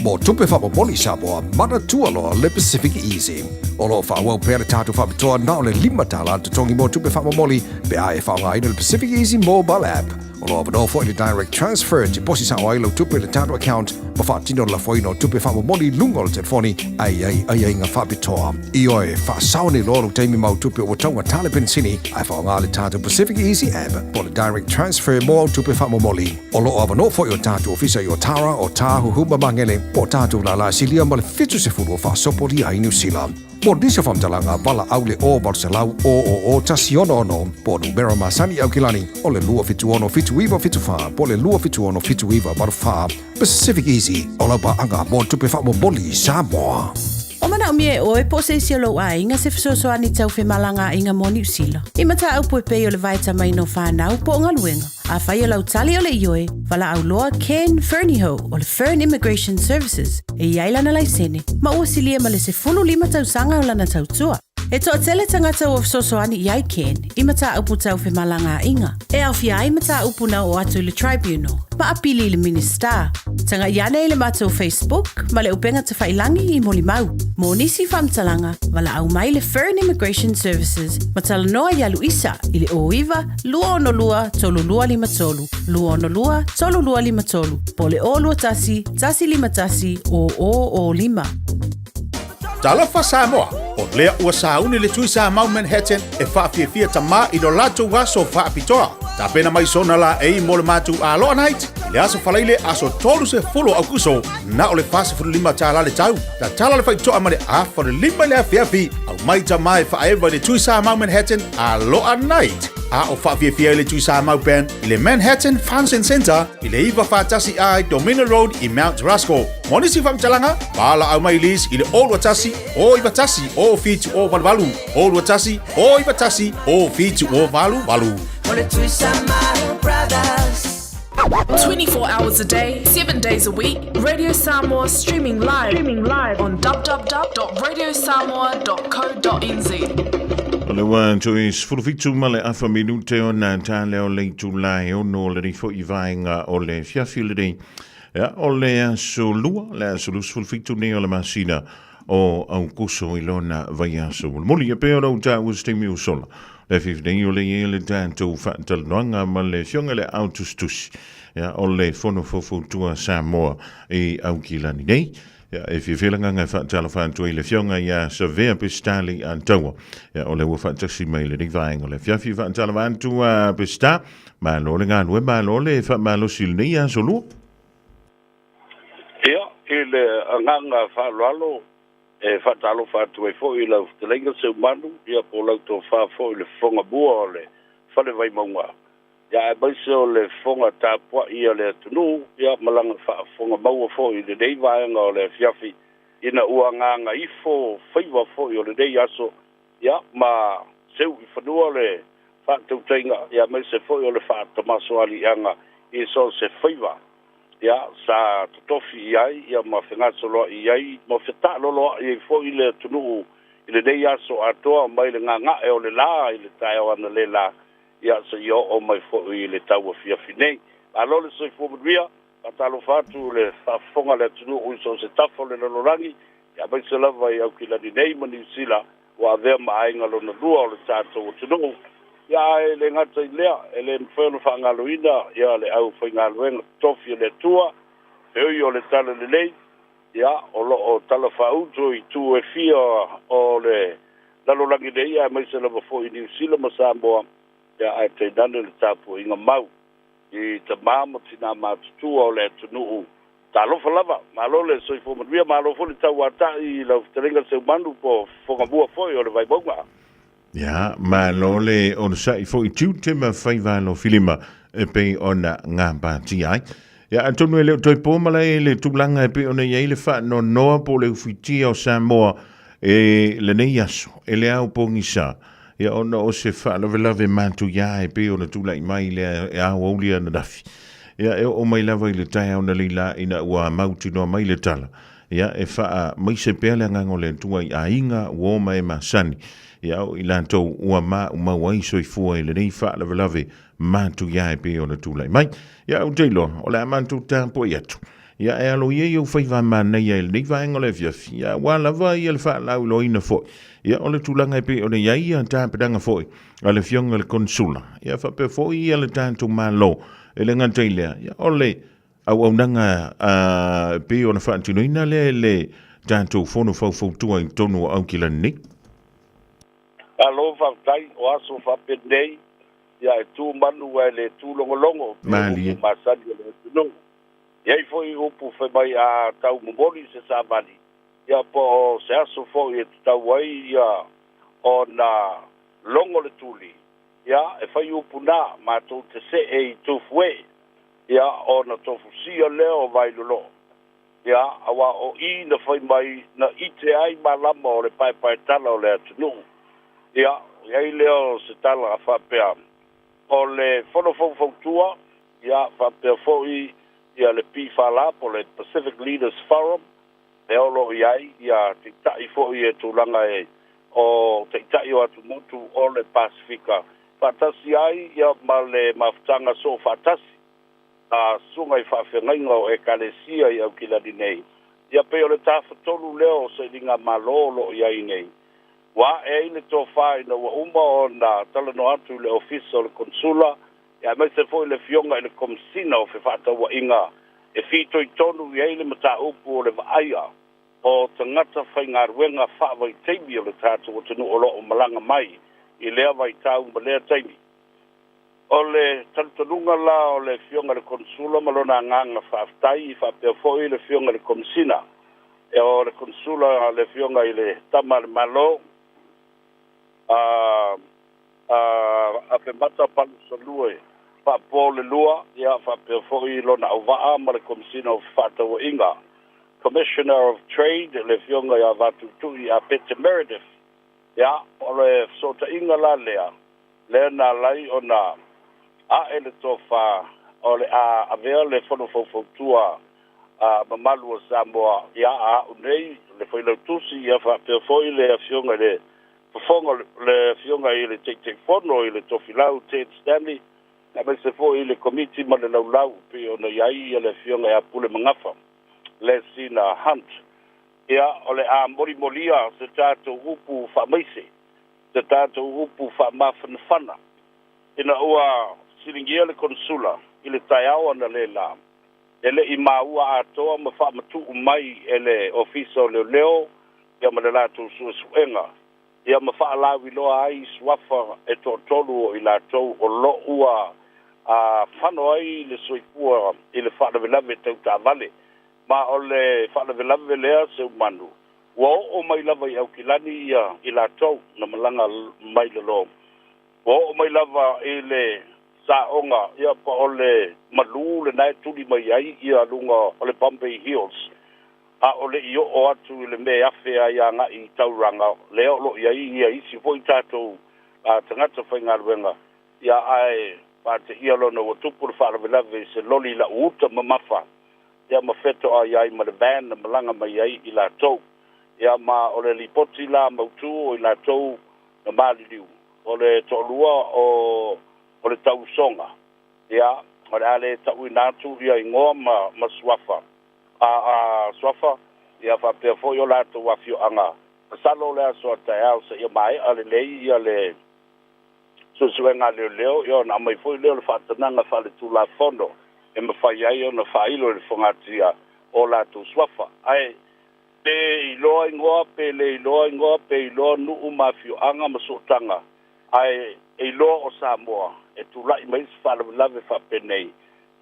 Mo tupe faamomoli Samoa, manatua loa le Pacific Easy. O lo o faaauau pea le tatou faapitoa na o le $5 le totogi mo tupe faamomoli pe a e faaaogaina le Pacific Easy mobile app. O lo o avanoa foi le direct transfer e tiposi sao ai lau tupe i le tatou account ma faatino le lafoina o tupe faamomoli i luga o le telefoni a i ai aiaiga faapitoa. Ioe, faasao nei loa lou taimi ma au tupe ua taugata le penisini ae faaaoga le tatou Pacific Easy app po o le direct transfer mo au tupe faamomoli. O lo o avanoa foi o tatou ofisa i Otara, Otāhuhu ma Magele po o tatou lālā silia ma le 70 o faasopolia ai Niu Sila. Mo nisi o faamatalaga, valaau le 0 800 000 166 po o numera masani i Aukilani o le 276 7974 po o le 276 7984. Pacific Easy, o lau paaga mo tupe faamomoli i Samoa. O manaomia e oe po o se isi o lou aiga se fesoasoani tau femalagaaiga mo Niu Sila. I mataupu e pei o le vaetamaina o fanau po o galuega. Afai o lau tali o le ioe, valaau loa Ken Fernihough o le Fern Immigration Services e i ai lana laisene, ma ua silia ma le 15 tausaga o lana tautua. E toatele tagata ua fesoasoani i ai Ken i mataupu tau femalagaaiga, e aofia ai mataupu na oo atu i le Tribunal, ma apili i le Minisita. Tagai ane i le matou Facebook ma le upega tafailangi i molimau. Mo nisi faamatalaga, valaau mai le Fern Immigration Services ma talanoa iā Luisa i le 09 262 3253, 262 3253, po o le 021 151 0005. Talofa Samoa, o lea ua sauni le Tui Samau Manhattan e faafiafia tamā i lo latou aso faapitoa. Tapena mai sona laei mo le matou Aloa Night i le aso Faraile aso 30 o Aukuso, na o le $45 le tau. Tatala le faitoa ma le afa o le 5 i le afiafi, aumai tamā e faaeva i le Tui Samau Manhattan Aloa Night. A o faafiafia ai le Tui Samau Band i le Manhattan Function Centre i le 941 I Dominion Road i Mount Roskill. Mo nisi faamatalaga, valaau mai Liz i le 021 091 07 088, 021 091 07 088. O le Tui Samau Brothers. 24 hours a day, 7 days a week, Radio Samoa streaming live, streaming live on www.radiosamoa.co.nz. O le ua toe 17 ma le afa minute ona tale o le itulā e 6 o lenei foi vaega o le afiafi lenei. Ia, o le aso lua, le aso 27 nei o le masina o Aukuso i lona vaiaso mulimuli. E pei ona ou taua se taimi ua sola, le afiafi nei o le i ai le tatou faatalanoaga ma le Afioga i le Ao Tusitusi, ia, o le Fono Faufautua Samoa i Aukilani nei. Ia, e fiafia le agaga e faatalofa atu ai i le Afioga ia Savea Pesitali Ataua. Ia, o lea ua faatasi mai i lenei vaega o le afiafi. Faatalofa atu a Pesita, malo le galue, malo le faamalosi i lenei aso lua. Ia, i le agaga faaaloalo e faatalofa atu ai foi i lau fetalaiga Seumanu, ia po o lau tofa foi i le fofoga mua o le Fale Vaimauga, ia aemaise o le fofoga tapuai a le atunuu, ia ma lana faafofoga maua foi i lenei vaega o le afiafi ina ua agaga ifo faiva foi o lenei aso, ia ma seu i fanua le faatautaiga, ia aemaise foi o le faatamasoaliiaga i so o se faiva ia sa totofi i ai ia ma fegasoloa'i i ai ma fetaaloloa'i ai foi le atunuu i lenei aso atoa mai le gaga'e o le lā i le taeao analeila ia seia oo mai foi i le tauafiafi nei. Malo le soifua manuia, faatalofa atu i le faafofoga a le atunuu i so o se tafa o le lalolagi, ia aemaise lava i Aukilani nei ma Niu Sila ua avea ma aiga lona lua o le tatou atunuu. Ia ae le gata i lea, e le mafai ona faagaloina ia le aufaigaluega totofi a le Atua, e ui o le talalelei, ia o lo o talafaauto i itu e fia o le lalolagi nei, aemaise lava foi i Niu Sila ma Samoa, ia ae tainane le tapuaiga mau i tamā ma tinā matutua o le atunuu. Talofa lava, malo le soifua manuia, malo foi le tauata'i i lau fetalaiga Seumanu po o Fofogamua foi o le Vaimauga. Ia, malo le onosai foi tiute ma faiva alofilima e pei ona gapatia ai. Ia, atonu e le o toe po malae i le tulaga e pei ona i ai le faanoanoa po o le ufitia o Samoa e lenei aso, e le ao pogisa, ia ona o se faalavelave matuia e pei ona tulai mai le aoauli ananafi. Ia, e oo mai lava i le taeao na leila ina ua mautinoa mai le tala, Ia, e faamaise pea le agaga o le Atua i aiga, uo ma e masani, ia o i latou ua maumau ai soifua i lenei faalavelave matuia e pei ona tulai mai. Ia, ou te iloa, o le a matou tapuai atu. Ia, e alo ia i ou faiva manaia i lenei vaega o le afiafi, ia, aua lava ia le faalauiloaina foi, ia, o le tulaga e pei ona i ai ia tapenaga foi a le Afioga i le Konesula, ia, faapea foi ia le tatou Malo, e le gata i lea, ia, o le auaunaga e pei ona faatinoina lea e le tatou Fono Faufautua i totonu o Aukilani nei. Malo faafetai, o aso faapenei, ia e tu manu ae le tu logologo, pei o upu masani a le atunuu. E i ai foi upu fai mai a tau momoli se savali, ia po o se aso foi e tatau ai ia ona logo le tuli, ia e fai upu na, matou te see i Tufue. Ia, ona tofusia lea o Vailolo. Ia, auā o i na fai mai na ite ai malama o le paepaetala o le atunuu. Ia, i ai lea o se tala a faapea, o le Fono Faufautua, ia, faapea foi ia le PFL po o le Pacific Leaders Forum, lea o lo o i ai ia taitai foi e tulaga e o taitai o atumotu o le Pasefika, faatasi ai ia ma le mafutaga soofaatasi a susuga i faafeagaiga o Ekalesia i Aukilani nei, ia pei o le tafatolu lea o sailigamalo o lo o i ai nei. Ua ae ai le tofa ina ua uma ona talanoa atu i le Ofisa o le Konesula, ia aemaise foi le Afioga i le Komesina o Fefaatauaiga e fitoitonu i ai le mataupu o le vaaia o tagata faigaluega faavaitaimi o le tatou atunuu o lo o malaga mai i lea vaitau ma lea taimi. O le talitonuga la o le Afioga i le Konesula ma lona agaga faafetai faapea foi le Afioga i le Komesina o le Konesula le Afioga i le Tama a le Malo a Afemata Palusalue Faapo le Lua, ia faapea foi lona auvaa ma le Komesina o Fefaatauaiga, Commissioner of Trade, le Afioga ia Vatuitui Apete Meredith. Ia, o le fesootaiga la lea, lea na ala ai ona ae le tofa o le a avea le Fono Faufautua a mamalu o Samoa, ia a au nei, le Failautusi, ia faapea foi le Afioga i le Fofoga, le Afioga i le Taitaifono i le Tofilau Ted Stanley, aemaise foi le Komiti ma le Laulau pei ona i ai le Afioga ia Pule Magafa Lesina Hunt. Ia, o le a molimolia se tatou upu faamaise, se tatou upu faamafanafana, ina ua siligia le Konesula i le taeao analeila, e le i maua atoa ma faamatuu mai e le Ofisa o Leoleo ia ma le latou suesuega ia ma faalauiloa ai suafa e toatolu o i latou o lo ua fano ai le soifua i le faalavelave tau taavale. Ma o le faalavelave lea Seumanu, ua oo mai lava i Aukilani ia i latou na malaga mai lalo. Ua oo mai lava i le saoga, ia po o le malū lena e tuli mai ai ia luga o le Bombay Hills, a o le i oo atu i le mea e afe ai agai i Tauranga, lea o lo o i ai ia isi foi tatou tagata faigaluega, ia ae faateia lona ua tupu le faalavelave i se loli lau uta mamafa, ia ma fetoai ai ma le van na malaga mai ai i latou. Ia ma o le lipoti la mautū o i latou na maliliu, o le toalua o o le tausoga, ia, o le a le tauina atu ia igoa ma ma suafa, a a suafa, ia faapea foi o latou afioaga. Masalo o le aso a taeao seia maea lelei ia le Suesuega a leoleo, ia ona aumai foi lea o le faatanaga faaletulafono e mafai ai ona faailo i le fogatia o latou suafa. Ae pe iloa igoa pe le iloa igoa pe iloa nuu ma afioaga ma sootaga, ae e iloa o Samoa e tulai mai se faalavelave faapenei,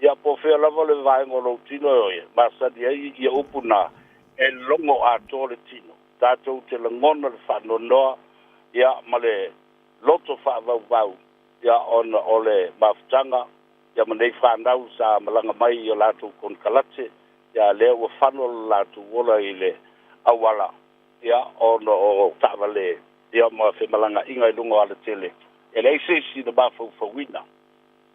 ia po o fea lava le vaega o lou tino e masani ai ia upu na e logo atoa le tino. Tatou te lagona le faanoanoa ia ma le loto faavauvau ia ona o le mafutaga ia ma nei fanau sa malaga mai i o latou konekarate, ia lea ua fano lo latou ola i le auala ia ona o taavale ia ma femalagaaiga i luga o alatele. E leai se isi na mafaufauina,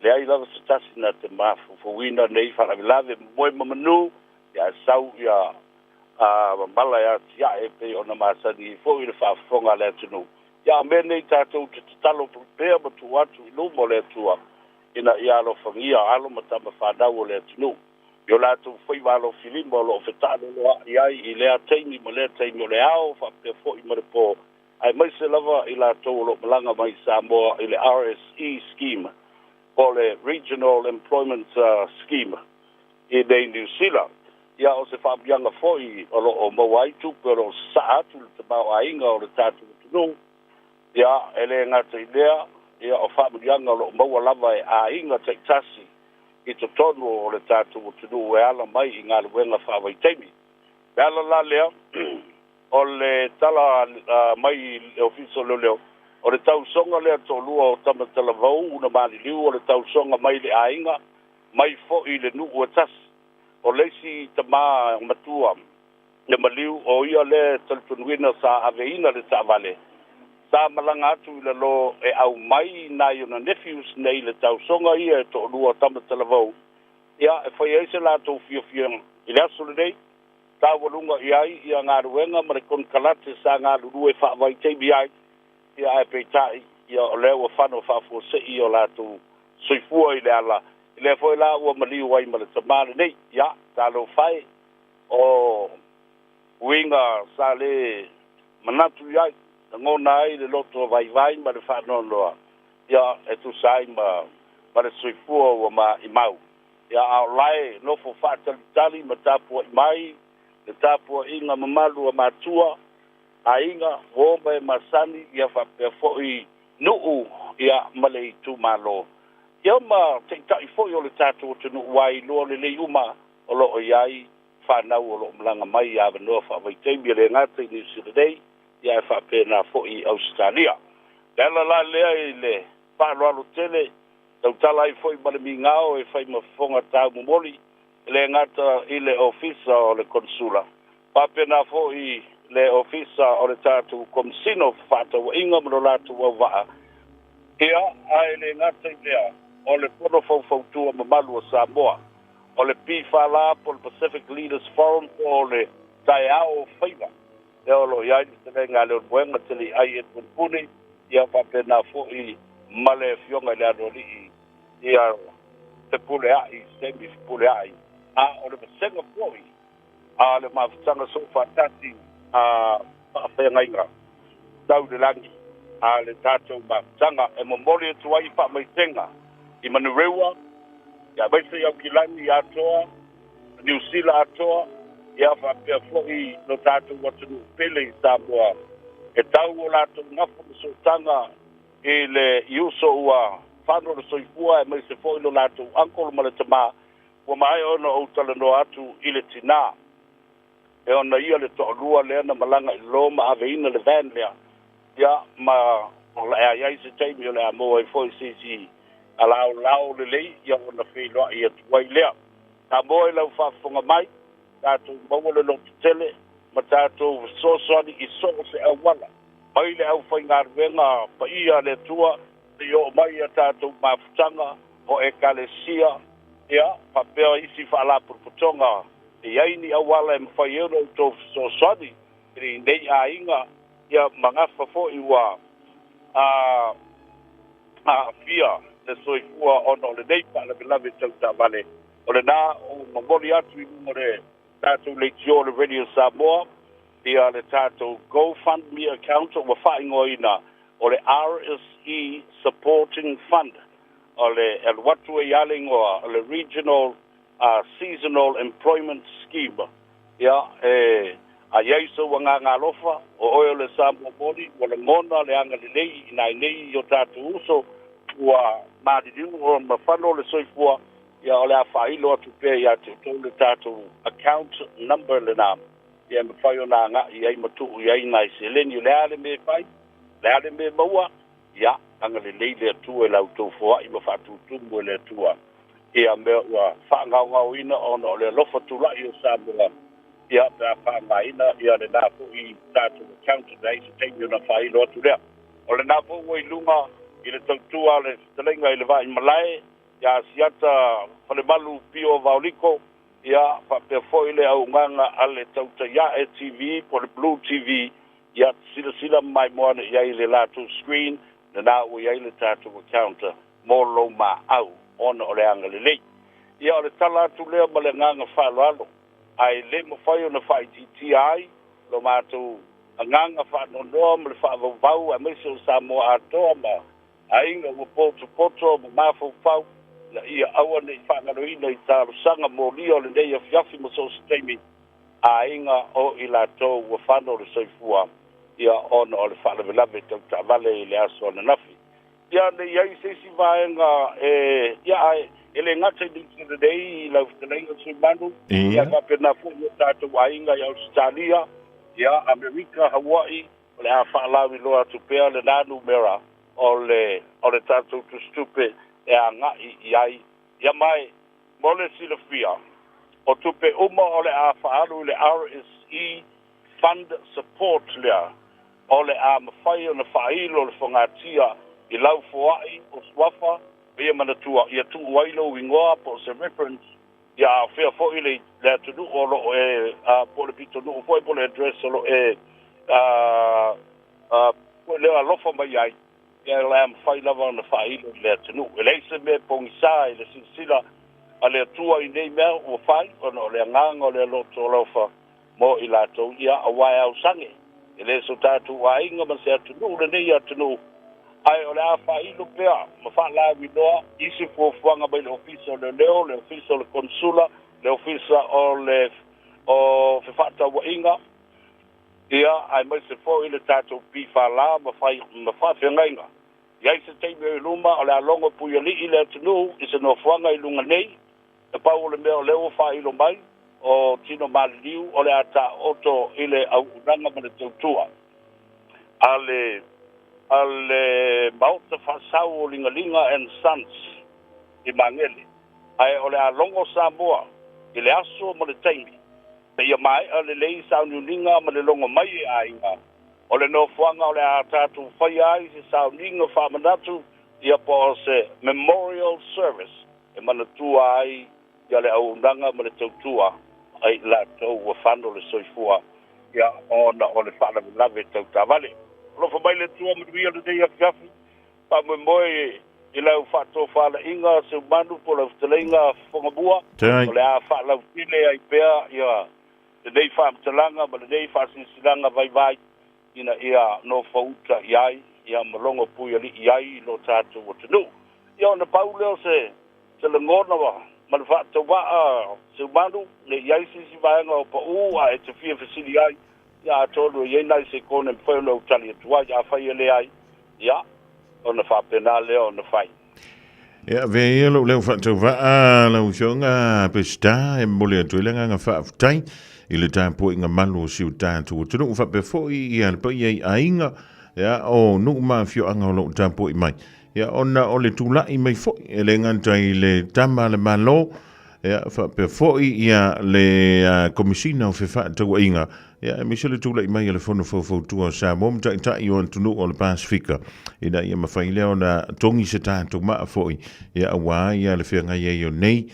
leai lava se tasi na te mafaufauina nei faalavelave moe ma manu ia sau ia a mamala e atiae pei ona masani ai foi le faafofoga a le atunuu. Ia a mea nei tatou te tatalo pea ma tuu atu i luma o le Atua ina ia alofagia alo ma tama fanau o le atunuu i o latou faiva alofilima o lo o fetaaloloai ai i lea taimi ma lea taimi o le ao faapea foi ma le po, aemaise lava i latou o lo o malaga mai Samoa i le RSE scheme po o le Regional Employment Scheme i nei Niu Sila. Ia o se faamuiaga foi o lo o maua ai tupe o lo o sasaa atu le tamaoaiga o le tatou atunuu. Ia e le gata i lea, ia o faamuiaga o lo o maua lava e aiga taitasi i totonu o le tatou atunuu e ala mai i galuega faavaitaimi. Le ala la lea o le tala mai le Ofisa o Leoleo, o le tausoga lea toalua o Tamatalavou na maliliu, o le tausoga mai le aiga mai foi le nuu e tasi. O le isi tamā matua le maliu o ia lea talitonuina sa aveina le taavale, sa malaga atu i lalo e aumai nai ona nephews nei le tausoga ia e toalua Tamatalavou, ia e fai ai se latou fiafiaga i le aso lenei. Taualuga i ai ia galuega ma le konekarate sa galulue faavaitaimi ai, ia ae peitai ia o lea ua fano faafuasei o latou soifua i le ala i lea foi la ua maliu ai ma le tamā lenei. Ia talofa e, o uiga sa le manatu i ai, lagona ai le loto vaivai ma le faanoanoa ia e tusa ai ma le soifua ua maimau. Ia a o lae nofo faatalitali ma tapuai mai le tapuaiga mamalu a matua aiga uo ma e masani ia faapea foi nuu ia ma le itumalo ia ma taitai foi o le tatou atunuu ai loa lelei uma o lo o i ai fanau o lo o malaga mai i avanoa faavaitaimi e le gata i Niu Sila nei ia ae faapena foi i Ausetalia. Le ala la lea i le faaaloalo tele tautala ai foi ma le migao e fai ma fofoga taumomoli e le gata i le Ofisa o le Konesula, faapena foi le Ofisa o le tatou Komesina o Fefaatauaiga ma lo latou auvaa, ia ae le gata i lea o le Fono Faufautua mamalu o Samoa, o le PFL po o le Pacific Leaders Forum po o le taeao o faiva lea o lo o i ai le fetalaiga a Leulumoega Taliai Edwin Puni, ia faapena foi ma le afioga i le Aloalii ia Fepuleai, Semi Fepuleai, a o le vasega foi a le mafutaga soofaatasi a faafeagaiga tau i le lagi a le tatou mafutaga e momoli atu ai faamaisega i Manurewa, ia aemaise i Aukilani atoa, Niu Sila atoa, ia faapea foi lo tatou atunuu pele i Samoa e tau o latou gafa ma sootaga i le i uso ua fano le soifua, aemaise foi lo latou uncle ma le tamā ua maea ona ou talanoa atu i le tinā e ona ia le toalua lea na malaga i lalo ma aveina le van lea. Ia ma o le a i ai se taimi o le a maua ai foi se isi alaolao lelei ia ona feiloai atu ai lea. Samoa i lau faafofoga mai, tatou maua le lototele ma tatou fesoasoani i so o se auala mai le aufaigaluega paia a le Atua seia oo mai ia tatou mafutaga o ekalesia ia faapea isi faalapotopotoga e i ai ni auala e mafai ai ona outou fesoasoani i nei aiga ia ma gafa foi ua aafia le soifua ona o lenei faalavelave tau taavale. O lena o momoli atu i luga o le tatou leitio o le Radio Samoa ia le tatou GoFundMe account ua faaigoaina O le RSE Supporting Fund, o le e alu atu ai lava le igoa, o le Regional Seasonal Employment Scheme. Ia, e, a i ai sou agaga alofa, o oe o le Samoa moni, ua lagona le agalelei i nai nei i o tatou uso ua maliliu ma fano le soifua, ia o le a faailo atu pea ia te outou le tatou account number lena, ia e mafai ona agai i ai ma tuu i ai nai seleni. O le a le mea e fai, o le a le mea e maua, ia agalelei le Atua i la outou foai ma faatutumu e le Atua ia mea ua faagaogaoina ona o le alofa tulai o Samoa, ia pe a faaaogaina ia lena foi tatou account e leai se taimi ona faailo atu lea. O lena foi ua i luga i le tautua a le fetalaiga i le Vaaimalae ia Asiata Falemalu Pio Vaoliko, ia faapea foi le auaunaga a le Tautaiae TV po o le Blue TV, ia silasila maimoa ane i ai i le latou screen, lena ua i ai le tatou account mo lou maau ona o le agalelei. Ia o le tala atu lea ma le agaga faaaloalo, ae le mafai ona faaitiitia ai lo matou agaga faanoanoa ma le faavauvau aemaise o Samoa atoa ma aiga ua potopoto ma mafaufau ina ia aua ne i faagaloina i talosaga molia o lenei afiafi ma so o se taimi aiga o i latou ua fano le soifua ia ona o le faalavelave tau taavale i le aso ananafi. Ia ne i ai se isi vaega e, ia ae e le gata i Niu Sila nei i lau fetalaiga Suimanu, ia faapena foi i o tatou aiga i Ausetalia, ia Amerika, Hawaii, o le a faalauiloa atu pea lena numera o le o le tatou tusitupe e agai i ai. Ia mai, mo le silafia, o tupe uma o le a faaalu i le RSE Fund Support lea, o le a mafai ona faailo le fogatia i lau foai o suafa ma ia manatua ia tuu ai lou igoa po o se reference ia aofia foi le le atunuu o lo o e po o le pitonuu foi po o le address o lo o e foi lea alofa mai ai, ia o le a mafai lava ona faailo i le atunuu. E leai se mea e pogisa i le silasila a le Atua i nei mea ua fai, ona o le agaga o le loto alofa mo i latou, ia aua e ausage, e le so tatou aiga ma se atunuu lenei atunuu, ae o le a faailo pea ma faalauiloa isi fuafuaga mai le Ofisa o Leoleo, le Ofisa o le Konesula, le Ofisa o le o Fefaatauaiga, ia, aemaise foi le tatou PFL ma fai ma faafeagaiga. I ai se taimi o i luma, o le a logo puialii le atunuu i se nofoaga i luga nei, Na pau o le mea o lea ua faailo mai, o tino maliliu o le a taoto i le auaunaga ma le tautua a le a le Maota Faasau o Ligaliga and Sons i Magele, ae o le a logo Samoa i le aso ma le taimi seia maea lelei sauniuniga ma le logo mai e aiga o le nofoaga o le a tatou faia ai se sauniga faamanatu ia po o se memorial service e manatua ai ia le auaunaga ma le tautua a i latou ua fano le soifua ia ona o le faalavelave tau taavale. Alofa mai le Atua manuia lenei afiafi, faamoemoe i lau faatofalaiga Seumanu po o lau fetalaiga Fofogamua, o le a faalautele ai pea ia lenei faamatalaga ma lenei faasilasilaga vaivai ina ia nofouta i ai ia ma logo puialii ai i lo tatou atunuu. Ia ona pau lea o se se lagona ma le faatauvaa Seumanu, ne i ai se isi vaega o pau ae te fia fesili ai, ia atonu e i ai nai sekone e mafai ona ou tali atu ai. Afai e leai, ia ona faapena lea ona fai. Ia, avea ia lou leo faatauvaa lau Afioga Pesita e momoli atu ai le agaga faafetai i le tapuaiga malu o si o tatou atunuu faapea foi ia le paia i aiga ia, o nuu ma afioaga o lo o tapuai mai. Ia, ona o le tulai mai foi e le gata i le tama a le Malo, ia, faapea foi ia le Komesina o Fefaatauaiga, ia, aemaise le tulai mai o le Fono Faufautua o Samoa ma Taitai o Atunuu o le Pasefika, ina ia mafai lea ona togi se tatou maa foi, ia, aua ia le feagai ai o nei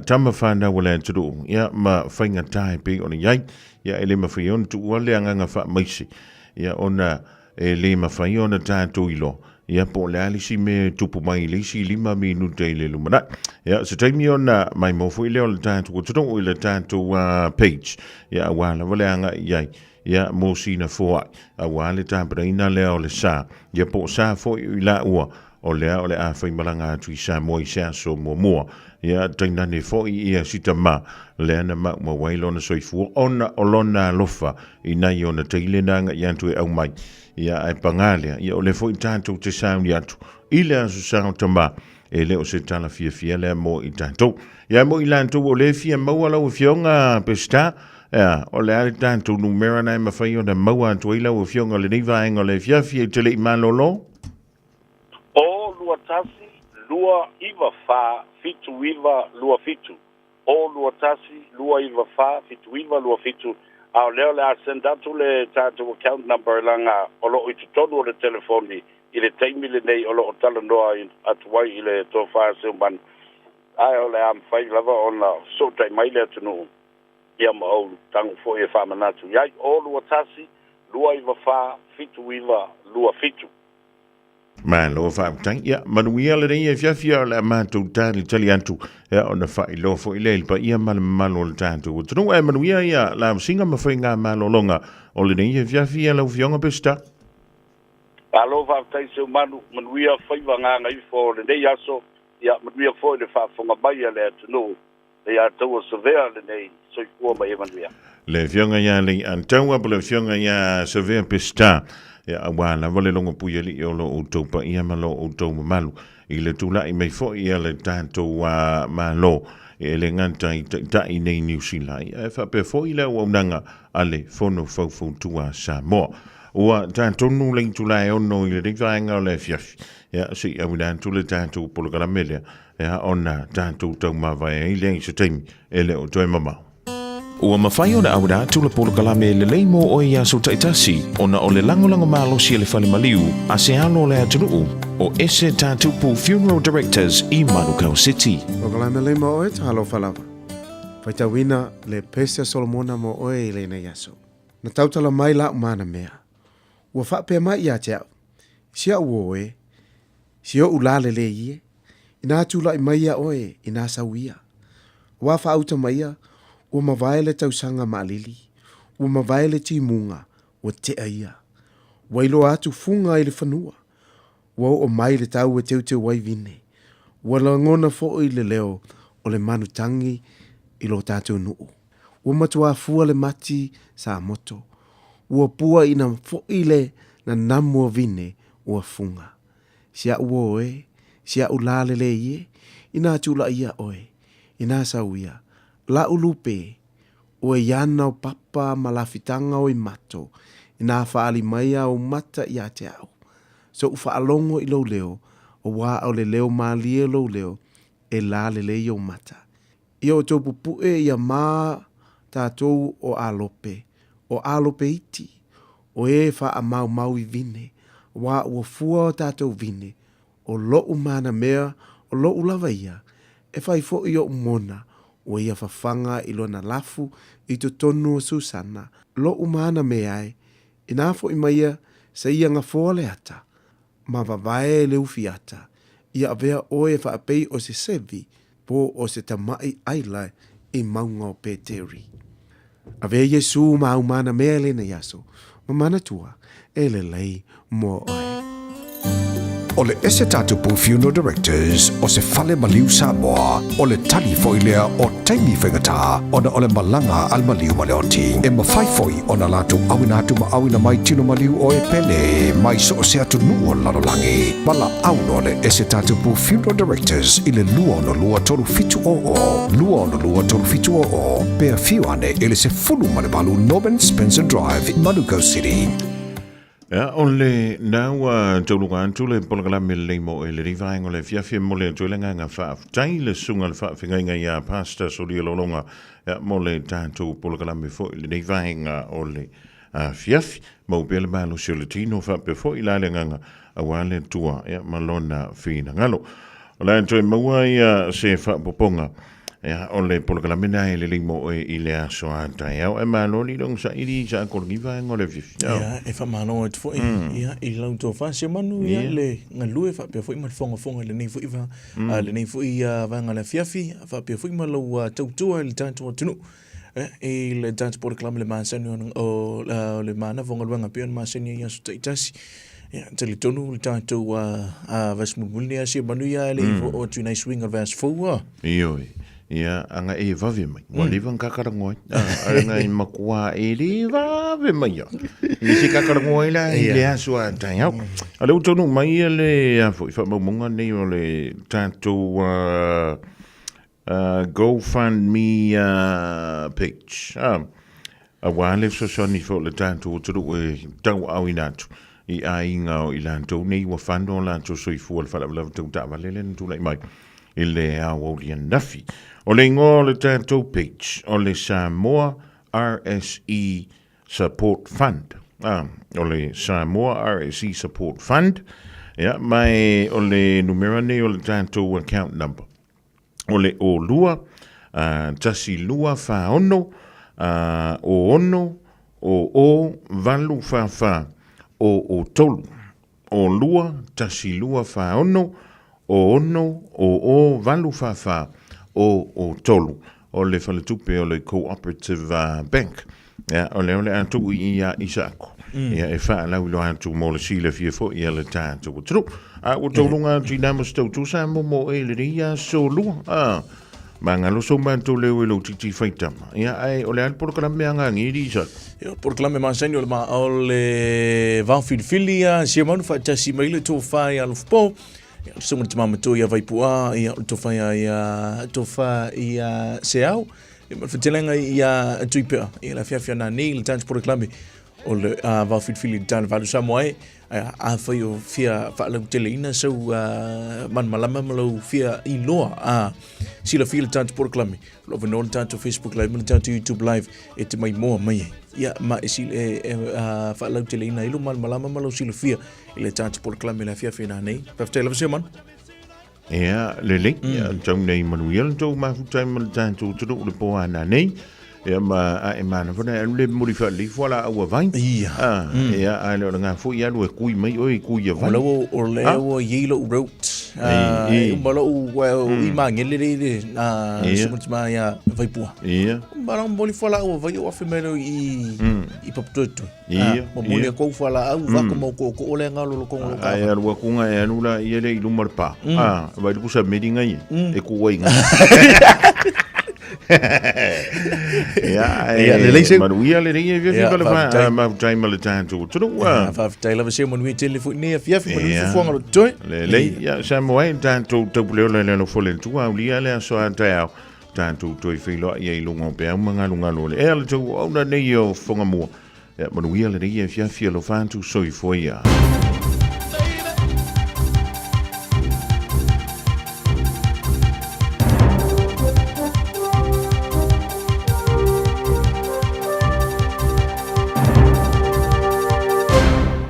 tama fanau a le atunuu, ia, ma faigata e pei ona i ai. Ia, e le mafai ai ona tuua le agaga faamaise, ia, ona e le mafai ona tatou iloa. Ia po o le a le isi mea e tupu mai i le isi 5 minute i le lumanai. Ia, se taimi ona maimoa foi lea o le tatou atunuu i le tatou page. Ia, aua lava le agai i ai. Ia, mo sina foai. Aua le tapenaina lea o le sa. Ia, po o sa foi i laua o lea o le a faimalaga atu i Samoa i se aso muamua. Ia, tainane foi ia si tama lea na maumau ai lona soifua ona o lona alofa i nai ona taile na agai atu e aumai. Ia, ae pagā lea, ia o lea foi tatou te sauni atu i le Aso Sa o Tama, e le o se tala fiafia lea mo i tatou. Ia, mo i latou o lea e fia maua lau Afioga Peseta, ia, o le a le tatou numera na e mafai ona maua atu ai lau Afioga i lenei vaega o le afiafi e te le i malolo? O 21 294 7927. O 21 294 7927. A o lea o le a send atu le tatou account number leaga o lo o i totonu o le telefoni i le taimi lenei o lo o talanoa atu ai i le tofa a Seumanu, ae o le a mafai lava ona fesootai mai le atunuu ia ma ou tago foi e faamanatu i ai. O 21 294 7927. Malo faafetai. Ia, manuia lenei afiafi o le a matou talitali atu ia ona faailoa foi lea i le paia ma le mamalu o le tatou atunuu. Ae manuia ia lavasiga ma faiga malologa o lenei afiafi ia lau Afioga Peseta. Malo faafetai Seumanu, manuia faiva gagaifo o lenei aso, ia manuia foi le faafofoga mai a le atunuu ia taua Savea lenei. Soifua ma ia manuia. Le Afioga ia Leiataua po le Afioga ia Savea Peseta, ia aua lava le logo puialii o lo outou paia ma lo outou mamalu i le tula'i mai foi ia le tatou Malo e le gata i taitai nei Niu Sila, ia e faapea foi le auaunaga a le Fono Faufautua a Samoa. Ua tatonu le itula e 6 i lenei vaega o le afiafi, ia se i auina atu le tatou polokalame lea Ia ona tatou taumavae ai lea i se taimi e le o toe mamao. Ua mafai ona auina atu le polokalame lelei mo oe i aso taitasi ona o le lagolago malosi a le Fale Maliu a se alo o le atunuu o Ese Tatupu Funeral Directors i Manukau City. Polokalame lelei mo oe, talofa lava. Faitauina le pese a Solomona mo oe i lenei aso. Na tautala mai la'u mana mea. Ua faapea mai ia te a'u, Si a'u oe, Si oʻu lā lelei e, inā tulaʻi mai ia oe, inā sau ia. Ua faauta mai ia, ua mavae le tausaga maʻalili, ua mavae le timuga, ua tea ia. Ua iloa atu fuga i le fanua, ua oo mai le tau e teuteu ai vine. Ua lagona foi le leo o le manu tagi i lo tatou nuu. Ua matuā fua le mati sa moto. Ua pua ina foi le nanamu o vine ua fuga. Si aʻu oe, si aʻu lā lelei e, inā tulaʻi ia ʻoe, inā sau ia, laʻu lupe, ua iana o papa ma lafitaga o i mato, inā faali mai a ou mata iā te aʻu. Soʻu faalogo i lou leo, ua o le leo mālie lou leo, e lā lelei ou mata. Ia outou pupuʻe ia mā tatou o ʻAlope, o ʻAlope iti, o e faamaumau i vine, wā ua fua o tatou vine, o loʻu mana mea, o loʻu lava ia, e fai foʻi oʻu mona, ua ia fafaga i lona lafu i totonu o Susana, loʻu mana mea e, inā foʻi mai ia sa ia gafoa le ata, ma vavae le ufi ata, ia avea ʻoe e faapei o se sevi po o se tamaʻi ʻaila i mauga o Peteri. Avea Iesū ma au mana mea e lenei aso, ma manatua e lelei mo oe. O le Ese Tatupu Funeral Directors o se fale maliu Samoa, o le tali foi lea o taimi faigata ona o le malaga a le maliu ma le oti. E mafai foi ona latou auina atu ma auina mai tino maliu o e pele mai so o se atunuu o le lalolagi. Valaau loa le Ese Tatupu Funeral Directors i le 262 3700, 262 3700, pe afio ane i le 18 Norman Spencer Drive, Manukau City. Ia, o le na ua tauluga atu le polokalame lelei mo e lenei vaega o le afiafi e momoli atu ai le agaga faafetai i le susuga i le faafeagaiga ia Pastor Solia Lolonga ia, mo le tatou polokalame foi i lenei vaega o le afiafi. Maua pea le malosi o le tino faapea foi la le agaga aua le Atua ia, ma lona finagalo. O le a toe maua ia se faaopoopoga. Ia, o le polokalame lena e lelei mo oe i le aso a taeao. Ae malo alii le ogasaili i sa koloni vaega o le afiafi. Ia, e faamalo atu foi ia, i lau tofa Seumanu, ia, le galue faapea foi ma le fogafoga i lenei foi, va, lenei foi vaega o le afiafi, faapea foi ma lau tautua i le tatou atunuu. I le tatou polokalame le masani o le manava o galuega pei ona masani ai i aso taitasi. Ia, talitonu le tatou vaiaso mulimuli nei a Seumanu ia e le i oo atu i nai suiga o le vaiaso fou a. Ioe. Ia, aga e vave mai. Ua leva ona kakalagoa ai. Aga e matua e le vave mai ia. I se kakalagoa ai la i le aso a taeao. A lea ua taunuu mai ia le a foi faamaumauga nei o le tatou GoFundMe page. Aua le fesoasoani foi o le tatou atunuu e tauaaoina atu i aiga o i latou nei ua fano o latou soifua i le faalavelave tau taavale lea na tulai mai i le aoauli ananafi. O le igoa o le tatou page o le Samoa RSE Support Fund. O le Samoa RSE Support Fund. Ia, ma e o le numera nei o le tatou account number. O le 02 12 46 06 00 8 4 4 00 3. 02 12 46 06 00 8 4 4 00 3. O le faletupe o le Cooperative Bank. Ia, o lea o le a tuu i i ia Isaako. Ia, e faalauiloa atu mo le silafia foi a le tatou atunuu. A ua tauluga atu i nā mo se tautua sa mo mo e lenei aso lua. A, magalo sou matou leo i lou titi faitama. Ia, ae o le a le polokalame a ngā ngiri, Isaako? Ia, o le polokalame masani o le ma o le vao filifili ia sia manu faatasi mai le tofa ia Alofapo. Ia, o le susuga i le tama matua ia Vaipu'a, ia, o le tofa ia, ia, tofa ia Seau. Ia ma le fetelega ia Tuipea, ia le afiafi ana nei le tatou polokalame o le vao filifili i le tala valu Samoa e. Afai o fia faalauteleina sau malamalama ma lau fia iloa a silafia le tatou polokalame, o lo o avanoa le tatou Facebook Live ma le tatou YouTube Live e te maimoa mai ai. Ia ma e faalauteleina ai lou malamalama ma lau silafia i le tatou polokalame i le afiafi ana nei. Faafetai lava Seumanu. Ia, lelei, ia, tau nei manuia le tou mafuta ai ma le tatou atunuu le po ana nei. Ia ma a e mana fana e alu le momoli faalelei fua la aua vai. Ia. Ah, ia, a le o le ngā foi alu e kui mai oe i kui ia vai. O lau o le ua iei lou route. Ei, E uma lou i mangele le le sumatima ia Vaipua. Ia. Uma lau momoli fua la aua vai o afe mai leo i i Papatoetoe. Ia, Momoli atu au fualaau, vako ma okooko le galo lo kongo lo Ae alu atu nga e alu la ia le i luma le pa. Ah, vai le pusa meri nga ia. E ku ai nga. Ia, Ia, lelei seu. Manuia lelei e fiafi Ia, ma le fa, faafetai. mafutai ma le tatou atunuu. Ia, faafetai lava seu manuia tele foi nei afiafi, manuia fuafuaga o lo toe. Lelei, ia, sa mo ai tatou taupuleola i le alofo le Atua, aulia le aso a taeao. Tatou toe feiloai ai i luga o peau ma galugalu o le ea le tou auauna nei o Fogamua. Ia manuia lenei afiafi alofa atu soifua ia.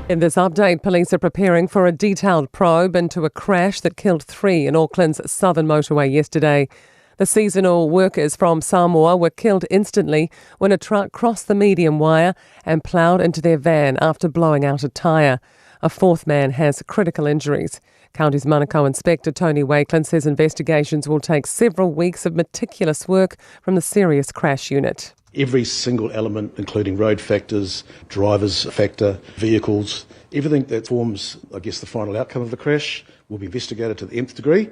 In this update, police are preparing for a detailed probe into a crash that killed 3 in Auckland's southern motorway yesterday. The seasonal workers from Samoa were killed instantly when a truck crossed the median wire and ploughed into their van after blowing out a tyre. A fourth man has critical injuries. Counties Manukau Inspector Tony Wakelin says investigations will take several weeks of meticulous work from the Serious Crash Unit. Every single element, including road factors, driver's factor, vehicles, everything that forms, I guess, the final outcome of the crash will be investigated to the nth degree.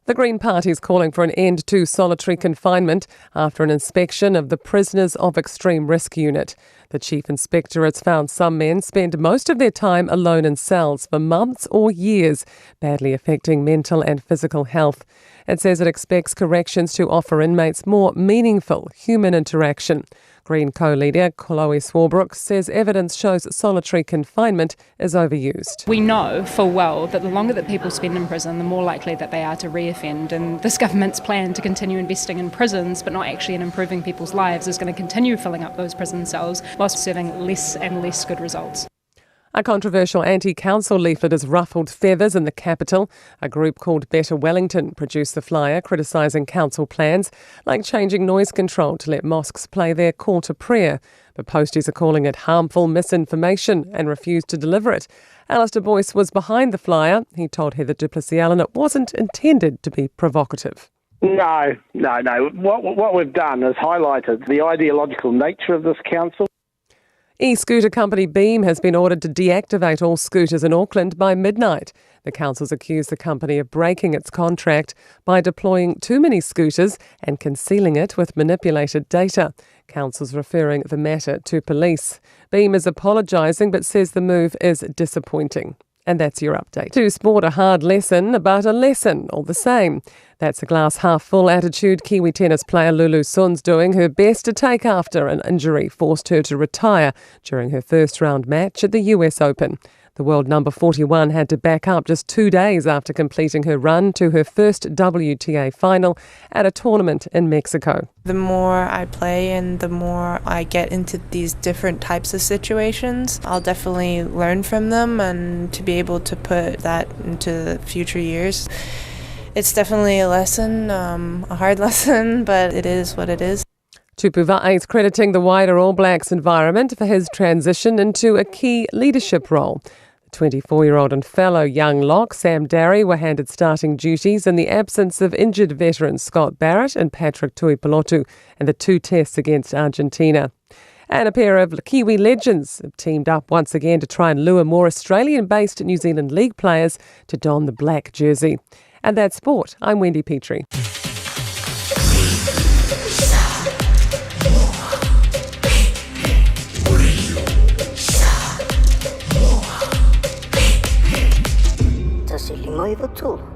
The Green Party is calling for an end to solitary confinement after an inspection of the Prisoners of Extreme Risk Unit. The Chief Inspector has found some men spend most of their time alone in cells for months or years, badly affecting mental and physical health. It says it expects corrections to offer inmates more meaningful human interaction. Green co-leader Chloe Swarbrick says evidence shows solitary confinement is overused. We know full well that the longer that people spend in prison, the more likely that they are to reoffend. And this government's plan to continue investing in prisons, but not actually in improving people's lives, is going to continue filling up those prison cells whilst serving less and less good results. A controversial anti council leaflet has ruffled feathers in the capital. A group called Better Wellington produced the flyer criticising council plans, like changing noise control to let mosques play their call to prayer. But posties are calling it harmful misinformation and refuse to deliver it. Alistair Boyce was behind the flyer. He told Heather du Plessis-Allan it wasn't intended to be provocative. No, no, no. What, what we've done is highlighted the ideological nature of this council. E-scooter company Beam has been ordered to deactivate all scooters in Auckland by midnight. The council's accused the company of breaking its contract by deploying too many scooters and concealing it with manipulated data. Council's referring the matter to police. Beam is apologising but says the move is disappointing. And that's your update. To sport a hard lesson, but a lesson all the same. That's a glass half full attitude Kiwi tennis player Lulu Sun's doing her best to take after an injury forced her to retire during her first round match at the US Open. The world number 41 had to back up just two days after completing her run to her first WTA final at a tournament in Mexico. The more I play and the more I get into these different types of situations, I'll definitely learn from them and to be able to put that into the future years. It's definitely a lesson, um, a hard lesson, but it is what it is. Tupou Vaa'i is crediting the wider All Blacks environment for his transition into a key leadership role. The 24-year-old and fellow young lock Sam Darry were handed starting duties in the absence of injured veterans Scott Barrett and Patrick Tuipulotu in the two tests against Argentina. And a pair of Kiwi legends have teamed up once again to try and lure more Australian-based New Zealand League players to don the black jersey. And that's sport. I'm Wendy Petrie. Tasi lima iwa tolu.